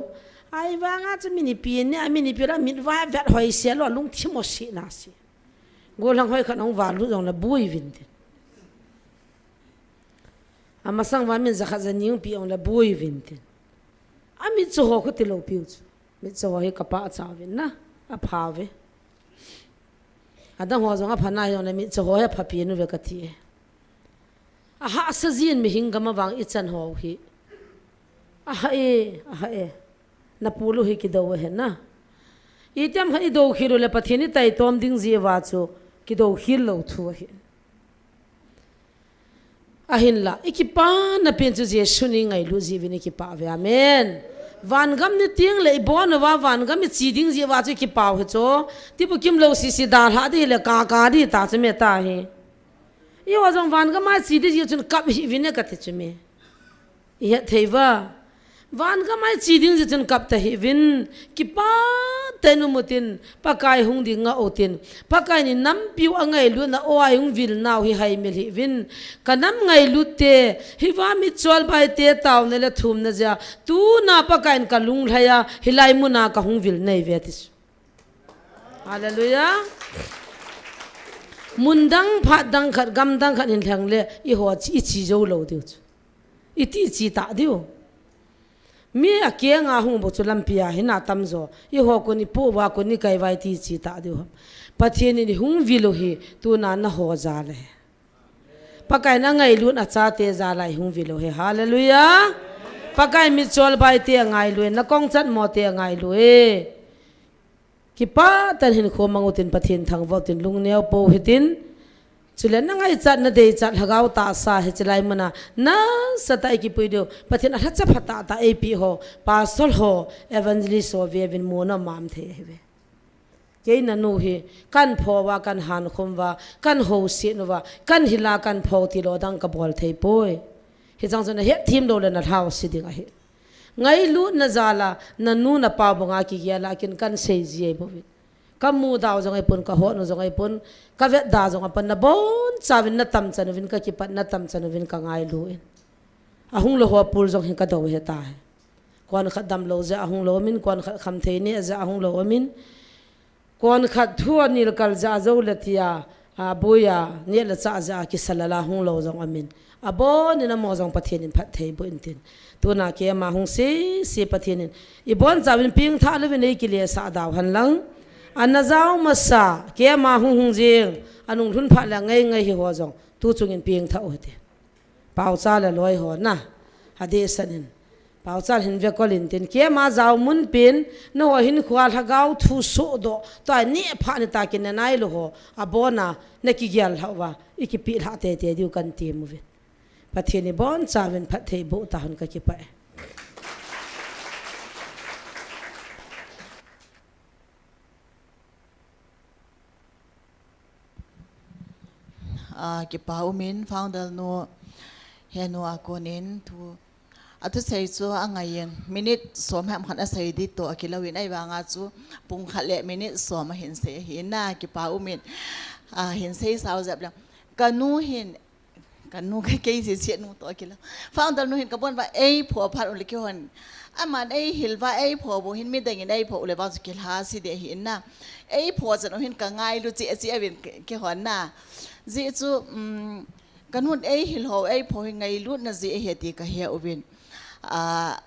Ai vanga chu mi ni pi ni a mi ni pi la mit va vet hoi sia lo lung thim o si na si. Go lang hoi khan ong va lu jong la bui vin tin. A masang va min za khat za ning pi ong la bui vin tin. A mit chu ho khu ti lo piu chu. Mit chu ho hi ka pa cha vin na. A pha ve. A dang ho jong a pha na jong la mit chu ho he pha pi nu ve ka ti e. A ha sa jin mi hing gam a vang i chan ho hi. A ha e, a ha e. Na pu lu hi ki do he na. I tiam kha i do khil u le Pathin i tai tom ding ji va chu ki do khil lo thu a hi. A hin la, i ki pa na pen chu Jesu ni ngailu ji vin i ki pa ve. Amen. Van gam ni ting le i bon va van gam i chi ding ji va chu i ki pa he chu. Ti bu kim lo si si da hla di le ka ka di ta chu me ta hi. I ho jong van gam a chi di ji chun kap hi vin e ka ti chu me. Ihet thei uva. Van gam a iche ding jeh chun kap tahih uvin, kipah tah in um utin, Pakai hung ding ngah utin, Pakai in nampi u angailutna a hung vil nau hi haimil hih uvin, ka nam ngailut te, hiva mitchol bai te taona le thumna jeh a, tuna Pakai in ka lunglhai a, hilai mun a ka hung vil nei uve ti chu. Hallelujah. Mun dang, phat dang khat, gam dang khat hin lheng le, eiho chi, iche jou lou diu chu. Iti che tah diu. Mi akeng a hung bou chu lampi a hin atam jo. Eiho kon ipoh uva kon ikai uva iti che tah diu ham. Pathen in eihung vil u hi, tuna naho jal ahi. Pakai in angailut achate jal a eihung vil u hi. Hallelujah. Pakai in mitchol bai te angailu e, nakong chat mo te angailu e. Kipah tah in hinkho mang utin Pathen thangvah utin lungneo pou hitin. Chule nangaichat nadeichat lhagao tahsa hiche lai mun a nasatah a ikipui diu. Pathen in alhacha phatah tah eipeh ho, pastor ho, evangelist ho veuvin mun a um thei ahiuve. Kei nanu hi, kahin pho uva, kahin hankhom uva, kahin housen uva, kahin hil a, kahin pho tilou dang kabol thei poi. Hicheng chun nahet them lou le nalhau se ding ahi. Ngailutna jal a, nanu napa banga kigel a kin kahin sei ji ahi bouvin. Kamu dau jong ahipon, kahot u jong ahipon, kavet da jong ahipon, nabonchauvin natam chan uvin, kakipah natam chan uvin kangailu in. Ahung lou ho pul jong hi kadou ahitai. Kon khat damlou jeh a ahung lou umin, kon khat khamthei neh jeh a ahung lou umin. Kon khat thu anilkal jeh a jou le tia, aboi a, neh le chah jeh a kisa lal a hung lou jong umin. Abonin amaho jong Pathen in phatthei boh intin. Tuna keima hung sese Pathen in. Ibonchauvin pengthah louvin eikilesah dau hen lang. Ana jao masa, keima hung hung jing, anung lhun phat le ngai ngai hiho jong. Tu chungin pengthah u hite. Paocha le loi ho na, adehset in. Paocha hin vekol intin, keima jao mun pen, nangho hinkhoa lhagao thu sohdoh, tua neh phat nitah kin nanai lou ho, abona, nakigel lhah uva, ikipeh lhah teitei diu kahin tem uve. Pathen in ibonchauvin phatthei boh tahen kakipah e. Ah, kipa umin founder nu, henu a konin thu, athusei chu angaiyin, minute som ham khat asei ding toh akilouvin ahivanga chu pung khat le minute som ahin sei ahi na, kipa umin, ah, hin seisau jep le. Kanu hin Kanu ka kei jeh jeh nu toh kilou. Founder nu hin kabon uva eipho phat uleh keihon. Aman eihil uva eipho bou hin midang in eipho uleh vang chu kilha se ding ahi na. Eipho chan u hin kangailu cheh cheh uvin ke, keihon na. Jeh chu, um, kanun eihil ho eipho hi ngailutna jeh ahi ti kahe uvin. Ah,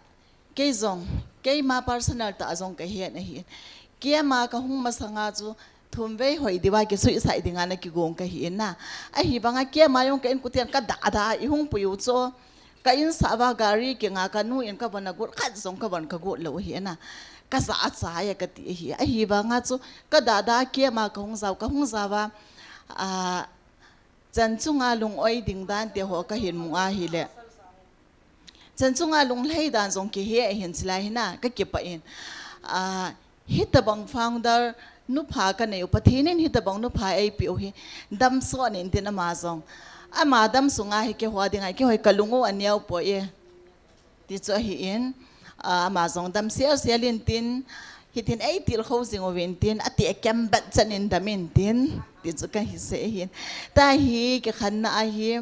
Kei jong, keima personal tah jong kahet ahi. Keima kahung masanga chu thumvei hoi diuva kisuisah dinga nakigong kahi na. Ahivanga keima jong ka inkoten kadah dah a eihung pui u chu. Ka insah uva gari kinga kanu in kavon agot khat jong kavon kagot lou ahi na. Kajah a chai a kati ahi. Ahivanga chu kadah dah a keima kahung jao, kahung jao uva, ah, Chan chunga lung-oi ding dan te ho kahin mu ahile. Chan chunga lunglhai dan jong kihe ahin chilai hina, kakipah in. Ah, hitabang founder nupha kanei u, Pathen in hitabang nupha eipeh u hi damsot in tin ama jong. Ama dam sunga hi keiho dinga, keiho hi kalung u aneo poi e. Ti chu ahin, ah, ama jong dam sel sel in tin, hitin eitilkhou jing uvin tin, ati a kembat chan in dam in tin, ti chu kahin sei ahin. Tahi kikhenna ahi,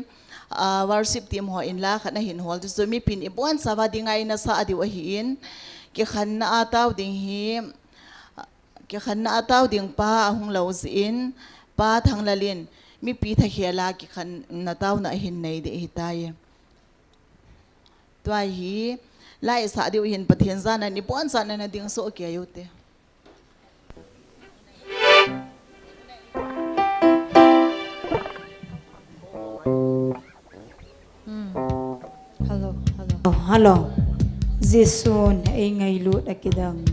ah, worship team ho in la khat ahin hol ti chu mipin ibonchauva dinga inasa diu ahin, kikhenna a tao ding hi, kikhenna a tao ding pa ahung lou jeh in, Pa Thanglal in, mipi thakhel a kikhenna taona ahin nei ding ahitai. Tua hi, la isah diu hin Pathen jana in ibonchauva nading soh kei u te. Hmm. Hello, hello. Oh, hello. Jesun eingailut akidang.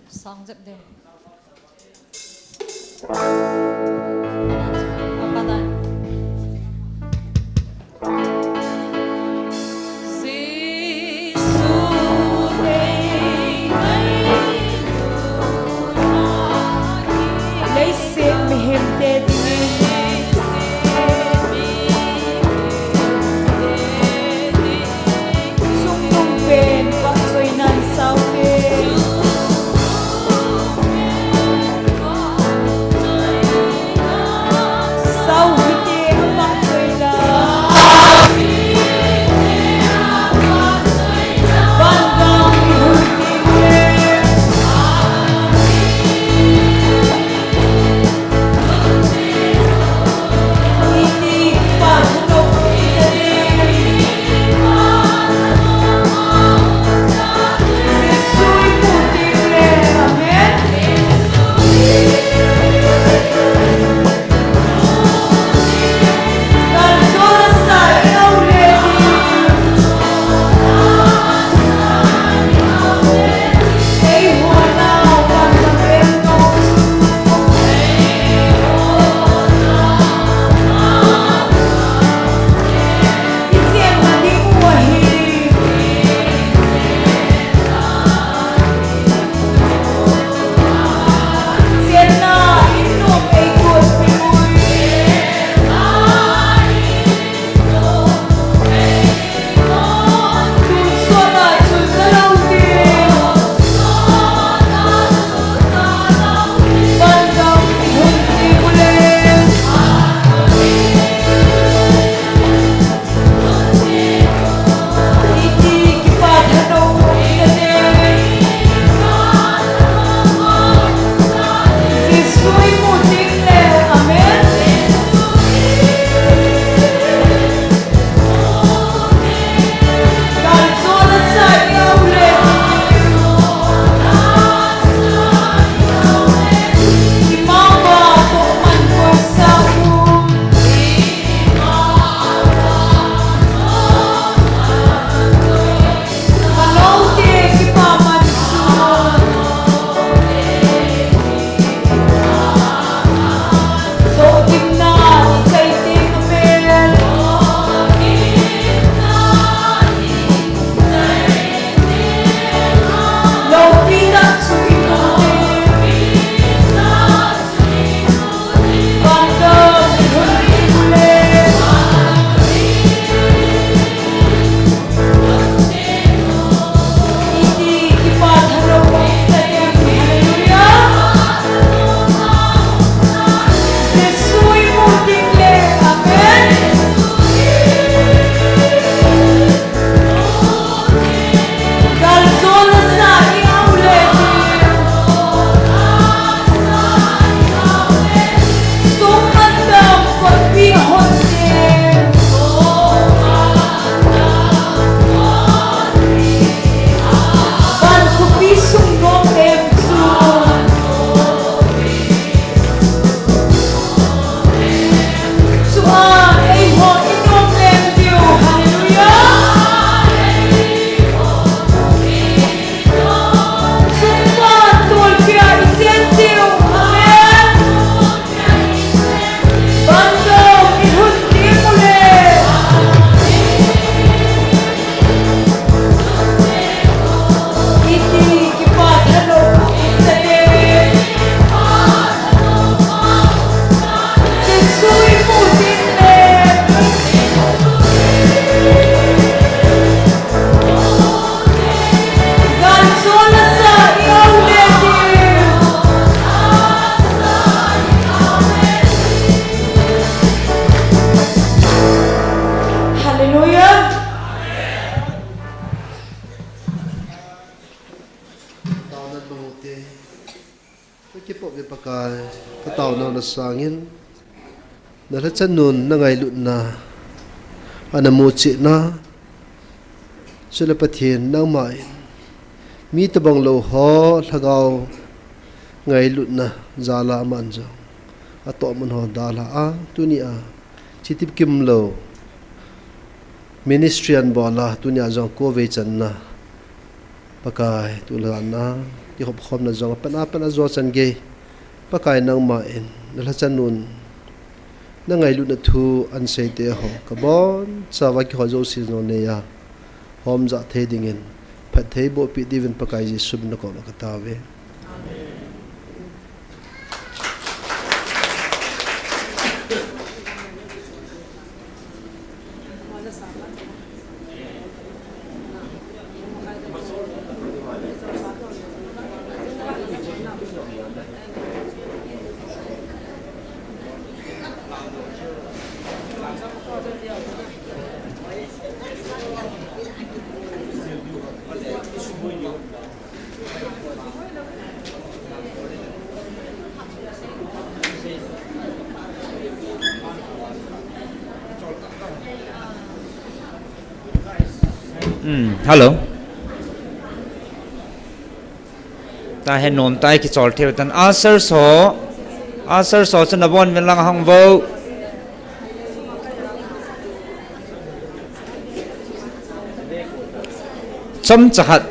Sang jep ding. Leiset mihem te dingin Nona sangin, na lhachanun na ngailutna, ana muchihna, chule Pathen nangma in, mi tobang lou ho lhagao ngailutna jal a aman jong atohmun ho dalha a, tunia, chitipkim lou ministry anabol a, tunia jong kovei channa, Pakai, tulhana, kihopkhomna jong apat apat a jo chan gei, Pakai nangma in, na lhachanun, na ngailutna thu ahin seite ho, kabonchauva kihou jouse jong neiya, hom jah thei dingin, phatthei bohpeh diuvin Pakai Jesu min a koma katao uve. Hmm, hello. Tahen nom tai, kichol thei tan. Ushers ho, ushers ho chu nabon uvin lang hung vo. Chomcha khat.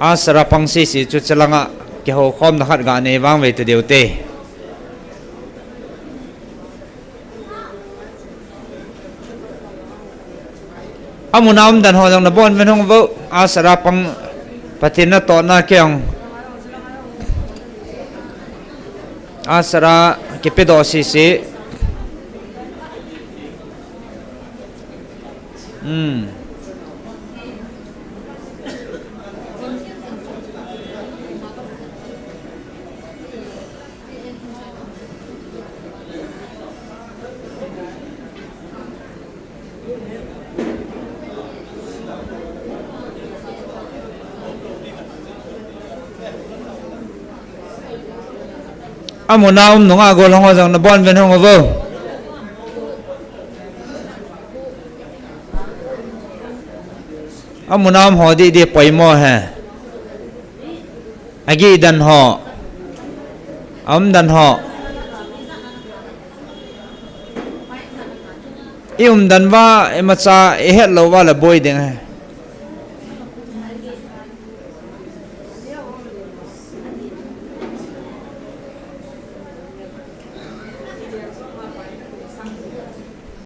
Ushers a pang sese chu chalanga kihoukhomna khat ganei vangvei ta diu te. Amuna um dan ho jong nabon uvin hung vo, ushers a pang, Pathen natohna kei jong. Ushers a kipedoh sese. Hmm. Amuna um nunga gol hung ho jong nabon uvin hung vo. Amuna um ho didi poimo he. Agih dan ho. Aum dan ho. I um dan uva, imacha, ihet lou uva le boi ding he.